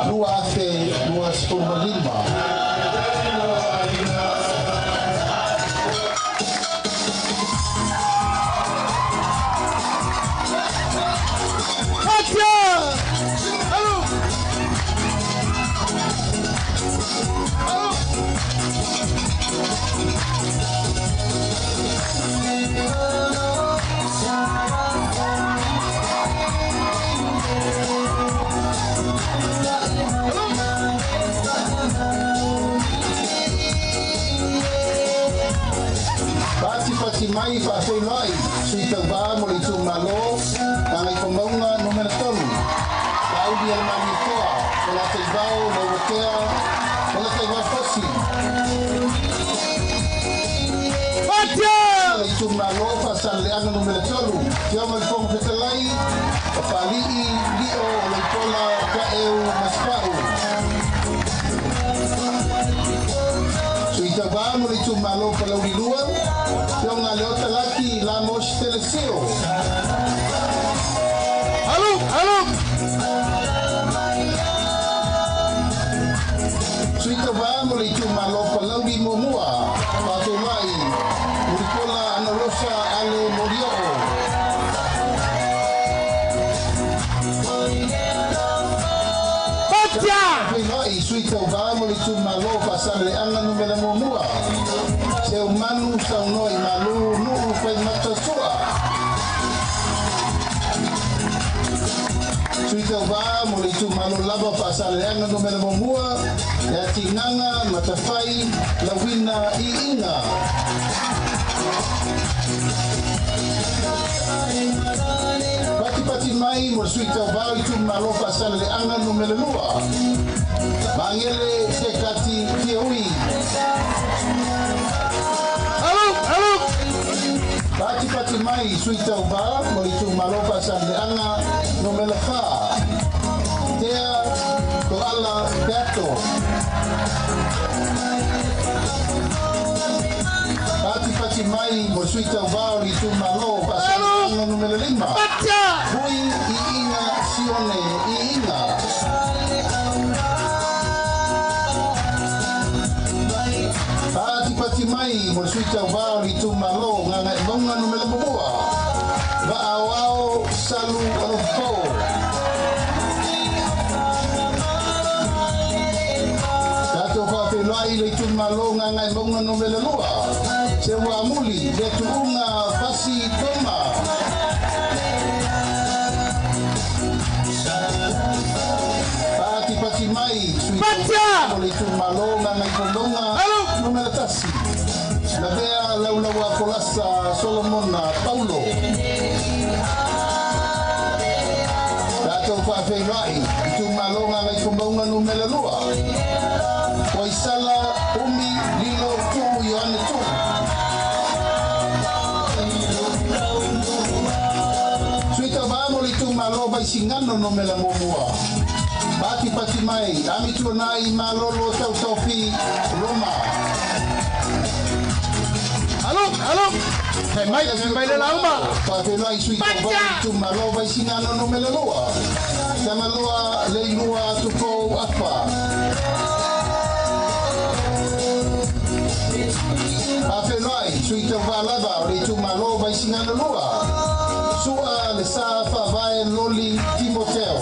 2025. Patipati mai faafeiloai sui tauvā mo le itumālō Gagaifomauga numera 3 Laauli Alemalietoa Polataivao Leuatea Polataivao Fosi. Patia! Le itumālō Faasaleleaga numera 3 Fioga i le Fofoga Fetalai Papali'i Lio o Leipola Taeu Masepa'u. Sui tauvā mo le itumālō Palauli 2 Fioga Leota Laki Lamos Telesio. Alu, alu! Sui tauvā mo le itumālō Palauli Muamua Faafeiloai Mulipola Anarosa Ale Molioo. Patia! Faafeiloai sui tauvā mo le itumālō Faasaleleaga numera 1 Seumanu saunoa i Malū Nuu Faimata Sua. Sui tauvā mo le itumālō lava Faasaleleaga numera 1 Le Atiganga Matafai Lauina Iiga. Patipati mai mo le sui tauvā o itumālō Faasaleleaga numera 2 Magele Sekati Fiaui. Alu, alu! Patipati mai sui tauvā mo le itumālō Faasaleleaga numera 4 Tea Toala Peato. Patipati mai mo le sui tauvā o le itumālō Faasaleleaga numera 5 Patia! Hui Iiga Sione Iiga. Patipati mai mo le sui tauvā o le itumālō Gagaemauga numera 1 Va'aoao Salu Alofo. Tatou faafeiloai le itumālō Gagaemauga numera 2 Seuamuli le Tuuga Fasi Toma. Patipati mai sui Patia! mo le itumālō Gagaifomauga Alu! numera 1 Lavea Laulaua Kolasa Solomona Paulo. Tatou faafeiloai itumālō Gagaifomauga numera 2 Poisala Umi Lilo Tuu Ioane Tuu. Sui tauvā mo le itumālō Vaisigano numera 1 Patipati mai Amituanai Malolo Tautofi Roma. Alu, alu! Fai mai, fai mai le lauma! Faafeiloai sui tauvā o le itumālō Vaisigano numera 2 Tagaloa Leilua Tupou Afa. Faafeiloai sui tauvā lava o le itumālō Vaisigano 2 Sua le Sa Faavae Loli Timoteo.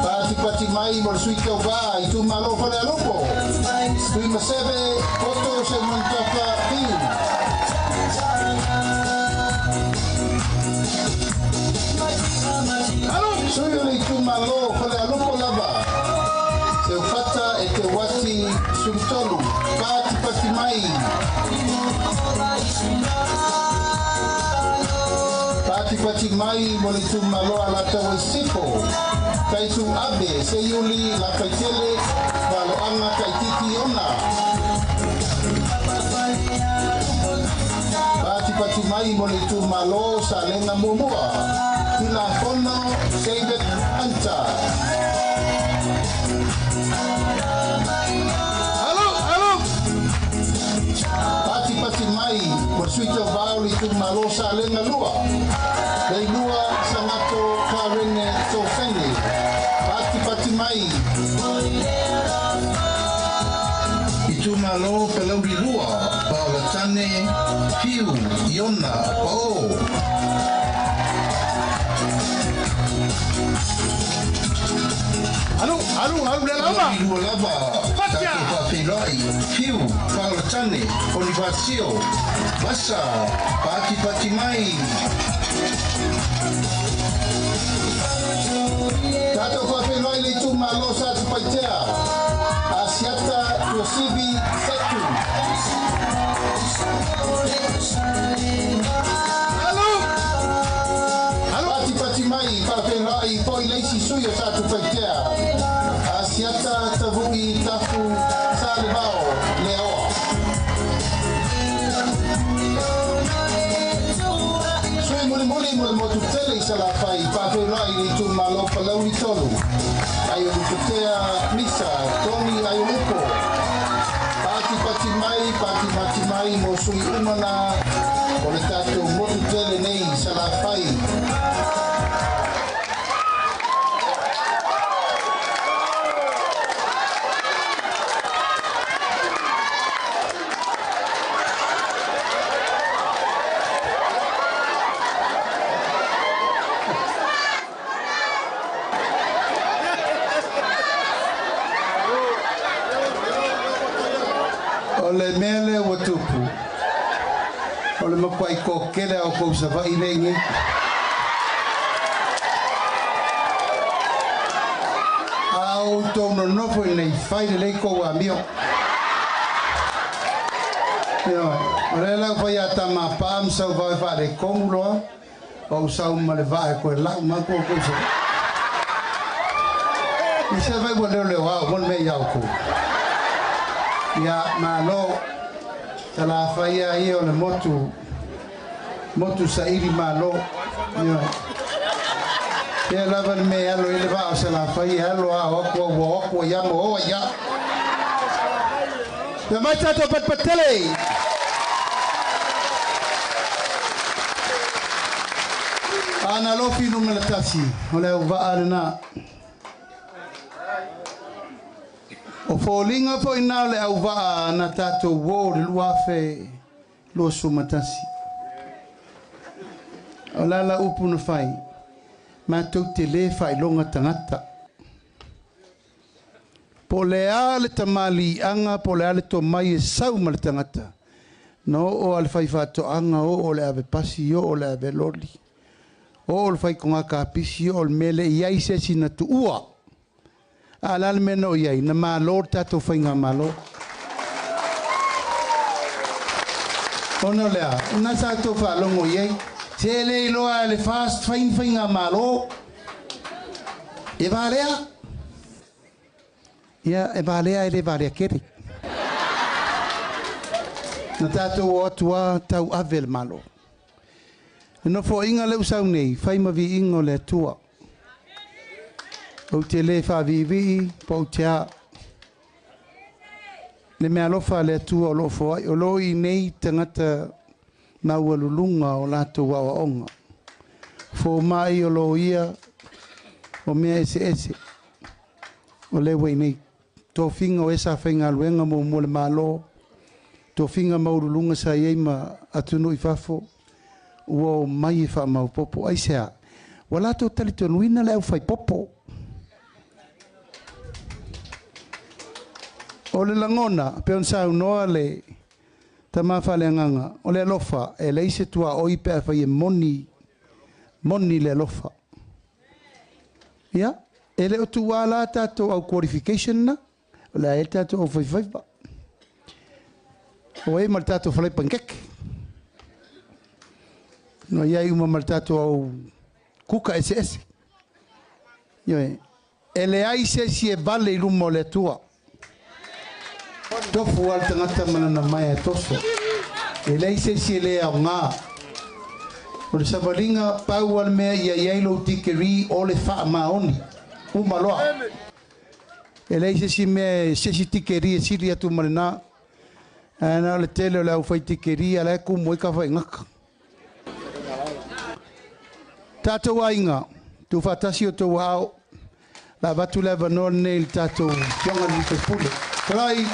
Patipati mai mo le sui tauvā itumālō Falealupo Tuimaseve Poto Seumanutafa Fiu. Alu! Sui o le itumālō Falealupo lava Seufata e te Wati Sulutolu. Patipati mai. Patipati mai mo le itumālō Alataua i Sifo Taitu Abe Seiuli Lafaitele Valoaga Taititi Ona. Patipati mai mo le itumālō Salega Muamua Tulafono David Hunter. Alu, alu! Patipati mai mo le sui tauvā o le itumālō Salega 2 Leilua Sagato Karene Tofeni. Patipati mai itumālō Palauli 2 Paolatane Fiu Iona Pa'o. Alu, alu, alu le lauma! Lua lava Patia! Tatou faafeiloai Fiu Paolatane Onivasio Vasa. Patipati mai. Tatou faafeiloai le itumālō Satupaitea Asiata Tuasina Sivi Setu. Alo! Alo! Pati pati mai, whawhengai, poi leisi sui o tātou whaitea. Asiata Tavu'i Tafu Salevao Leoa. Sui muli muli mo le motu tele i Salafai, whawhengai le tu malo palauli tolu. Aiolupotea Misa, Tony Aiolupo. Pati pati mai, pati pati mai mo sui umana o le tātou motu tele nei i Salafai. O le mea lea ua tupu, o le makuai kokele o kou sava'i nei nei. A o outou nonofo ina i fai lelei kou amio. Ioe, o lea lau fai a tamapā ma sauvao e faaletogu loa, o ou sau ma le vaa e koe lau maku o kou sava'i. I se vai ua leoleo ao mo le mea iā oukou. Ia, malo, talafaia ia o le motu, motu saili malo. Ioe. Ia lava le mea e alo i le vaa o Salafai, e alo a o aku au o aku ia mo oa ia. Ia mai tātou patupatele! Ana lofi numera tasi, o le au vaa lena. O fōlinga foi nā o le au vaa na tātou wō le 2021. O lala upu na whai, mātou te le whailonga tangata. Po le a le tamali anga, po le a le tō mai e sau ma le tangata. No o a le whai whātoanga, o o le ave pasi, o o le ave loli. O o le whai konga kapisi, o le mele i ai se sina tuua. A la le mea o iai, na malo tātou whainga malo. Ona lea, na tātou whaalongo iai, te le iloa le fast whain whainga malo. E valea? Ia, e valea e le valea kere. Na tātou o atua tau ave le malo. No fo inga le usau nei, whai mavi inga o le atua. O te le whavivi, po o te a. Le mea alofa le atua o loo foai, o loo i nei tangata maua lulunga o lātou aoaoga. Fō mai o loo ia o mea ese ese. O le wei nei. Tōfinga o esa whaingaluenga mo mo le malo. Tōfinga maululunga sa iei ma atunu i fafo. Ua o mai e wha maupopo. Ai sea, wa lātou talitonuina le au whaipopo. O le langona, pe on sau noa le tama whaleanganga, o le alofa, e leise tua oi pe a whai e moni, moni le alofa. Ia, e le o tua la tātou au qualification na, o le a e tātou au whaiwhaiwa. O e ma le tātou whalai pankeke. No iai uma ma le tātou au kuka ese ese. Ioe, e le ai se si e vale i luma o le atua. Tofu al tangata manana mai e toso. E lei se si e le au ngā. O le savalinga pau al mea ia iai lo tikeri o le wha maoni. Uma loa. E lei se si mea se si tikeri e siri atu marina. Ana o le tele o le au whai tikeri a le kumu i ka whai ngaka. Tātou ainga, tū whatasi o tō hao. La vatu le vanoa nei le tātou fionga ni te pule. Karai!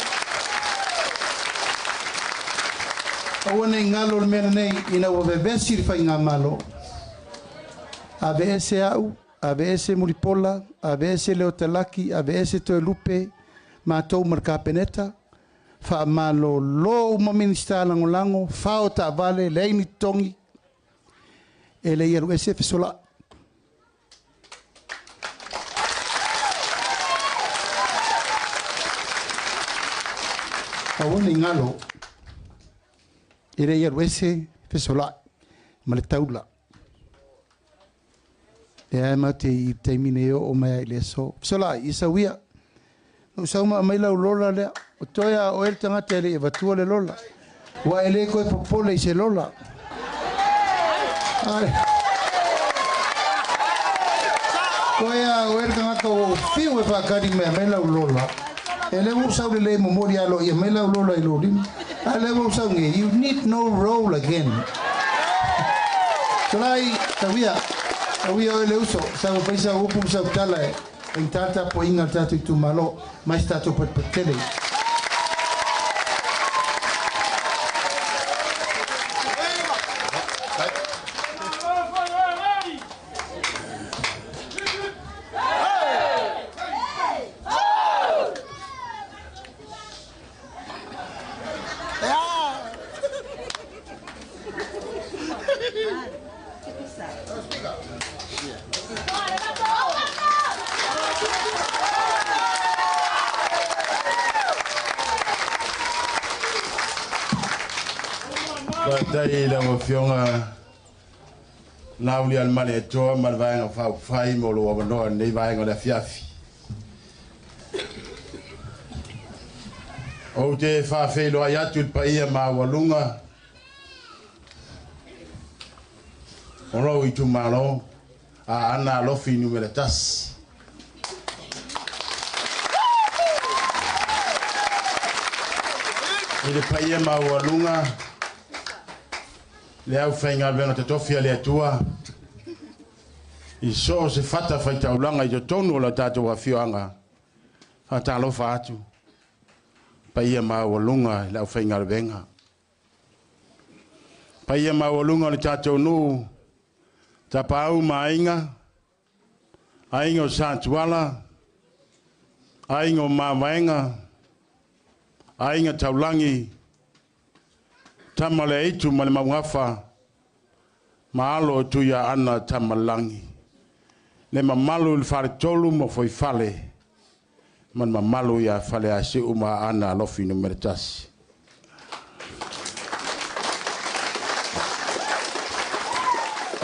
Aua nei ngalo le mea nei ina ua vevesi le whainga malo. A ve ese au, a ve ese Mulipola, a ve ese Leo Talaki, a ve ese Toe Lupe, mātou ma le kapeneta, wha malo lo uma minista langolango, whao ta vale, leini tongi, e le ialu ese fesola. Aua nei galo e le i alu ese fesola'i ma le taula. Lea e matou te i taimi nei oo mai ai i le aso. Fesola'i, ia sauia. Na ou sau ma aumai lau lola lea. O toe a oe le tagata e le i avatua le lola. Ua e le toe popole i se lola. Toe a oe le tagata ua ou fiu e faakali mai aumai lau lola. E le ua ou sau lelei momoli aloaia mai lau lola i lou lima. A lea ua ou sau nei, you need no roll again. Solai, tauia, tauia oe le uso, sau e fai sau upu ma sau tala e faigata le tapuaiga a le tatou itumalo mai se tatou patupatu tele. Faafetai i lau Afioga Laaulialemalietoa ma le Vaega Faaupufai mo lou avanoa i lenei vaega o le afiafi. Ou te faafeiloai atu i le paia maualuga o lou itumalo Aana Alofi numera 1. I le paia maualuga le aufaigaluega totofi a le Atua i so o se fata faitaulaga i totonu o le tatou afioaga, faatalofa atu paia maualuga i le aufaigaluega. Paia maualuga o le tatou nuu, Tapaau ma Aiga, Aiga o Satuala, Aiga o Mavaega, Aiga Taulagi, Tama le Aitu ma le Maugafa, ma alo o Tuiaana Tamalagi. Le mamalu i le Faletolu ma Foifale, ma le mamalu ia Faleasiu ma Aana Alofi numera 1.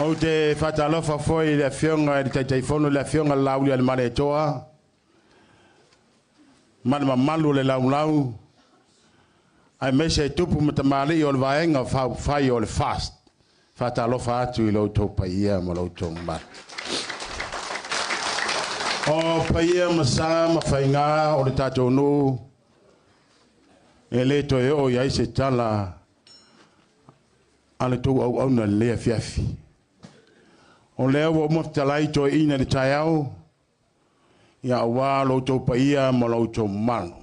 Ou te faatalofa foi i le Afioga i le Taitaifono, le Afioga Laaulialemalietoa, ma le mamalu o le laulau, aemaise e tupu ma tamalii o le Vaega Faaupufai o le FAST. Faatalofa atu i lo outou paia ma lo outou mamalu. O paia ma sa ma faiga o le tatou nuu, e le toe oo i ai se tala a le tou auauna i lenei afiafi. O lea ua uma fetalai toeaina i le taeao, ia aua lo outou paia ma lo outou mamalu.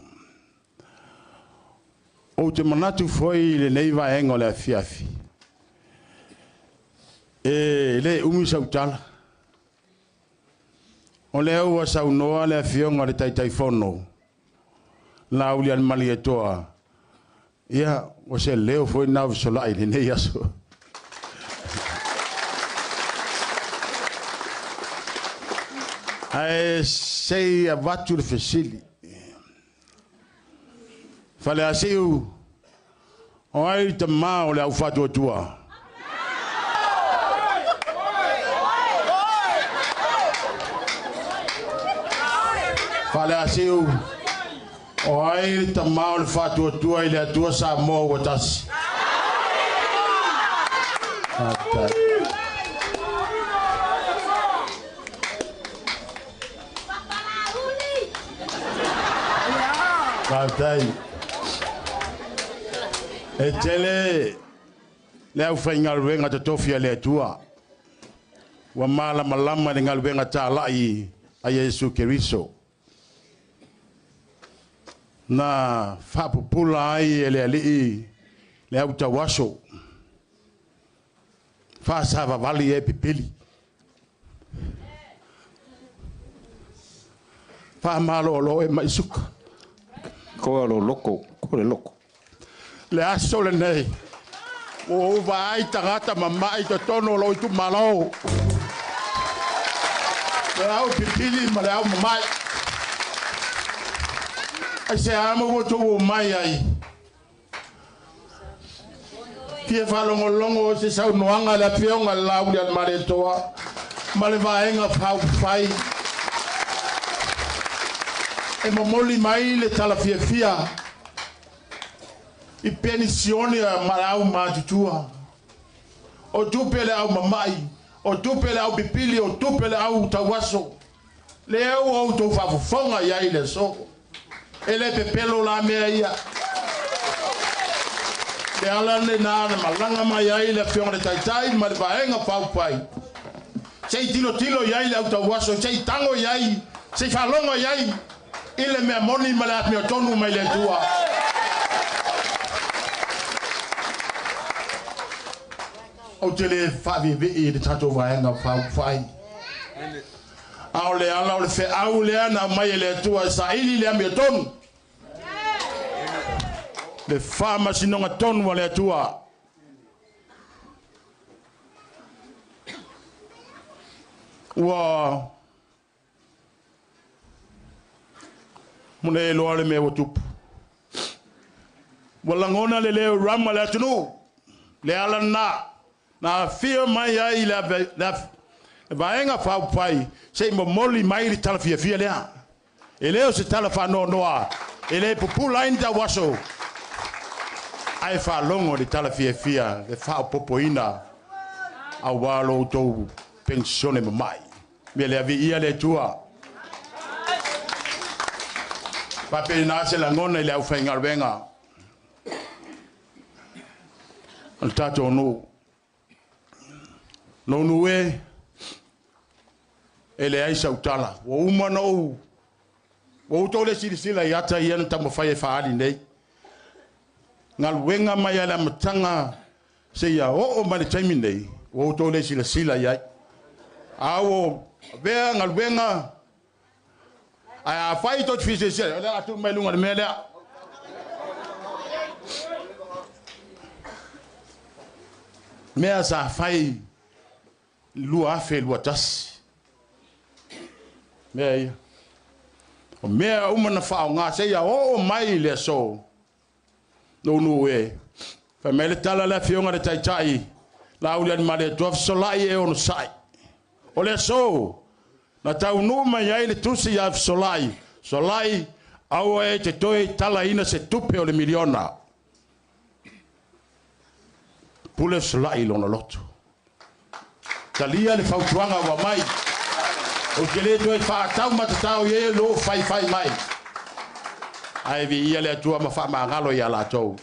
Ou te manatu foi i lenei vaega o le afiafi, e le umi sau tala. O lea ua saunoa le Afioga i le Taitaifono, Laaulialemalietoa, ia, o se leo foi lena o fesolai i lenei aso. Ae sei avatu le fesili. Faleasiu, o ai tamā o le au faatuatua? Faleasiu, o ai le tamā o le faatuatua i le Atua Samoa ua tasi? Faafetai. Faafetai. E tele le aufaigaluega totofi a le Atua ua malamalama i le galuega talai a Iesu Keriso. Na faapupula ai e le Alii le autauaso, faasavavali e pipili. Faamalolo e mai suka. Koa lo loko, ko le loko. Le aso lenei, ua ou vaai tagata mama'i totonu o lou itumalo. Le au pipili ma le au mama'i. Ai se a mo ua tou mai ai. Fia faalogologo i se saunoaga a le Afioga i le Laaulialemalietoa ma le Vaega Faaupufai e momoli mai le talafiafia i penisione a ma le au matutua. O tupe le au mama'i, o tupe le au pipili, o tupe le au tauaso. Lea ua outou faafofoga i ai i le aso. E le pepelo la mea ia. Le ala lenā na malaga mai ai le Afioga i le Taitai ma le Vaega Faaupufai se i tilotilo i ai le au tauaso, se i tago i ai, se i faalogo i ai i le mea moni ma le amiotonu mai le Atua. Ou te le faaviivii i le tatou Vaega Faaupufai. A o le ala o le feau lea na aumai e le Atua e saili le amiotonu. Le faamasinoga tonu a le Atua. Ua mone loa le mea ua tupu. Ua lagona le leo rama le atunuu. Le ala na afio mai ai le Vaega Faaupufai se i momoli mai le talafiafia lea. E le o se tala faanoanoa, e le pupula ai ni tauaso, ae faalogo le talafiafia le faaopopoina auā lo outou penisione mama'i. Mea lea viia le Atua. Faapena se lagona i le aufaigaluega o le tatou nuu. Lou nuu e, e leai sau tala. Ua uma ona ou, ua outou le silasila i ata ia na taumafai e faaali nei. Galuega mai lava i le amataga seia oo mai le taimi nei, ua outou le silasila i ai. A ua avea galuega, ae afai tou te fia silasila, o le a tuu mai luga o le mea lea. Mea sa fai 2021. Mea ia. O mea uma na faaaoga seia oo mai i le aso. Lou nuu e. Fai mai le tala le Afioga i le Taitai, Laaulialemalietoa fesolai e onosai. O le aso, na taunuu mai ai le tusi ia fesolai, solai, aua e te toe talaina se tupe o le miliona. Pule fesolai i lona loto. Talia le fautuaga ua mai. Ou te le toe faatau matatao i e lo faifai mai. Ae viia le Atua ma faamagalo ia latou.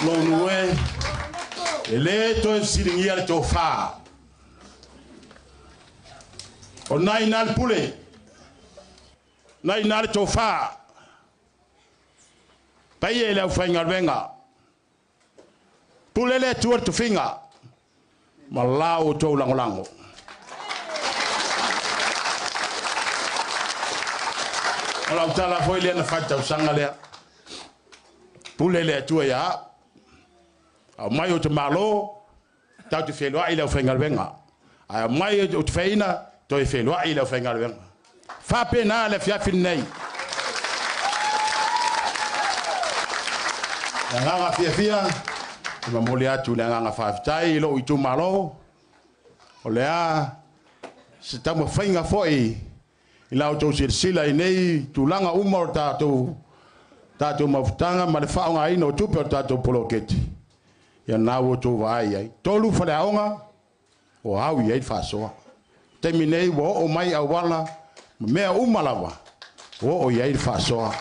Lou nuu e, e le toe fesiligia le tofā. O nai ina le pule, nai ina le tofā. Paia i le aufaigaluega. Pule le Atua le tofiga, ma la outou lagolago. O lau tala foi lea na fai tausaga lea. Pule le Atua ia au. Au mai o te malo, tau te feloai i le aufaigaluega. Ae au mai o te feina, toe feloai i le aufaigaluega. Faapena le afiafi lenei. Le agaga fiafia, e momoli atu le agaga faafetai i lou itumalo. O le a se taumafaiga foi i la outou silasila i nei tulaga uma o tatou mafutaga ma le faaaogaina o tupe o le tatou poloketi. Ia na ua outou vaai ai. 3 faleaoga o au i ai le faasoa. Taimi nei ua oo mai auala ma mea uma lava ua oo i ai le faasoa.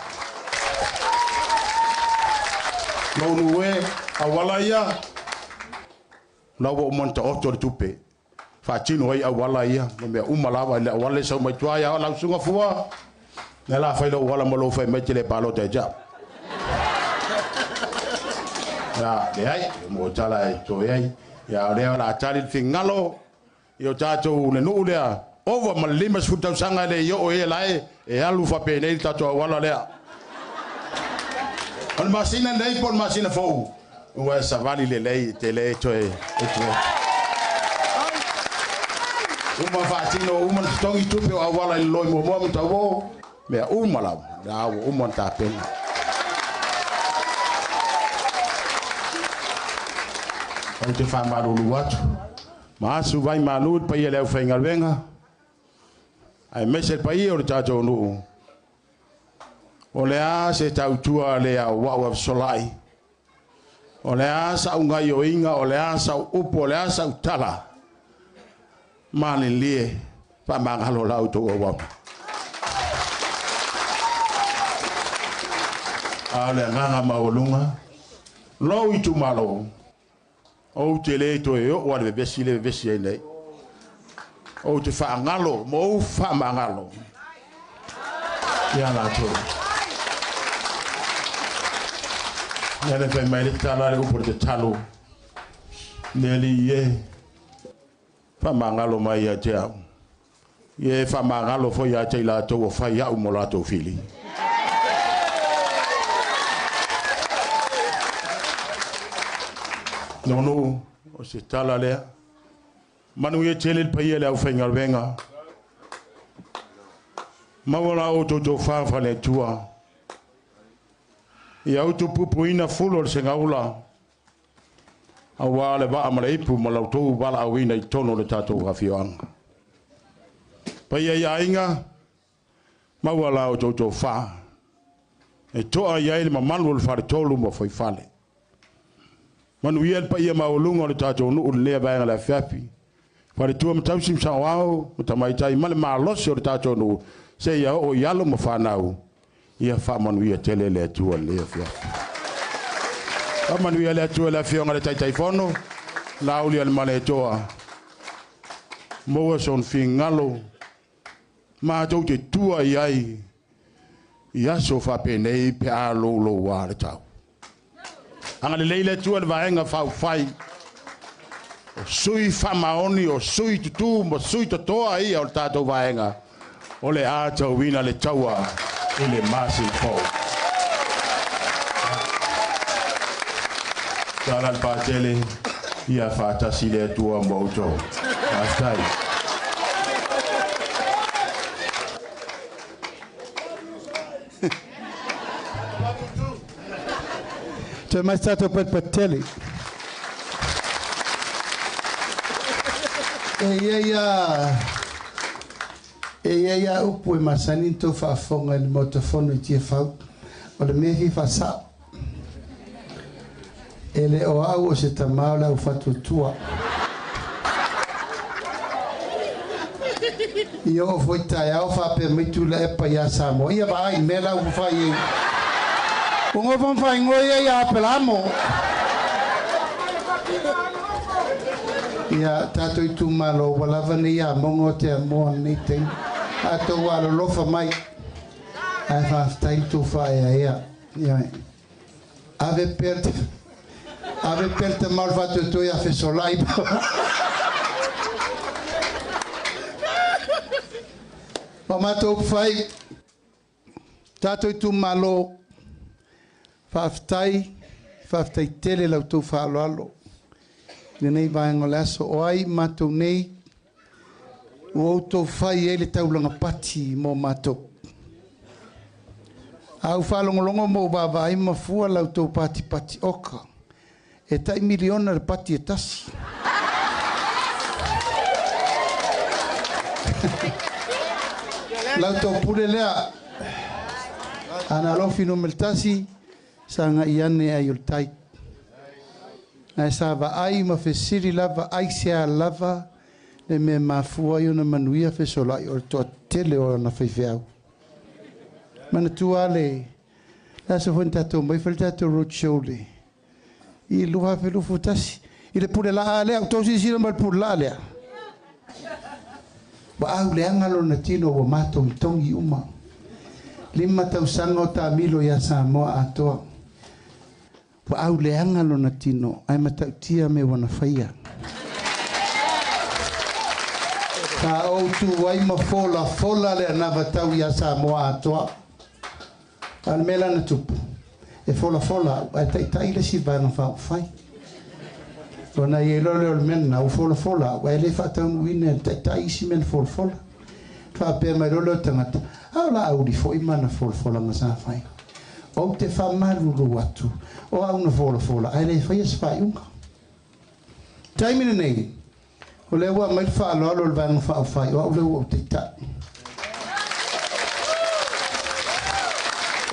Lou nuu e, auala ia, la ua uma ona taoto le tupe. Faatino ai auala ia, ma mea uma lava, le auala le sau mai tua ia, lau susuga fua, le la fai lau auala ma lou fai mai te le palota e te au. Ia, leai, mo tala e toe ai. Ia, o lea o la tali le fingalo, i o tatou le nuu lea, ova ma le 50 tausaga le i oo e lae, e alu faapenei le tatou auala lea. O le masina nei po o le masina fou, ua e savali lelei te le toe e toe. Uma faatino, uma na totogi tupe o auala i le loi muamua ma tauo, mea uma lava, la ua uma na tapena. Ou te faamalulu atu. Ma asu vai malu le paia le au faigaluega. Ae mese le paia o le tatou nuu. O le a se tautua le au wau af solai. O le a sa ungai o inga, o le a sa upu, o le a sa utala. Malilie, pa mangalo lau tau au. A le nganga maulunga. Lou i tumalo. O te le toe o le vesi le vesi ai nei. O te whaangalo, mo o whaamangalo. Ia lātou. Ia le whai mai le tala le upo le te talo. Le li ye. Whaamangalo mai ia te au. Ye whaamangalo fo ia te lātou o whai au mo lātou fili. No, o se tala lea. Manu ia tele le paia le au whaingalwenga. Maua o tō whawha le tua. Ia autu pupuina fulo le sengaula. Aua le waa ma le ipu ma lau tō wala awina i tono le tātou hawhioanga. Paia ia inga, maua la o tō wha. E toa ia le mamalu o le whare tolu ma whai whale. Manu ia le paia maulunga o le tātou nuu le lea vaenga le awhiapi. Whare tua matausi msao ao, matamaitai male malosi o le tātou nuu. Se ia o ialo ma whanau. Ia whamanu ia tele le atua le awhiapi. Whamanu ia le atua le awhionga le taitaifono. Lauli ale male toa. Moa son whingalo. Mātou te tua i ai. I aso whapenei pe a lolo wā le tau. Anga le leile tua le vaenga whau whai. O sui whamaoni, o sui tutu, mo sui totoa ia o le tātou vaenga. O le ātau wina le taua i le masi fau. Tala le pātele, ia whātasi le atua mautou. Whātai. Te mai tātou patele. E ia ia upu e masani tō whaafonga i le motofono i tia whau. O le mehi whasao. E le o au o se tamau lau whatutua. I o foi tai au whape mitu le epa ia Samoa. Ia vai me lau whai e. O ngō whai ngoi e ia apelamo. Ia tātou i tūmalo, walava ni ia mongo te a moa ni te. A tō walo lofa mai. Ai whaftai tō whaea ia. Ia. Ave perte. Ave perte maul whatu ia fesolai. O mātou whai. Tātou i tūmalo. Whaftai. Whaftai tele lau tō whaaloalo. Lenei vaenga o le aso o ai mātou nei o outou whai e le taulanga pati mō mātou. Au whaalongolongo mō vāvāi mafua lau tō pati pati oka. E tai miliona le pati e tasi. Lau tō pule lea. Ana alofi no meltasi sanga iane ai o le tai. Ai sa vaai ma fesili lava ai se a lava le me mafua i ona manuia fesolai o le toa tele o na whaiwheau. Mana tua le, la sa fwene tātou mai whale tātou road show le. I luha whelufu tasi. I le pule la a lea, o tō sisira ma le pule la a lea. Wa au le angalo na tino wa mātou i tongi uma. Lima tau sanga o tā milo ia Samoa atoa. Wa au le angalo na tino, ai matautia me wana whaia. Ka o tu wai ma fola, fola le anava tau ia Samoa atoa. An mela na tupu. E fola fola, ai taitai le si vana whau whai. Ona i e lole o le mena, o fola fola, ai le whaataunu ine, taitai isi mena fola fola. Whapea mai lole o tangata, au la auri fo i mana fola fola nga sa whai. O te whamaruru atu, o au na fola fola, ai le whai as whai unga. Taimi lenei, o lea ua aumai le faaaloalo o le Vaega Faaupufai, o au lea ua ou taitai.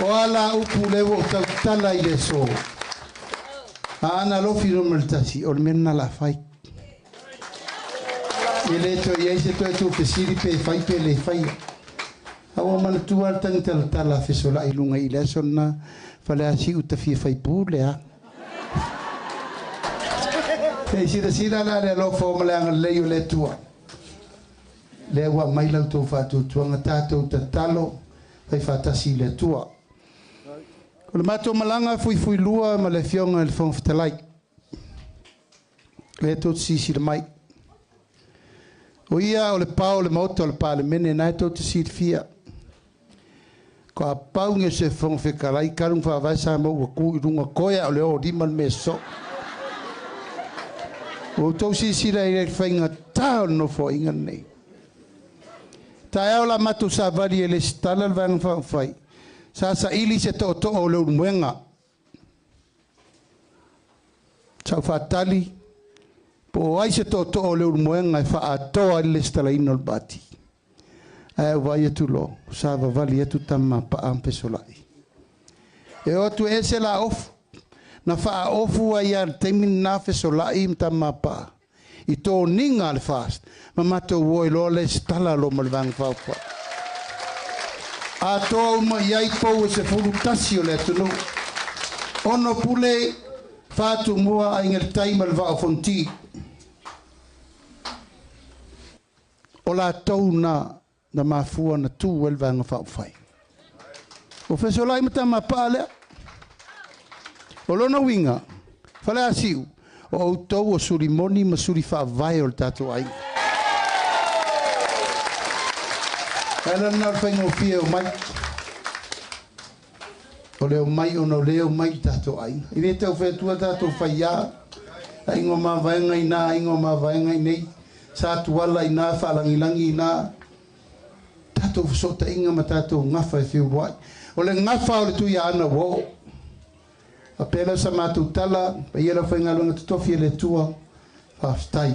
O a la upu lea ua ou tautala i le aso, Aana Alofi Nu.1, o le mea lena o le a fai. E le toe i ai se toe tuufesili pe fai pe le faia. A ua manatua lava le tagitalatala a Fesolai i luga i le aso lena, Faleasiu ta fia faipule a. Se i silasila la le alofa ma le agalelei o le Atua. Lea ua aumai la outou faatuatuaga, tatou tatalo, fai faatasi i le Atua. O le matou malaga fuifuilua ma le Afioga i le Fofoga Fetalai, lea tou te silasila mai. O ia o le pao o le Maota o le Palemene, na e tou te silafia. Ko a pau nge se Fofoga Fetalai, talu ona faavae Samoa ua tu i luga toe a o le o lima le mea sosoo. Ua outou silasila i le faigata o le nofoaiga lenei. Taeao la matou savali e lesitala le Vaega Faaupufai, sa saili se tootoo o le Ulumuega. Sa ou faatali po o ai se tootoo o le Ulumuega e faaatoa ai le lesitalaina o le pati. Ae ou vaai atu loa, savavali atu tama paa ma Fesolai. E o atu e ese la ofu. Na faaofu ai lava i le taimi lena Fesolai ma tama paa. I toniga a le FAST, ma matou o ai loa lesitala loa ma le Vaega Faaupufai. Atoa uma i ai pou e 11 o le atunuu. 6 pule, 4 tumua, Aiga i le Tai ma le Vaa o Fonoti. O latou na na mafua na tu ai le Vaega Faaupufai. O Fesolai ma tama paa lea. O lona uiga, Faleasiu, o outou o suli moni ma suli faavae o le tatou aiga. Ae la lena o le faigofie o mai. O le omai ona o lea e omai le tatou aiga. E le tau fai atua tatou faiā. Aiga o mavaega i ina, aiga o mavaega i nei. Sa tuala i ina, faalagilagi i ina. Tatou fesootaiga ma tatou gafa e feuluai. O le gafa o le Tuiaana ua oo. A pea lea o sa matou tala, paia le aufaigaluega totofi e le Atua, faafetai.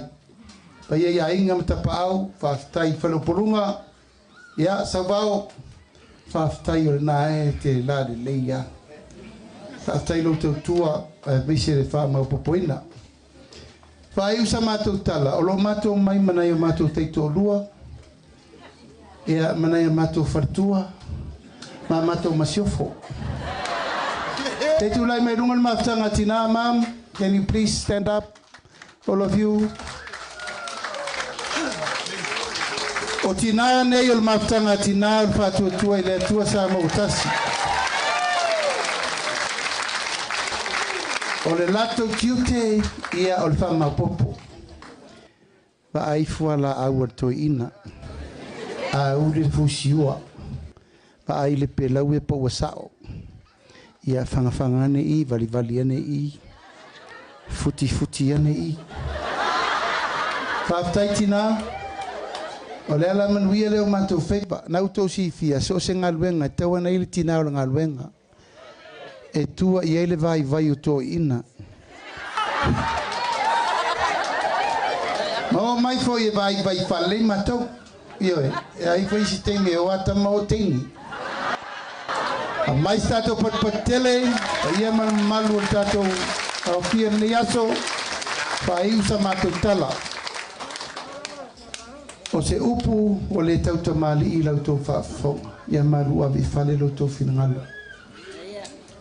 Paia i aiga ma tapaau, faafetai. Faleupoluga, ia, Sauvao, faafetai o lena e te la lelei lava. Faafetai lou tautua aemaise le faamaopoopoina. Faaiu sa matou tala, o lo o matou mai ma nai o matou taitoalua, ia, ma nai o matou faletua, ma matou masiofo. Te tulai mai luga le mafutaga tina, ma'am, can you please stand up, all of you? O tina nei o le mafutaga tina o le faatuatua i le Atua Samoa ua tasi. O le latou tiute ia o le faamaopoopo. Vaai fua laau a le toeaina. Auli le fusiua. Vaai le pelau e po ua sao. Ia fagafaga ane i, valivali ane i, futifuti ane i. Faafetai tina. O le ala manuia lea o matou faiva. Na outou silafia, so o se galuega e tau ana i le tina o le galuega. E tua i ai le vaivai o toeaiina. Ma o mai foi e vaivai faalelei matou. Ioe, e ai foi isi taimi e o ata ma o teini. Aumai se tatou patupatu tele, paia ma le mamalu o le tatou aofia i lenei aso, faaiu sa matou tala. O se upu ua le tautamalii i la outou faafofoga, ia malu ave i fale lo outou finagalo.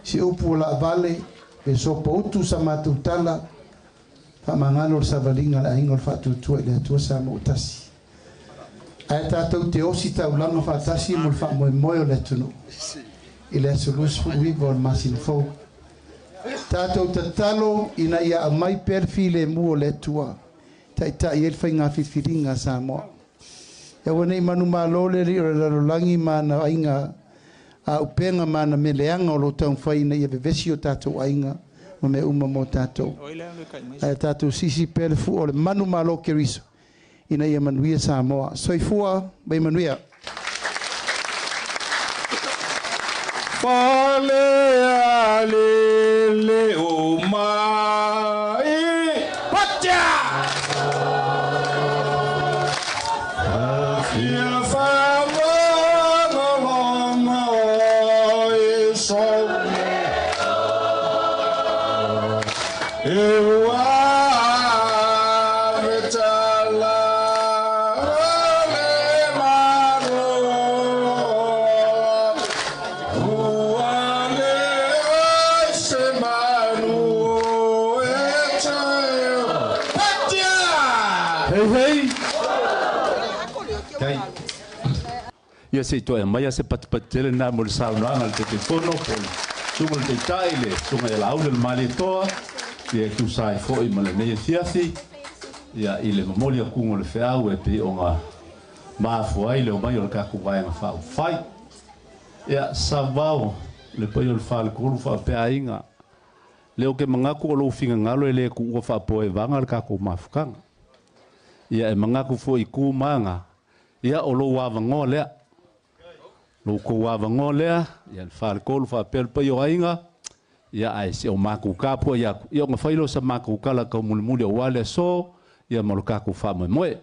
Se upu ua laavale, pe sopoutu sa matou tala, faamagalo le savaliga a le aiga o le Faatuatua i le Atua Samoa ua tasi. Ae tatou te osi taulaga faatasi mo le faamoemoe o le atunuu i le aso 29 o le masina fou. Tatou tatalo ina ia aumai pea le filemu o le Atua taitai ai le faiga filifiliga a Samoa. Ia aua nei manumalo le alii o le lalolagi ma ana aiga auupega ma ana meleaga o lo o taumafai ina ia vevesi o tatou aiga ma mea uma mo tatou. Ae tatou sisi pea le fua o le manumalo Keriso ina ia manuia Samoa. Soifua ma ia manuia. Fale ale le o mai. Patia! Ia se toe mai se patipati tele na mo le saunoaga le Taitaifono po o le susuga le Taitai le susuga ia Laauli le Malietoa ia e tusa ai fo'i ma lenei afiafi ia i le momoli akuga o le feau e pei oga mafua ai le omai o le tatou vaega faaupufai. Ia savao le paia o le faletolu faapeaiga lea o ke manatu o lou figagalo e lē tuua faapoevaga le tatou mafukaga. Ia e manatu fo'i tu maga ia o lou avanoa lea lou kou avanoa lea ia le faletolu faapea le paia o aiga ia ae se o matou tapuai atu ia ona fai lea o sa matou tala taumulimuli auā le aso ia ma lo tatou faamoemoe.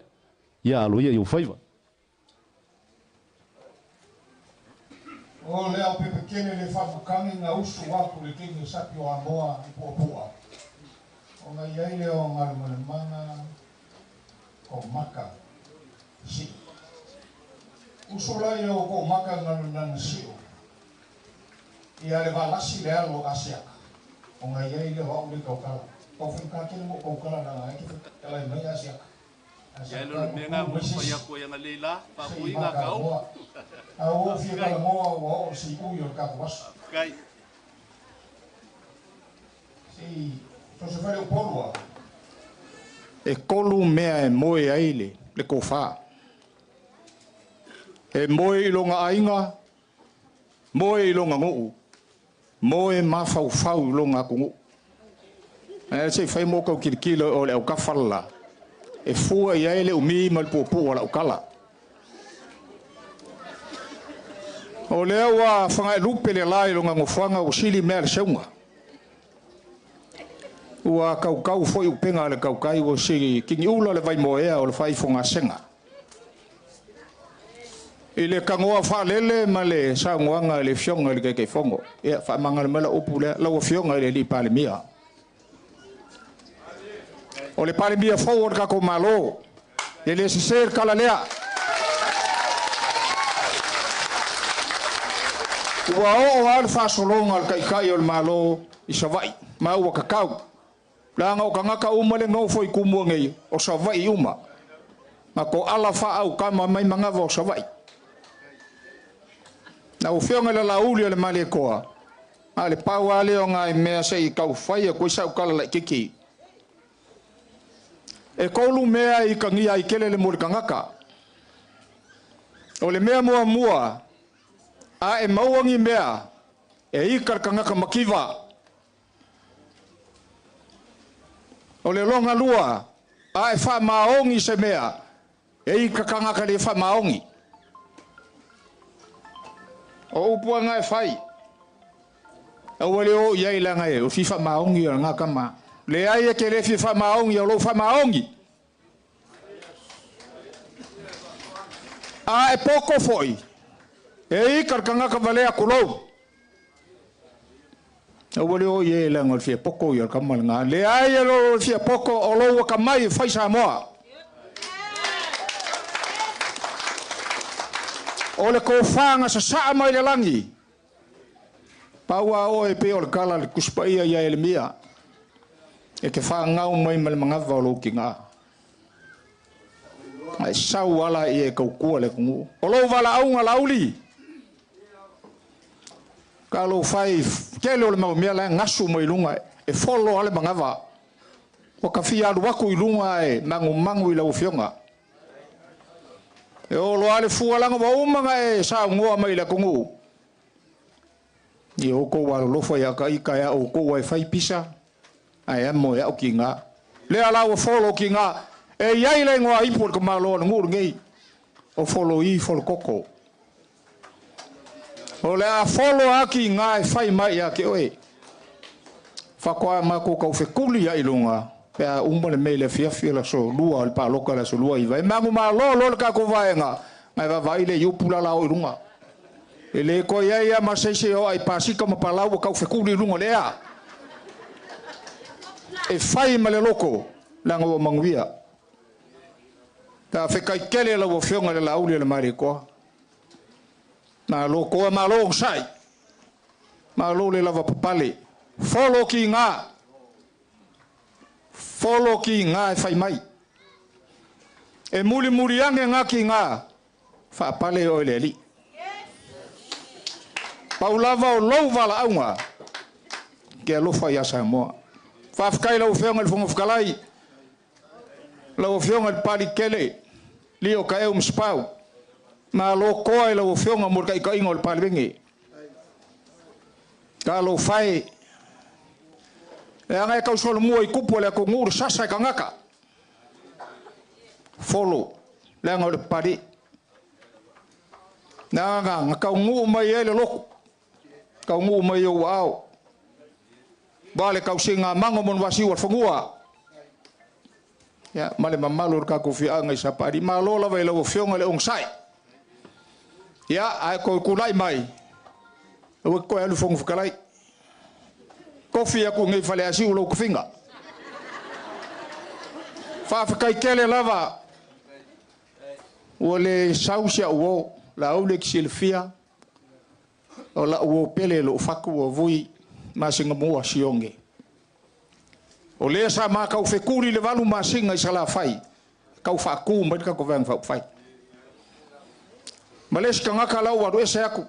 Ia alo ia i ou faiva. O le au pepekele le whamukangi ngā usu wako le kingi sapi o Amoa i Puapua. O ngā iai o ngā lumalemanga ko maka si. Usu lai o ko maka ngā lunana sio. Ia le valasi le alo asiaka. O ngā iai le wau le kaukala. Kau whika kele mo kaukala na ngā eke whika mai asiaka. Ia le mea ngā mo whai ako ia ngā leila, whakui ngā kau. A o fia kala moa ua o si ui o le kako wasu. Kai. Si, so se whare o polua. E kolu mea e moe ai le kōwhā. E moe i longa ainga, moe i longa nguu, moe mawhauwhau i longa aku nguu. E se whai mō kau kilikila o le au kawhala. E fua i ai le umi ma le puapua la ukala. O lea ua whangai lupe le lai longa ngofuanga o sili mea le seunga. Ua kaukau foi upenga le kaukai o sili kingi ula le vai moea o le whai fonga senga. I le kangoa whaalele ma le saungoanga le fionga le keke fongo. Ia whaamanga le mala upu lea lau fionga le li palemia. O le palemia fau o le kako malo. E le sese le kala lea. Ua oo a le faasolonga le kaikai o le malo i Savaii, ma ua kakau. Laga o kagaka uma le gofo i kumua nei o Savaii uma. Ma ko ala faau kama mai magava o Savaii. Na ufioga le lauli o le Malietoa, a le pau a lea o ngai mea seʻi taufai e koe sa'u kala laʻikiki. E kolu mea i kagia ai kele le mo le kagaka. O le mea muamua, a e mauangi mea, e ika le kagaka makiva. O le longa lua, a e whaamaongi se mea, e ika kagaka le whaamaongi. O upuanga e whai, aua le o iai langa e, o fi whaamaongi o ngā kama. Le ai e ke le fi whaamaongi o lo whaamaongi. A e poko foi, e ika le kagaka valea kulou. Aua le o iai langa o le fia poko i o le kama le ngā. Le ai e lo fia poko o lo waka mai e whai Samoa. O le kōwhanga sa saa mai le langi. Paua o e pe o le kala le kuspaia ia ele mia. E ke whangau mai ma le mangava o lo ki ngā. Ai sau ala i e kaukua le kungu. O lo wala aunga lauli. Ka lo whai kele o le mau mea la ngasu mai lunga e folo ale mangava. O ka fia alu aku i lunga e mangu mangu i lau fionga. E o lo ale fualanga wa umanga e sa ngoa mai le kungu. I o ko wa lofo ya ka ika ya o ko wa whai pisa. Ai amo ya o ki ngā. Le ala o folo ki ngā. E iai le ngoa ipu le kamalo le nguru ngei. O folo i folo koko. O le a folo a ki ngā e whai mai a ke oe. Whakoa mako kau whekuli a ilunga. Pea uma le mele fiafi la so lua le paloka la so lua iva. E mangu malo lo le kako vaenga. Ngai vavai le iupu la lao ilunga. E le koe ai ia ma seise o ai pasika ma palau o kau fekuli lunga lea. E fai ma le loko, langa o manguia. Ta whekai kele lau afioga le lauli le mare koa. Nā loko a malo sai. Malo le lava papale. Folo ki ngā. Folo ki ngā e whai mai. E muri muri ange ngā ki ngā. Whaapale o le ali. Paulava o lou vala aunga. Ke alofa ia Samoa. Whaafkai lau afioga le Fofoga Fetalai. Lau afioga le pali kele. Lio ka eu mspau. Ma lo koa i lau afioga mo le kaikaiga o le Palemene. Ka lo fai. E anga e kausolo mua i kupu le ako nguru sasa e kangaka. Folo. Le anga o le pali. Nā ngā ngā kau nguu mai e le loko. Kau nguu mai o ao. Vale kau se ngā mango mon wasi o whangua. Ia, male mamalo le kako fianga i sapari. Malo lava i lau afioga le ongsai. Ia, ai koe kulai mai. Ua koe alu fongu whakalai. Kofi aku ngei whale asi u lau kufinga. Whawhakai kele lava. Ua le sausia uo. La au le kisilfia. O la uo pele lo faku o vui. Masinga mua sionge. O lea sa ma kau fekuri le valu masinga i sala fai. Kau whaku mai ka ko vang fai. Males ka ngaka lau waru ese aku.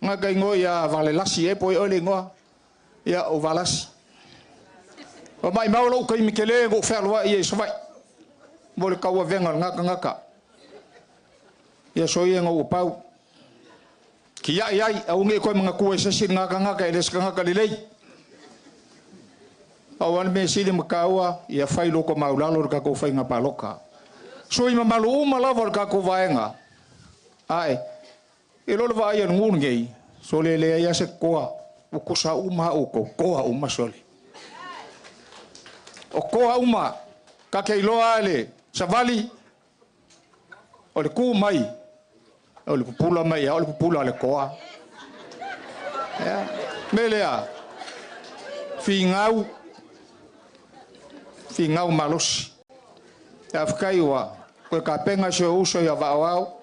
Ngaka ingo ia valelasi e poi ole ngoa. Ia o valasi. O mai mau lau kai mikele ngo whealua ia i sawai. Mo le kau venga ngaka ngaka. Ia so ia ngau pau. Ki ia ai au nge koe mga kua sesi ngaka ngaka e leska ngaka lelei. Au ane me sili makaua ia whai loko maulalo le kako whainga paloka. So i mamalu uma lava le kako vaenga. Ae, e lolo va ai anu ngei, so le lea ia se koa, o kosa uma o ko koa uma sole. O koa uma, ka kei loa le savali, o le ku mai, o le pupula mai, o le pupula le koa. Ia, me lea, fingau, fingau malosi. Ia whakai ua, koe ka penga se uso ia vao au,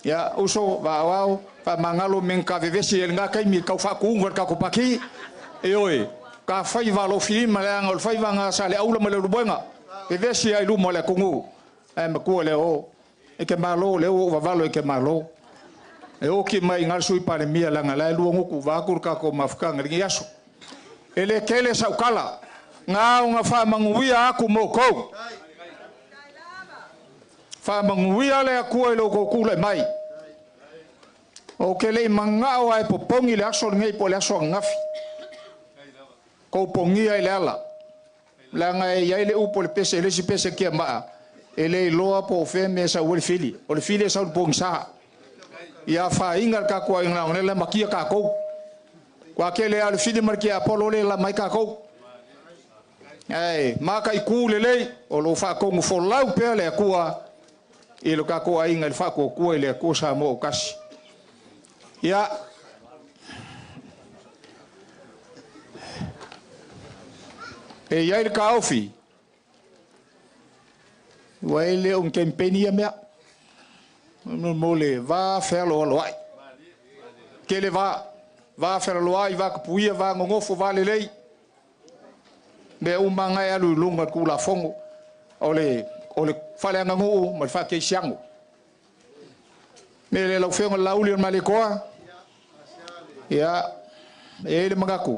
ia uso vao au, wha mangalo men ka vevesi e ngā kaimi kau whakuunga ka kopaki, e oe, ka whai valo whirima le anga o le whai vanga sa le aula ma le rubuenga, vevesi ai luma le kongu, e makua le o, e ke malo, le o vavalo e ke malo. E o ki mai ngā sui pare mia langa lai lua nguku vākuru kako mawhakanga ringi aso. E le kele saukala, ngā unga whamanguia aku mō kou. Whamanguia le akua i loko kula mai. O ke lei mangao ai popongi le aso ngei po le aso ngafi. Ko pongia i le ala. Langa e iai le upo le pese, le si pese kia maa. E le loa po o me sa ua le fili. O le fili e sa ua pongi saha. Ia whainga le kakua i ngā le makia kakou. Kwa ke le a le fili markia apolo le la mai kakou. Ei, maka i kū le lei, o lo whakongu folau pea le akua, i lo kako ainga le whako kua i le akua sa mo o kasi. Ia, e iai le kaofi, ua e le on kempeni ia mea, mo le vā whealo alo ai. Ke le vā, vā whealo ai, vā kapuia, vā ngongofo, vā lelei. Me uma ngai alu lunga ku la fongo o le whale nguu ma le whakei siango. Me le lau whenga lauli o malekoa. Ia, e le mangaku.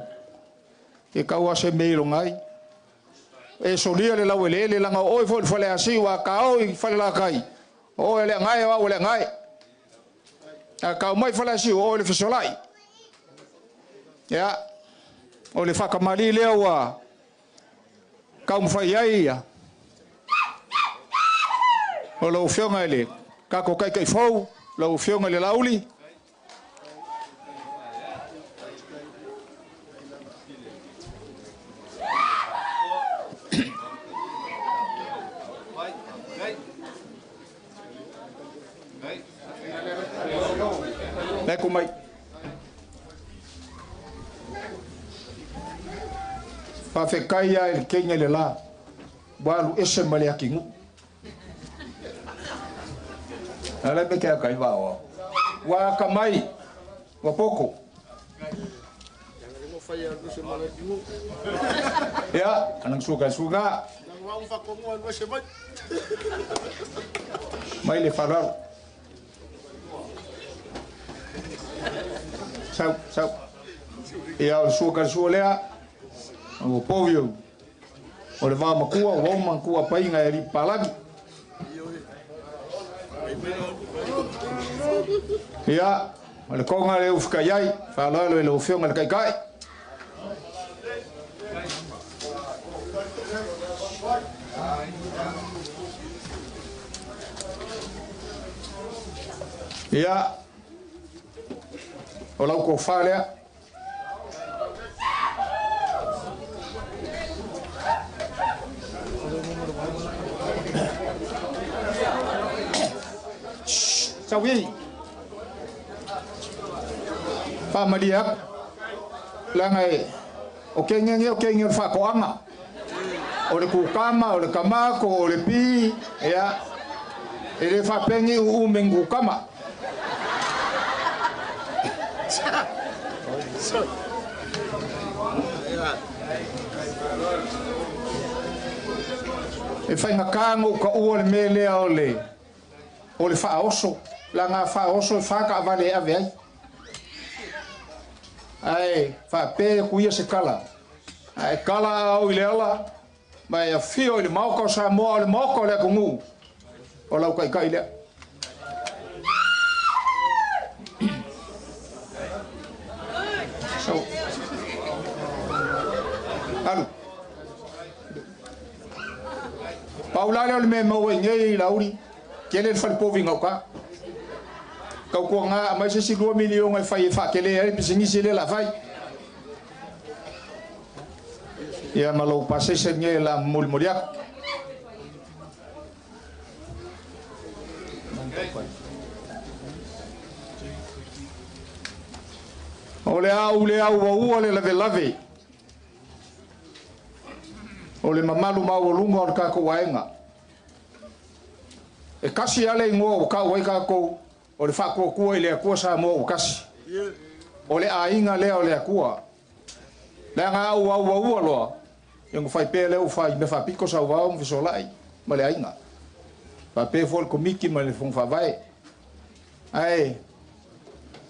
E kau ase me ilo ngai. E solia le lau ele langa oi fo le whale asi wa ka oi whale la kai. O ele ngai wa ole ngai. A kau mai whale asi o le fesolai. Ia, o le whakamali lea wa kau mwhai ai ia. O lau whionga ele, kako kai kai fau, lau whionga le lauli. Leko mai. Whawhekai a le keinga le la. Walu ese ma le akingu. Ala me kia kai wao. Wa ka mai. Wa poko. Ya, anang suka suka. Mai le wharau. Sau, sau. Ia o le sua ka sua lea. O pōvio. O le vā makua, o oma kua painga e ripalagi. Ia, o le konga le ufika iai, whalalo e le ufionga le kaikai. Ia, o lau ko whalea. Sau i. Wha maria. Langa e. O ke ngenge o ke ngenge whakoanga. O le kukama, o le kamako, o le pi. Ia. E le whapengi u mengu kama. E whainga kāngo ka ua le melea o le whaoso. La ngā whaoso e whaka awale ave ai. Ai, whapē kuia se kala. Ai, kala au i le ala, mai a whio i le maoka o Samoa o le maoka o le akongu. O lau kai kai lea. So, alu. Paulale o le mea maua i ngei lauri, kele le whalipovi ngau ka. Kau kua ngā, mai se si 2 miliona e whai e whakele ai, pisingisi le la whai. Ia malau pasese nge la muli aku. O le au le au ua le lave lave. O le mamalu maualunga o le kākou aenga. E kasi ale ingoa o kau ai kākou o le whaakuakua i le akua Samoa o kasi. O le ainga lea o le akua. Lea ngā au au au loa. Ia ngā whai pē leo whai me whapiko sa wao mwhisolai ma le ainga. Whapē fo le komiki ma le whong whawai. Ai,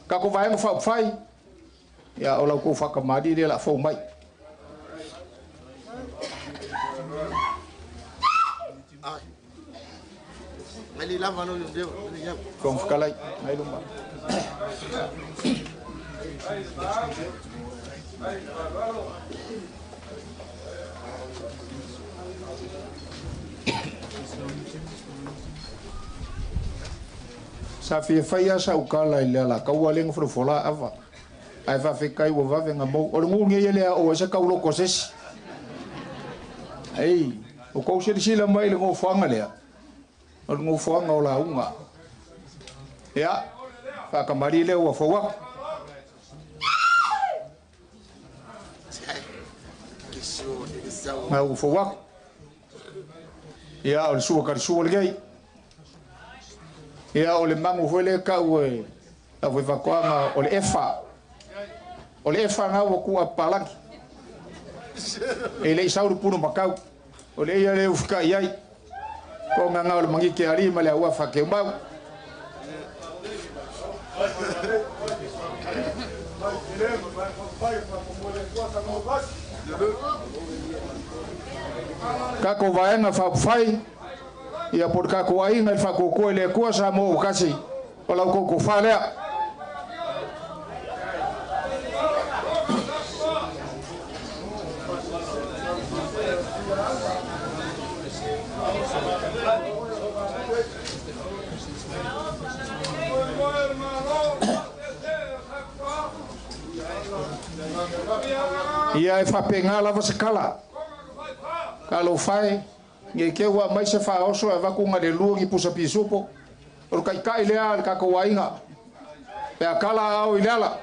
kako waenga whai. Ia o lau kou whakamari le la fau mai. Kong whakalai, ngai lumba. Sa fia whaia sa ukala i lea la kaua lenga wharafola awa. Ai whawhekai ua wawenga mau. O le ngu nge lea o esa kauloko sesi. Ei, o kou silisila mai le ngōwhanga lea. O le ngōwhanga o la unga. Ia, whakamari lea ua whauaku. Ngā ua whauaku. Ia, o le sua kari sua le gei. Ia, o le mangu hoi le kau e la whaiwhakoanga o le efa. O le efa ngā ua kua palangi. E le isauru punu makau. O le ia le ufika iai. Ko ngā ngā o le mangike ari ma le aua whakeu mau. Kako vaenga whapwhai. Ia por kako ainga i whakoko i le kua sa mō kasi. O lau koko whalea. Ia e whapenga lava se kala. Ka lo whai, nge ke ua mai se whaoso e wakunga le lua ki pusa pisupo. O le kaikai lea le kako wainga. Pe a kala au i le ala.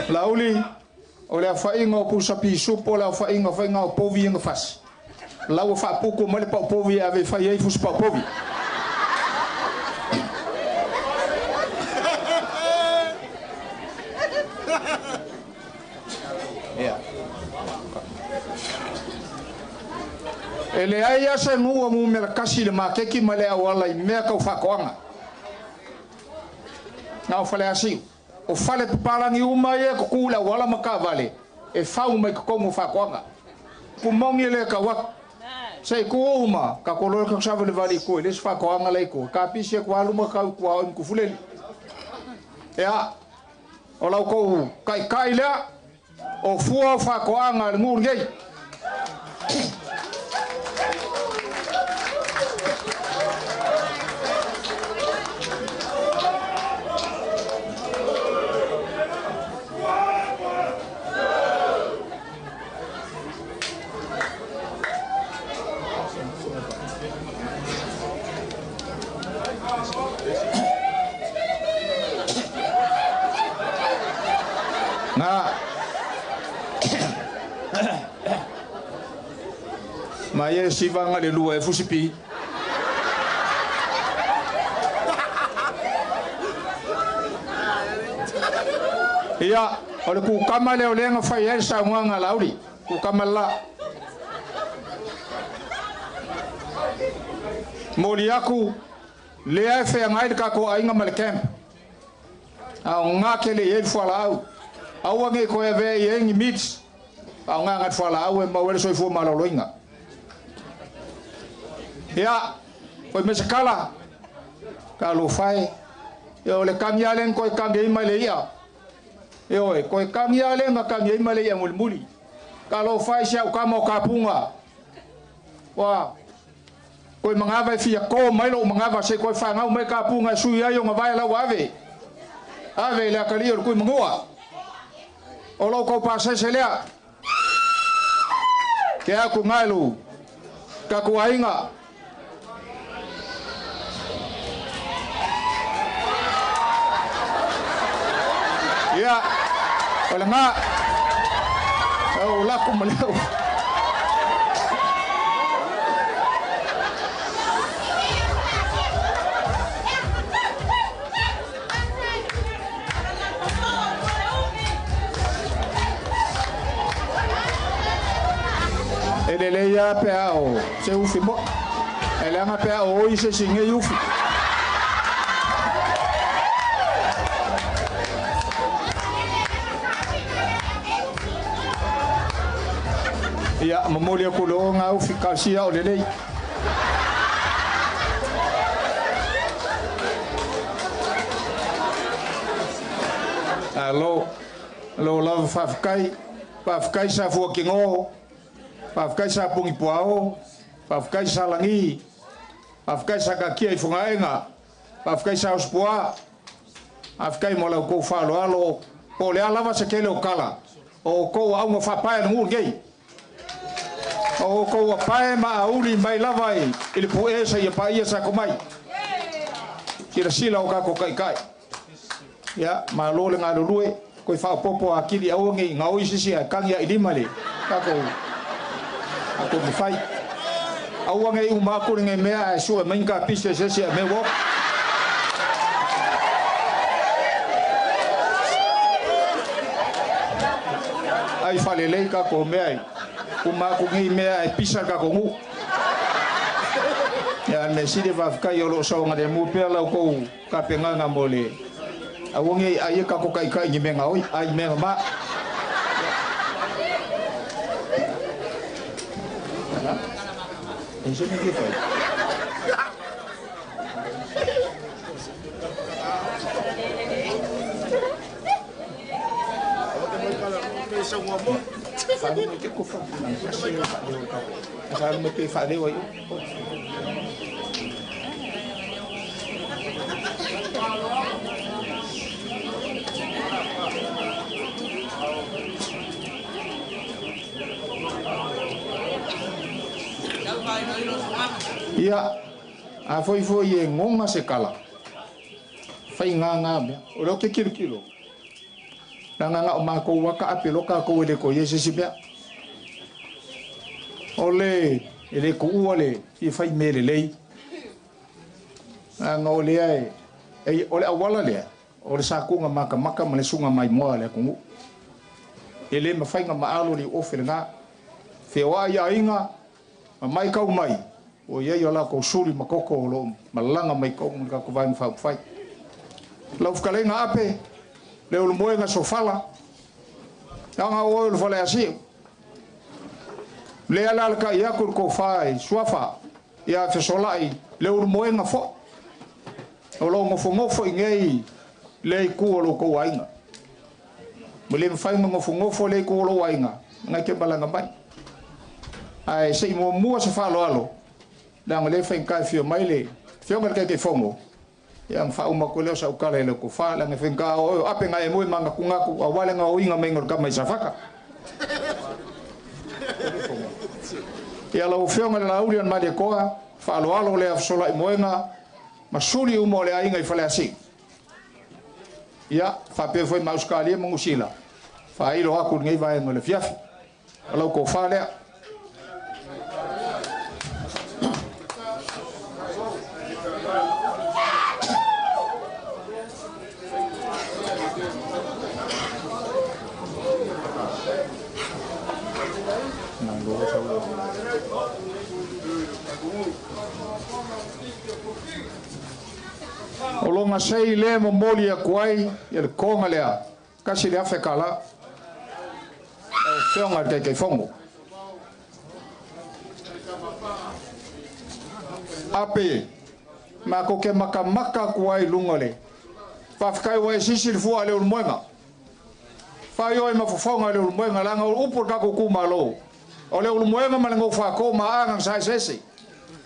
Lauli, o le awhainga o pusa pisupo, o le awhainga whainga o povi inga fasi. Lau whaapuku mai le pau povi e ave whai ei fusi pau povi. E le ai asa ngua ngu mea kasi le makeki ma le awala i mea kau whakoanga. Ngā o whale asiu. O whale papalangi uma e ko kula wala makavale. E whau mai ko kongo whakoanga. Kumongi le ka wak. Sei ku uma ka kolo ka sawa le vali ko le whakoanga le ko. Ka pisi ko aluma ka ku au ku fuleli. Ea o lau ko kai kai lea o fua whakoanga le ngur ngei. Ma ye sivanga le lua e fusipi. Ia, o le kukama le o lenga whai e sa nganga lauri. Kukama la. Moli aku, lea e whea ngai ka ko ainga ma le camp. A o ngā kele i e fuala au. Aua nge koe vea i engi mits. A o ngā ngat fuala au e mauele soifua maloloinga. Ia, koe mesakala, ka lo whai. Ia o le kangi alen koe kangi ima le ia. Ia oe, koe kangi alen ka kangi ima le ia muli muli. Ka lo whai si au kama o kapunga. Wa, koe mangawa e fia ko mai lo mangawa se koe whangau mai kapunga sui ai o ngawai lau ave. Ave le akali o le kui mangua. O lau kau pasese lea. Ke aku ngailu, ka kuainga. Ia, o le ngā, o laku ma leo. E le leia pe ao, se ufi mo. E le anga pe ao oi se singe ufi. Ia, mamoli aku lo ngā ufi kalsia o le lei. Alo, lo lava whawhikai, whawhikai sa fua ki ngō, whawhikai sa pungi puao, whawhikai sa langi, whawhikai sa kakia i whangaenga, whawhikai sa ospua, whawhikai mo lau kou whalo alo, po le alawa sa kele o kala, o kou aunga whapae ngu ngei. O kou apae ma auli mai lava i le puesa i pa ia sa komai. Sila sila o kako kai kai. Ia, ma lo le ngā lulue, koe whaopopo a kiri auangi, ngā oi sisi a kangi a ilima le, kako, ako mwhai. Auangi u mākuri ngai mea a sua mainka pise sesi a me wok. Ai whalelei kako mea i. U māku ngai mea e pisa kako ngu. Ia, me sile whawhikai o lo saunga le mū pēr lau kou kapenganga mo le. Auangi ai e kako kai kai ni menga oi, ai menga ma. E se me ke whai. Wharu mai te kofa. Wharu mai te whareo ai. Ia, a foi foi e ngonga se kala. Fai ngā ngā mea. O leo ke kilo kilo. Na ngā ngā o mākou waka ape loka kou e le ko ye se si mea. O le, e le kuua le, i fai me le lei. Ngā o lea e, e o le awala lea, o le sākunga maka maka ma le sunga mai moa le kungu. E le mawhainga maalo li ofe le ngā. Whioa ia inga, ma mai kau mai, o iei o la kou suli makoko o lo malanga mai kau mga ka kuvainga whaupwhai. Lau whakalenga ape, le ulu moenga sofala, anga o ulu whale asiu. Le ala ka ia ku ko whai, suafa, ia fesolai, le ulu moenga fo. O lo ngofo ngofo i ngei, le i ku o lo kou ainga. Mo le mwhai ngofo ngofo le i ku o lo ainga, ngai ke malanga mai. Ai se i mua mua se whalo alo, le anga le whai kai whio mai le, whio ngai kei kei whongo. Ia ang whauma ko leo sa ukala i le ko wha, le anga whai kā o ape ngai e mui manga kungaku, a wale ngā o inga me ngor kama i sawhaka. Ia lau whio ngai la uri an mai le koa, whalo alo le awsola i moenga, ma suli umo le ainga i whale asi. Ia, whapea fwoi mauskalia mangusila, whailo aku ngai vaenga le fiafi. Lau ko wha lea. O longa sei le mo moli a kuai ia le konga lea kasi le afe kala o whionga te kei whongo. Ape, ma ko ke makamaka kuai lunga le. Whawhikai wai sisi le fua le ulumoenga. Whai oi mawhawhonga le ulumoenga langa o upu kako kumalo. O le ulumoenga ma le ngōwhako ma anga sai sese.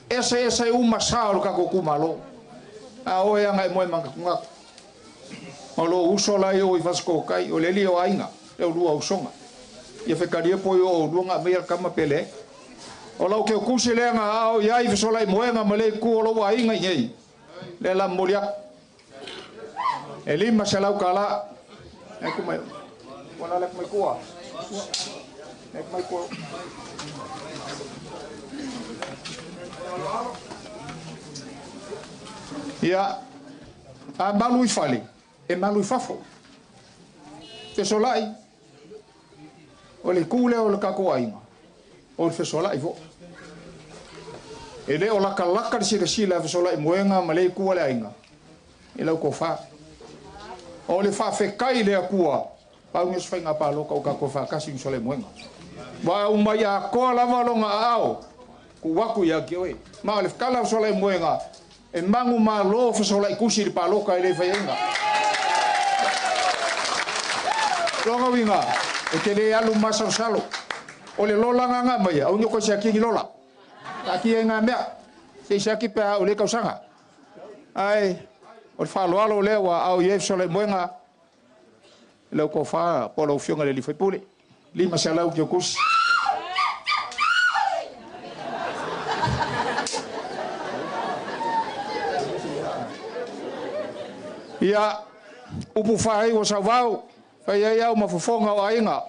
Ese ese uma sa o le kako kumalo. A oe anga e moe manga kungaku. O lo uso lai o i whasko kai, o le li o ainga, le o lua usonga. Ia whekaria poi o luanga mea kama pele. O lau ke kusi le anga ao i ai whisola i moenga ma le ku o lau ainga i ngei. Le la moliak. E lima se lau kala. E kumai. Wana le kumai kua. E kumai kua. Ia, a malu i whale, e malu i fafo. Fesolai, o le kule o le kako ainga, o le fesolai fo. E le o laka laka le sila sila fesolai moenga ma le kua le ainga, e lau ko wha. O le whawhekai le akua, pau nges whainga pāloka o kako whakasi ngisole moenga. Wa umai a koa lava longa ao, ku waku ia ki oe. Ma o le whakala fesolai moenga, e mangu ma lo fesola i kusi le pāloka e le whaienga. Longa winga, e te le alu masalosalo. O le lola ngā ngā mai, au nyoko se akingi lola. Ta ki e ngā mea, se se aki pea o le kausanga. Ai, o le whaloalo lea wa au i e fesola i moenga, lau ko wha, po lau fionga le li whaipule. Lima se lau ki o kusi. Ia, upu whai o sau whai ai au mafofonga o ainga.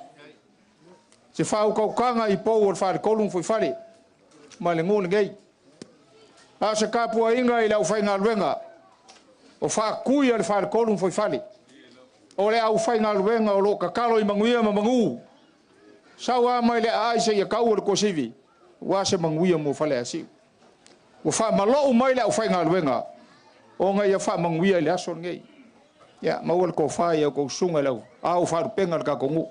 Se whau kaukanga i pou o le whare kolung fui whare, ma le ngū ngei. A se kapua inga i le au whai ngā luenga, o whakui a le whare kolung fui whare. O le au whai ngā luenga o lo kakalo i manguia ma mangū. Sau a mai le ai se ia kau o le kosivi, wa se manguia mo whale asiu. O wha malou mai le au whai ngā luenga, o ngai ia wha manguia i le aso ngei. Ia, maua le kōwhai au kou sunga lau, au wharupenga le kakongu.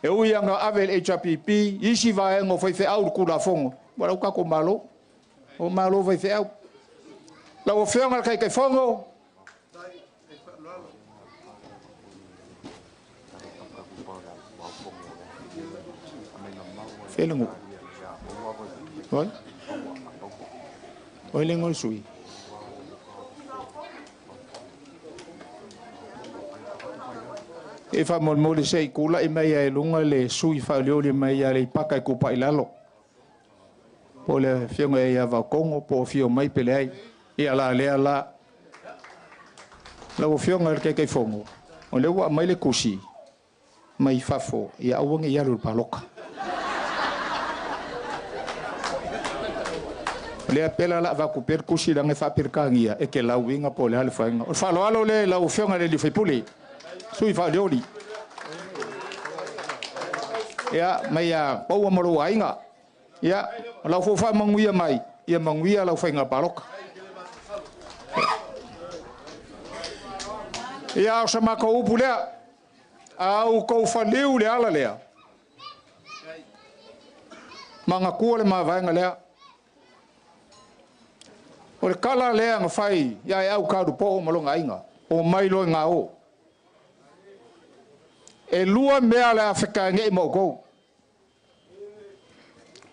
E ui anga ave le HRPP, isi vaenga o whaiwheau le kula whongo. Wala kako malo, o malo whaiwheau. Lau o whionga le kaikai whongo. Whelengu. Oi? Oi lengo le sui. E wha molmoli se i kula i mai e lunga le sui whaolioli mai a le i paka i kupa i lalo. Po le afioga ia Vaokongo po o afio mai pe leai. Ia la lea la. Lau Afioga i le Taitaifono, o lea ua aumai le tusi mai fafo, ia aua ne i alu i le palota. O lea pela la avatu pea le tusi leaga e faa-Peretania e te lauina po o le a le faiga. O le faaaloalo lea i lau Afioga i le sui usufono, sui faalioli. Ia, mai ia Paua ma lou aiga. Ia, o lau foi faamanuia mai, ia manuia lau faiga palota. Ia, o sa matou upu lea, a outou faliu le ala lea, manatua le mavaega lea. O le tala lea na fai ia e au kalupoo ma lona aiga, o mai loa i gao. E lua mea le a fetaene'i ma outou.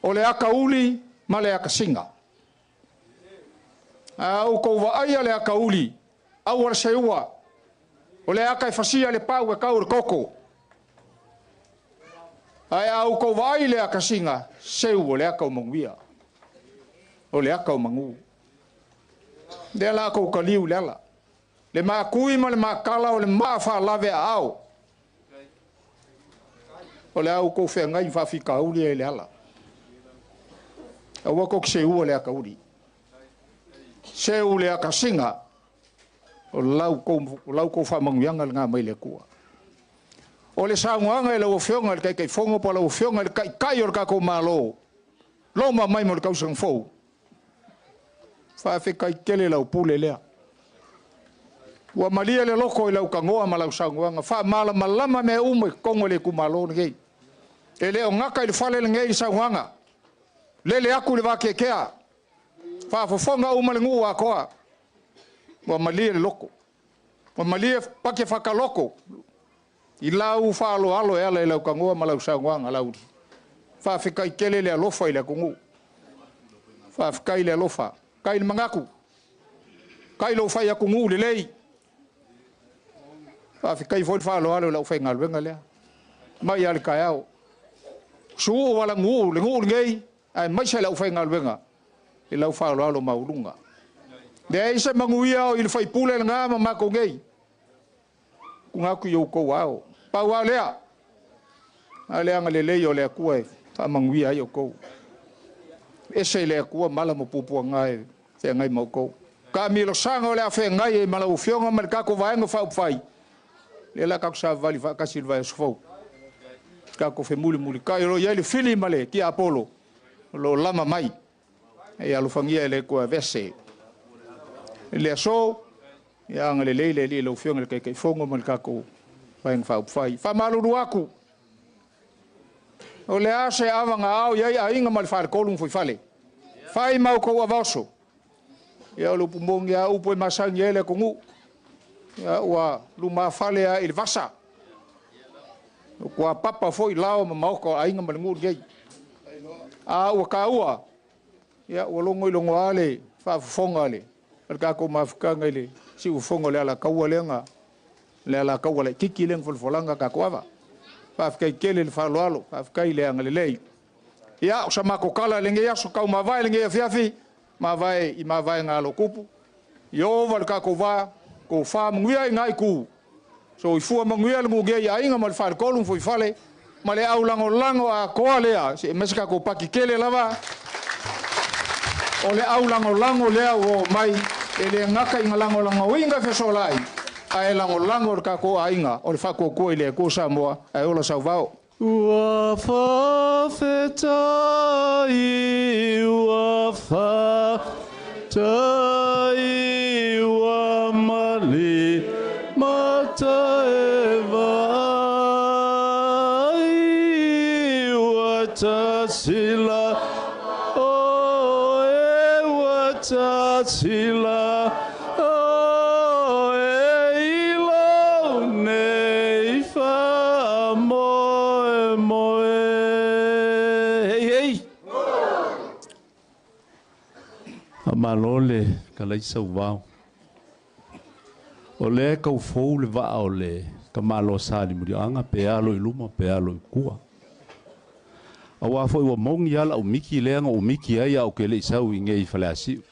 O le akauli ma le akasiga. A outou vaaia le akauli, aua le seua. O le aka e fasia le pau e kau le koko. Ae a outou vaai le akasiga, seu o le aka o manuia. O le aka o manu. Lea la kou kaliu le ala. Le makui ma le makala o le maafalave a ao. O le au kou whengai whawhikauri e le ala. Aua ko se ua le akauri. Seu le akasinga. O lau kou whamanguianga le ngā mai le kua. O le saungoanga e lau afioga le Taitaifono po o lau afioga le Taitai o le tatou Malo. Loma mai mo le tausaga fou. Faafetai tele lau pule lea. Ua malie le loko i lau tagoa ma lau saunoaga. Faamalamalama mea uma i totonu o le itumalo lenei. E le o gata i le fale lenei i le saunoaga. Lele atu i le vakeakea. Faafofoga uma le nuu atoa. Ua malie le loko. Ua malie pake fakaloko. I lau faaloalo e ala i lau tagoa ma lau saunoaga lauli. Faafetai tele le alofa i le atunuu. Faafetai le alofa. Kai le mangaku. Kai lou fai atunuu lelei. Faafetai foi le faaloalo i lau faigaluega lea. Mai lava le taeao. Suu wala ngu le ngu lenei, ae maise lau faigaluega i lau faaaloalo maualuga. Leai se manuia o i le faipule lena ma matou nei. Tuuina atu i outou ao. Pau lava lea, a le agalelei o le Atua e faamanuia ai outou. Ese i le Atua mala ma puapuaga e feagai ma outou. Taamilosaga o le a feagai ai ma lau Afioga ma le tatou vaega faaupufai, lea la tatou savavali faatasi i le vaiaso fou. Tatou femulimulitai, o lo o i ai le fili ma le tiapolo o lo o lama mai. E alofagia e le Atua e aveese. I le aso, ia agalelei le Alii i lau Afioga i le Taitaifono ma le tatou vaega faaupufai. Faamalulu atu, o le a se ava na ao i ai aiga ma le faletolu ma fuaifale. Fai ma outou avaoso. Ia o le upu moni a upu e masani ai le atunuu. Ia ua lumafale lava i le vasa. O kuapapa foi lao ma maoka o aiga ma le nuu lenei. A ua taua, ia ua logo i logoa le faafofoga le tatou mafutaga i le siufofoga o le alataua lea na le alataua laitiiti lea na folafolaga tatou ava. Faafetai tele le faaaloalo, faafetai le agalelei. Ia, o sa matou tala i lenei aso tau mavae lenei afiafi, mavae i mavaega a alotupu. Ia ova le tatou va, tofa manuia i na itu. Soifua manuia le nuu nei aiga ma le faletolu ma fuaifale, ma le au lagolago atoa lea, se aemaise tatou paki tele lava. O le au lagolago lea ua oo mai, e le gata i lagolagoina fesolai, ae lagolago le tatou aiga o le faatuatua i le Atua Samoa, ae ola sauvao. Ua faafetai, ua faafetai, ua mali mata e vaai, ua tasila, oe, ua tasila, oe, i lou nei faamoemoe. Hei, hei. Faamalo le kalaisa uvao. O lea e kaufou le vaa o le tamaloa sa Limuliaga pe alo i luma pe alo i tua. Auā foi ua mogi lava la'u miki lea na ou miki ai a ou ke le'i sau i inei i Faleasiu.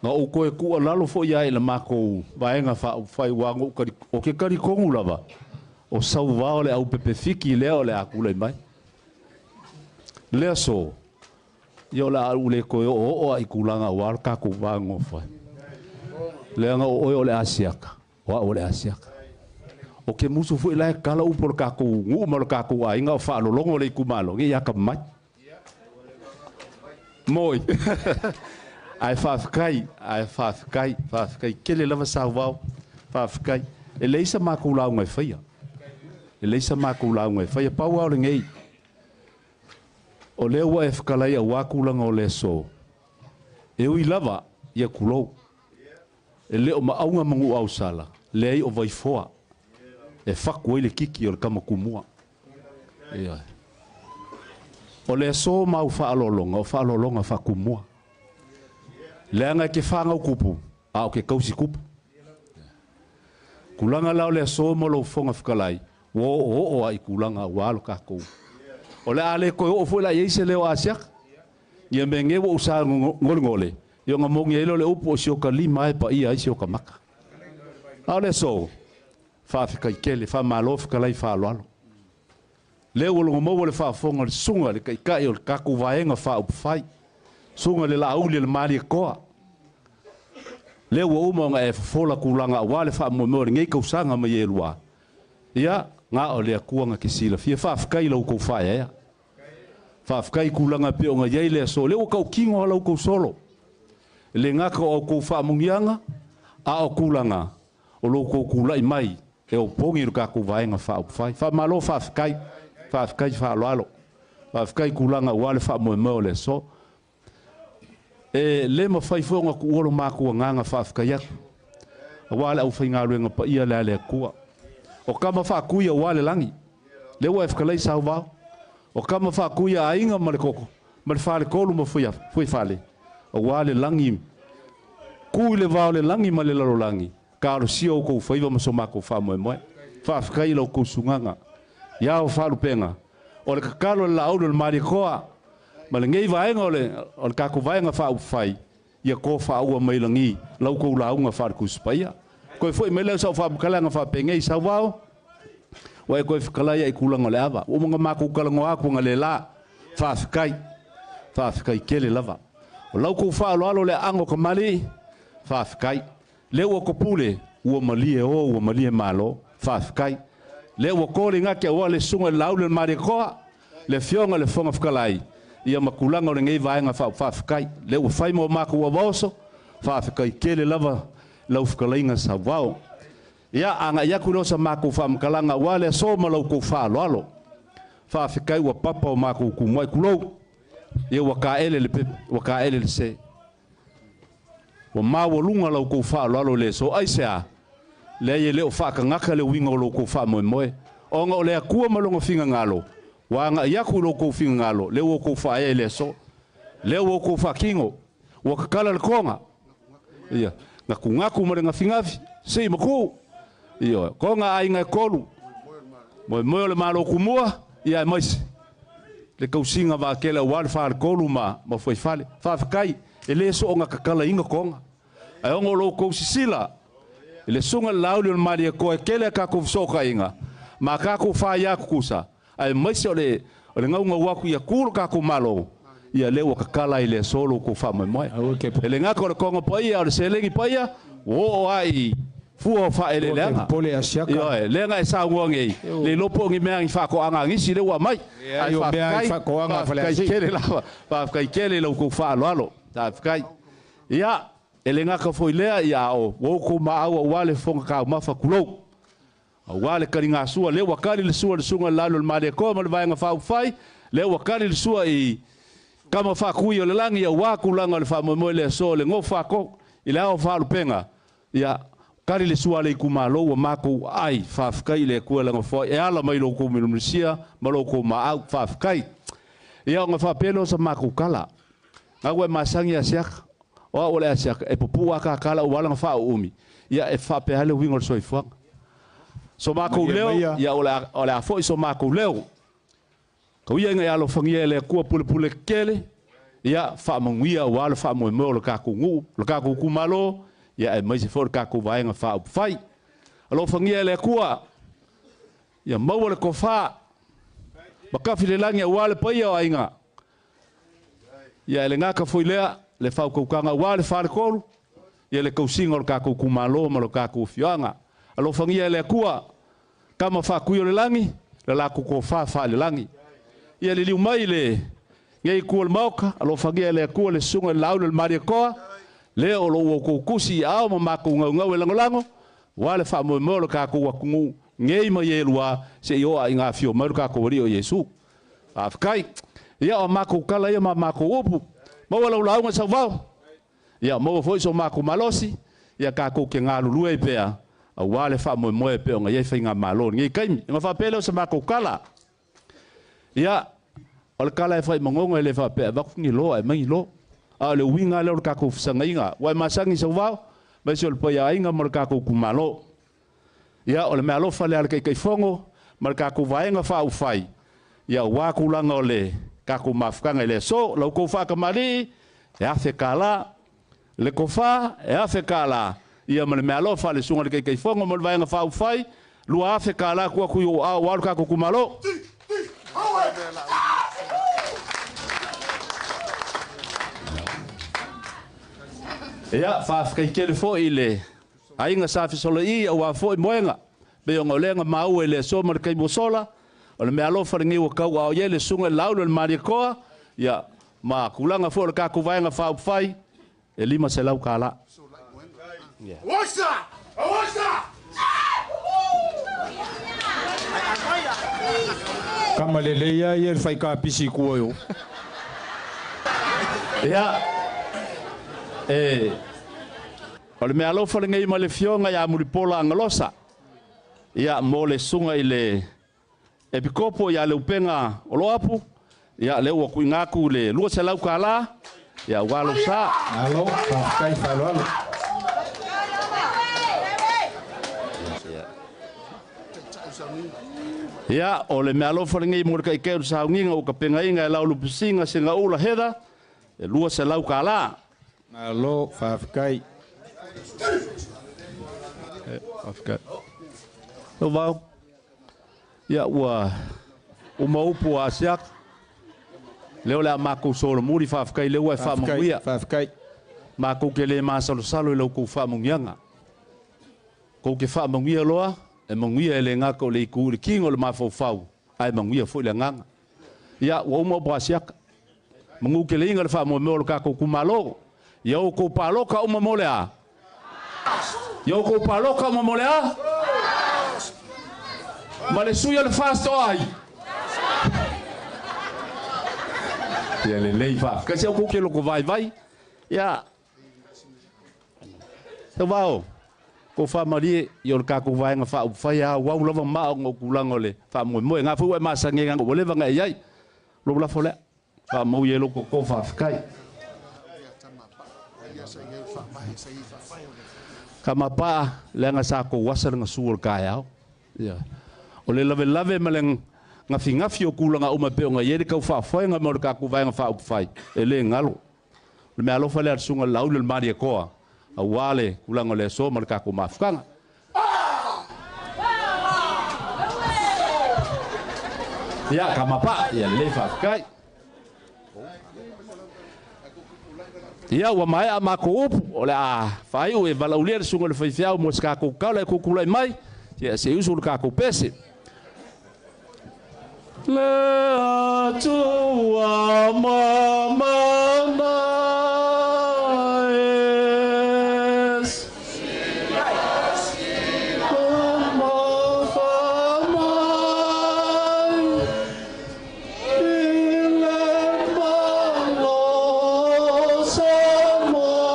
Na ou toe tu'ualalo fo'i a i le matou vaega faaupufai uā na ou tali, o ke talitonu lava, o sauvao le aupepefiki lea o le a tulai mai. Le aso, ia o le a ou le toe o'oo'o a i tulaga auā le tatou va nonofo ai. Leaga o oe o le Asiata, o a'u o le Asiata. O ke musu foi la e tatala upu o le tatou nu'u ma lo tatou aiga o faalologo le itumalo, ne i atamamai. Moi. Ae faafetai, ae faafetai, faafetai tele lava sauvao. Faafetai. E leai sa matou lauga e faia. E leai sa matou lauga e faia. Pau lava o lenei. O lea ua e fetalai auā tulaga o le aso, e ui lava ia tulou. E le o Maauga ma Nuuausala, leai o Vaifoa e fatu ai le kiki o le tama tumua. Ioe. O le aso ma au faaaloaloga, o faaaloaloga faatumua. Leaga e te fanau tupu, a o ke tausi tupu. Tulaga la o le aso ma lou Fofoga Fetalai, ua oooo lava i tulaga aua lo tatou. O le a le toe oo foi la i ai se leo Asiata. Ia mea nei ua ou sagolegole, ia ona moni ai lea o le upu o si ota lima lava e paia ai si ota maka. A o le aso, faafetai tele, faamalo fetalai faaaloalo. Lea ua logo maua le faafofoga o le susuga i le Taitai o le tatou Vaega Faaupufai, susuga i le Laauli o le Malietoa. Lea ua uma ona e fofola tulaga aua le faamoemoe o lenei tausaga ma ielua. Ia, na o le Atua na te silafia. Faafetai i la outou faaeaea. Faafetai i tulaga e pei ona i ai le aso. Lea ua tautino lava la outou solo. E le gata o a outou faamanuiaga, a o tulaga o lo outou tulai mai e opogi le tatou Vaega Faaupufai. Faamalo faafetai, faafetai faaaloalo, faafetai i tulaga aua le faamoemoe o le aso. E le mafai foi ona tuua lo matou agaga faafetai atu aua le aufaigaluega paia le a le Atua. O tama faatui aua le lagi, lea ua e fetalai sauvao. O tama faatui a aiga ma le koko ma le faletolu ma fuaifale aua le lagi, ku i le va o le lagi ma le lalolagi, talosia outou faiva ma so matou faamoemoe. Faafetai i la outou sugaga. Ia o faalupega, o le tatalo a le Laauli o le Malietoa ma lenei vaega o le o le tatou Vaega Faaupufai, ia tofaaua mai lagi la outou lauga faale-Tusi Paia. Toe foi mai lea o sau faamatalaga faapenei, Sauvao, ua e toe fetalai lava i tulaga o le ava. Ua uma ona matou talanoa atu analeila. Faafetai. Faafetai tele lava. O la outou faaaloalo le aano o tamalii, faafetai. Lea ua topule, ua malie o, ua malie malo. Faafetai. Lea ua to le igate aua le susuga i le Laauli o le Malietoa, le Afioga i le Fofoga Fetalai, ia ma tulaga o lenei vaega faafaafetai. Lea ua fai ma o matou avaoso, faafetai tele lava lau fetalaiga Sauvao. Ia, agai atu lea o sa matou faamatalaga aua le aso ma la outou faaaloalo. Faafetai ua papa o matou tumuai, tulou, ia ua taele le pepe, ua taele le se. Ua maualuga la outou faaaloalo i le aso. Aisea? Leai e le o faatagata le uiga o lo outou faamoemoe, ona o le Atua ma Lona finagalo, ua agai atu i lo outou finagalo, lea ua outou faaea i le aso. Lea ua outou faatino, ua tatala le toga, ia, gakugaku ma le gafigafi, sii ma tuu, ioe, toga aiga e tolu, moemoe o le Malo Tumua, ia aemaise le tausiga vaatele aua le faletolu ma fuaifale. Faafetai, e le soona tatalaina toga, ae ona o lo outou sisila i le susuga i le Laauli o le Malietoa e tele a tatou fesootaiga ma a tatou faia tutusa, aemaise o le naunau atu ia tu lo tatou Malo, ia lea ua tatala ai le aso lo outou faamoemoe. E le gata o le toga paia, a o le seleni paia, ua oo lava i fua o faaeleeleaga. Ioe, lea na e saunoa nei, le iloa po o ni mea ni faatoaga a nisi lea ua aumai. Ae faafetai, faafetai tele lava, faafetai tele i la outou faaaloalo. Faafetai. Ia, e le gata foi lea, ia a o outou maau aua le fofoga taumafa, tulou, aua le taligasua, lea ua tali le sua i le susuga i le Laauli o le Malietoa ma le Vaega Faaupufai, lea ua tali le sua i tama faatui o le lagi aua tulaga o le faamoemoe i le aso o le Gofako i le ao faalupega, ia, tali le sua a le itumalo ua matou aai, faafetai i le Atua e lana foai e ala mai i lo outou milomilisia ma lo outou maau, faafetai. Ia ona faapea lea o sa matou tala, na ua e masani ia Siaka, O au o le asiaka, e pupuu lava ta tala ua ala ona faauumi, ia e faapea lava le uiga o le soifuaga. So makou leo, ia o le a foi so makou leo. Kau ia inga i alofagia e le Atua pulepule kele, ia faamanuia aua le faamoemoe o le tatou nuu, le tatou itumalo, ia aemaise foi le tatou vaega faaupufai. Alofagia e le Atua, ia maua le tofa, ma kafi le lagi aua le paia o aiga. Ia e le gata foi lea, le faautautaga aua le faletolu, ia le tausiga o le tatou itumalo ma le tatou afioaga. Alofagia e le Atua, kama faatui o le lagi, le latou tofa faalelagi. Ia liliu mai le ngei ku o le maoka, alofagia e le Atua le susuga i le Laau i le Malietoa, lea o lou outou tusi i aao ma matou gaugau e lagolago, ua le faamoemoe o le tatou atunuu, ngei mai e lua, se i oa i ngā fio mai le tatou Alii o Iesu. Faafetai. Ia o matou tala ia ma matou upu. Maua lau lauga sauvao. Ia maua foi so matou malosi, ia tatou ke galulue ai pea, aua le faamoemoe pea o ngai ai faigamalo i lenei taimi. Ona faapea lea o se matou tala. Ia, o le tala e faimagoga e le faapea avatu ni loa e mai ni loa. A o le uiga lea o le tatou fesagaiga. Ua e masani sauvao, maise o le paia aiga ma le tatou itumalo. Ia, o le meaalofa lea a le Taitaifono ma le tatou vaega faaupufai, ia aua tulaga o le tatou mafutaga i le aso. La outou faatamalii, e $1,000, le tofa, e $1,000, ia ma le meaalofa a le susuga i le Taitaifono ma le vaega faaupufai, $2,000 tuu atu i ou aao aua le tatou itumalo. Ia, faafetai tele foi i le aiga sa fesola'i aua foi moega. Pei ona o lea na maua i le aso ma le taimi ua sola, o le meaalofa lenei ua tauaao i ai le susuga i le Laulu i le Malietoa, ia, ma tulaga foi o le tatou vaega faaupufai, e $500. Kama lelei lava ia le faikapisi i tua i o. Ia, e, o le meaalofa lenei mai le Afioga ia Mulipola Agalosa, ia, mo le susuga i le Epikopo ia Leupega Oloapu, ia, lea ua tuuina atu le $200, ia, aua lou sa. Malo, faafetai faaaloalo. Ia, o le meaalofa lenei mo le taitai o le sauniga ua tapenaina e Laulu Pisiga Segaula Heather, e $200. Malo, faafetai. Faafetai. Lau ia ua uma upu a asiaka. Lea o le a matou solomuli faafetai lea ua e faamanuia. Faafetai. Matou te le masalosalo i lau tou faamanuiaga. Kou te faamanuia loa, e manuia e le gata o le itu i le tino o le mafaufau, ae manuia foi le agaga. Ia, ua uma upu a asiaka. Manu keleiga le faamoemoe o le tatou itumalo. Ia outou paloka uma mo le a? Ia outou paloka uma mo le a? Ma le sui o le FAST o ai? Ia lelei faafetai. Se outou ke loko vaivai. Ia, Sauvao, ko faamalie ia o le tatou vaega faaupufai a auau lava ma o tulaga o le faamoemoe. Ngā foi ua e masani ai ua leva na e i ai. Lou lafo lea. Faamau i ai lou toto faafetai. Kamapaa, leaga sa kou asa le gasu o le taeao. Ia. O le lavelave ma le gafigafi o tulaga uma e pei ona i ai le tau faafoega ma o le tatou vaega faaupufai, e le galo. O le meaalofa lea a le susuga i le Lauli o le Malietoa, aua le tulaga o le aso ma le tatou mafutaga. Ia, Kamapaa, ia lelei faafetai. Ia, ua maea matou upu, o le a faaiu e valaaulia le susuga i le faifeau mo se tatou tala e tutulai mai, ia se i usu le tatou pese. Le Atua mamana es. Tamafa mai i le malosi mai.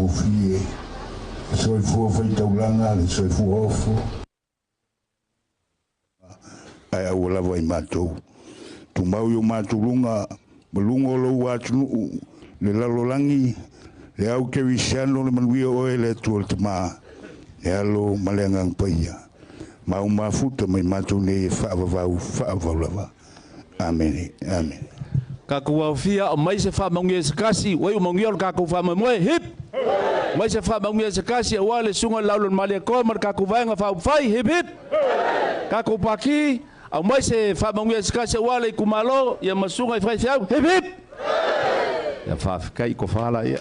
matagofie, le soifua faitaulaga, le soifua ofo, ae aua lava i matou. Tumau i o matou luga, ma luga o lou atunuu, le lalolagi, le au kerisiano le manuia oe le Atua le Tamā, le Alo ma le Agaga Paia. Ma au mafuta mai matou nei e faavavau, faavavau lava. Amene, amene. Kakou aofia o mai se faamaugia se kasi, ua iu maugia o le kakou faamoemoe, hip! Mai se faamaugia se kasi auā le susuga i le Laulu o le Malietoa ma le kakou vaega faaupufai, hip hip! Kakou paki, aumai se faamaugia se kasi auā le itumalo, ia ma susuga i faifeau, hip hip! Ia faafetai i tofa laia.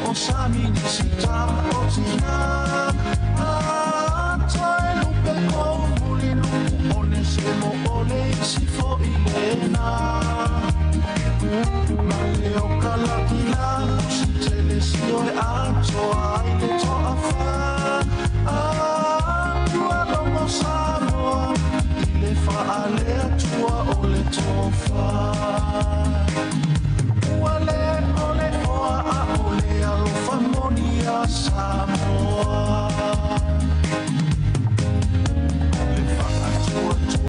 O sami ni si tama o tina.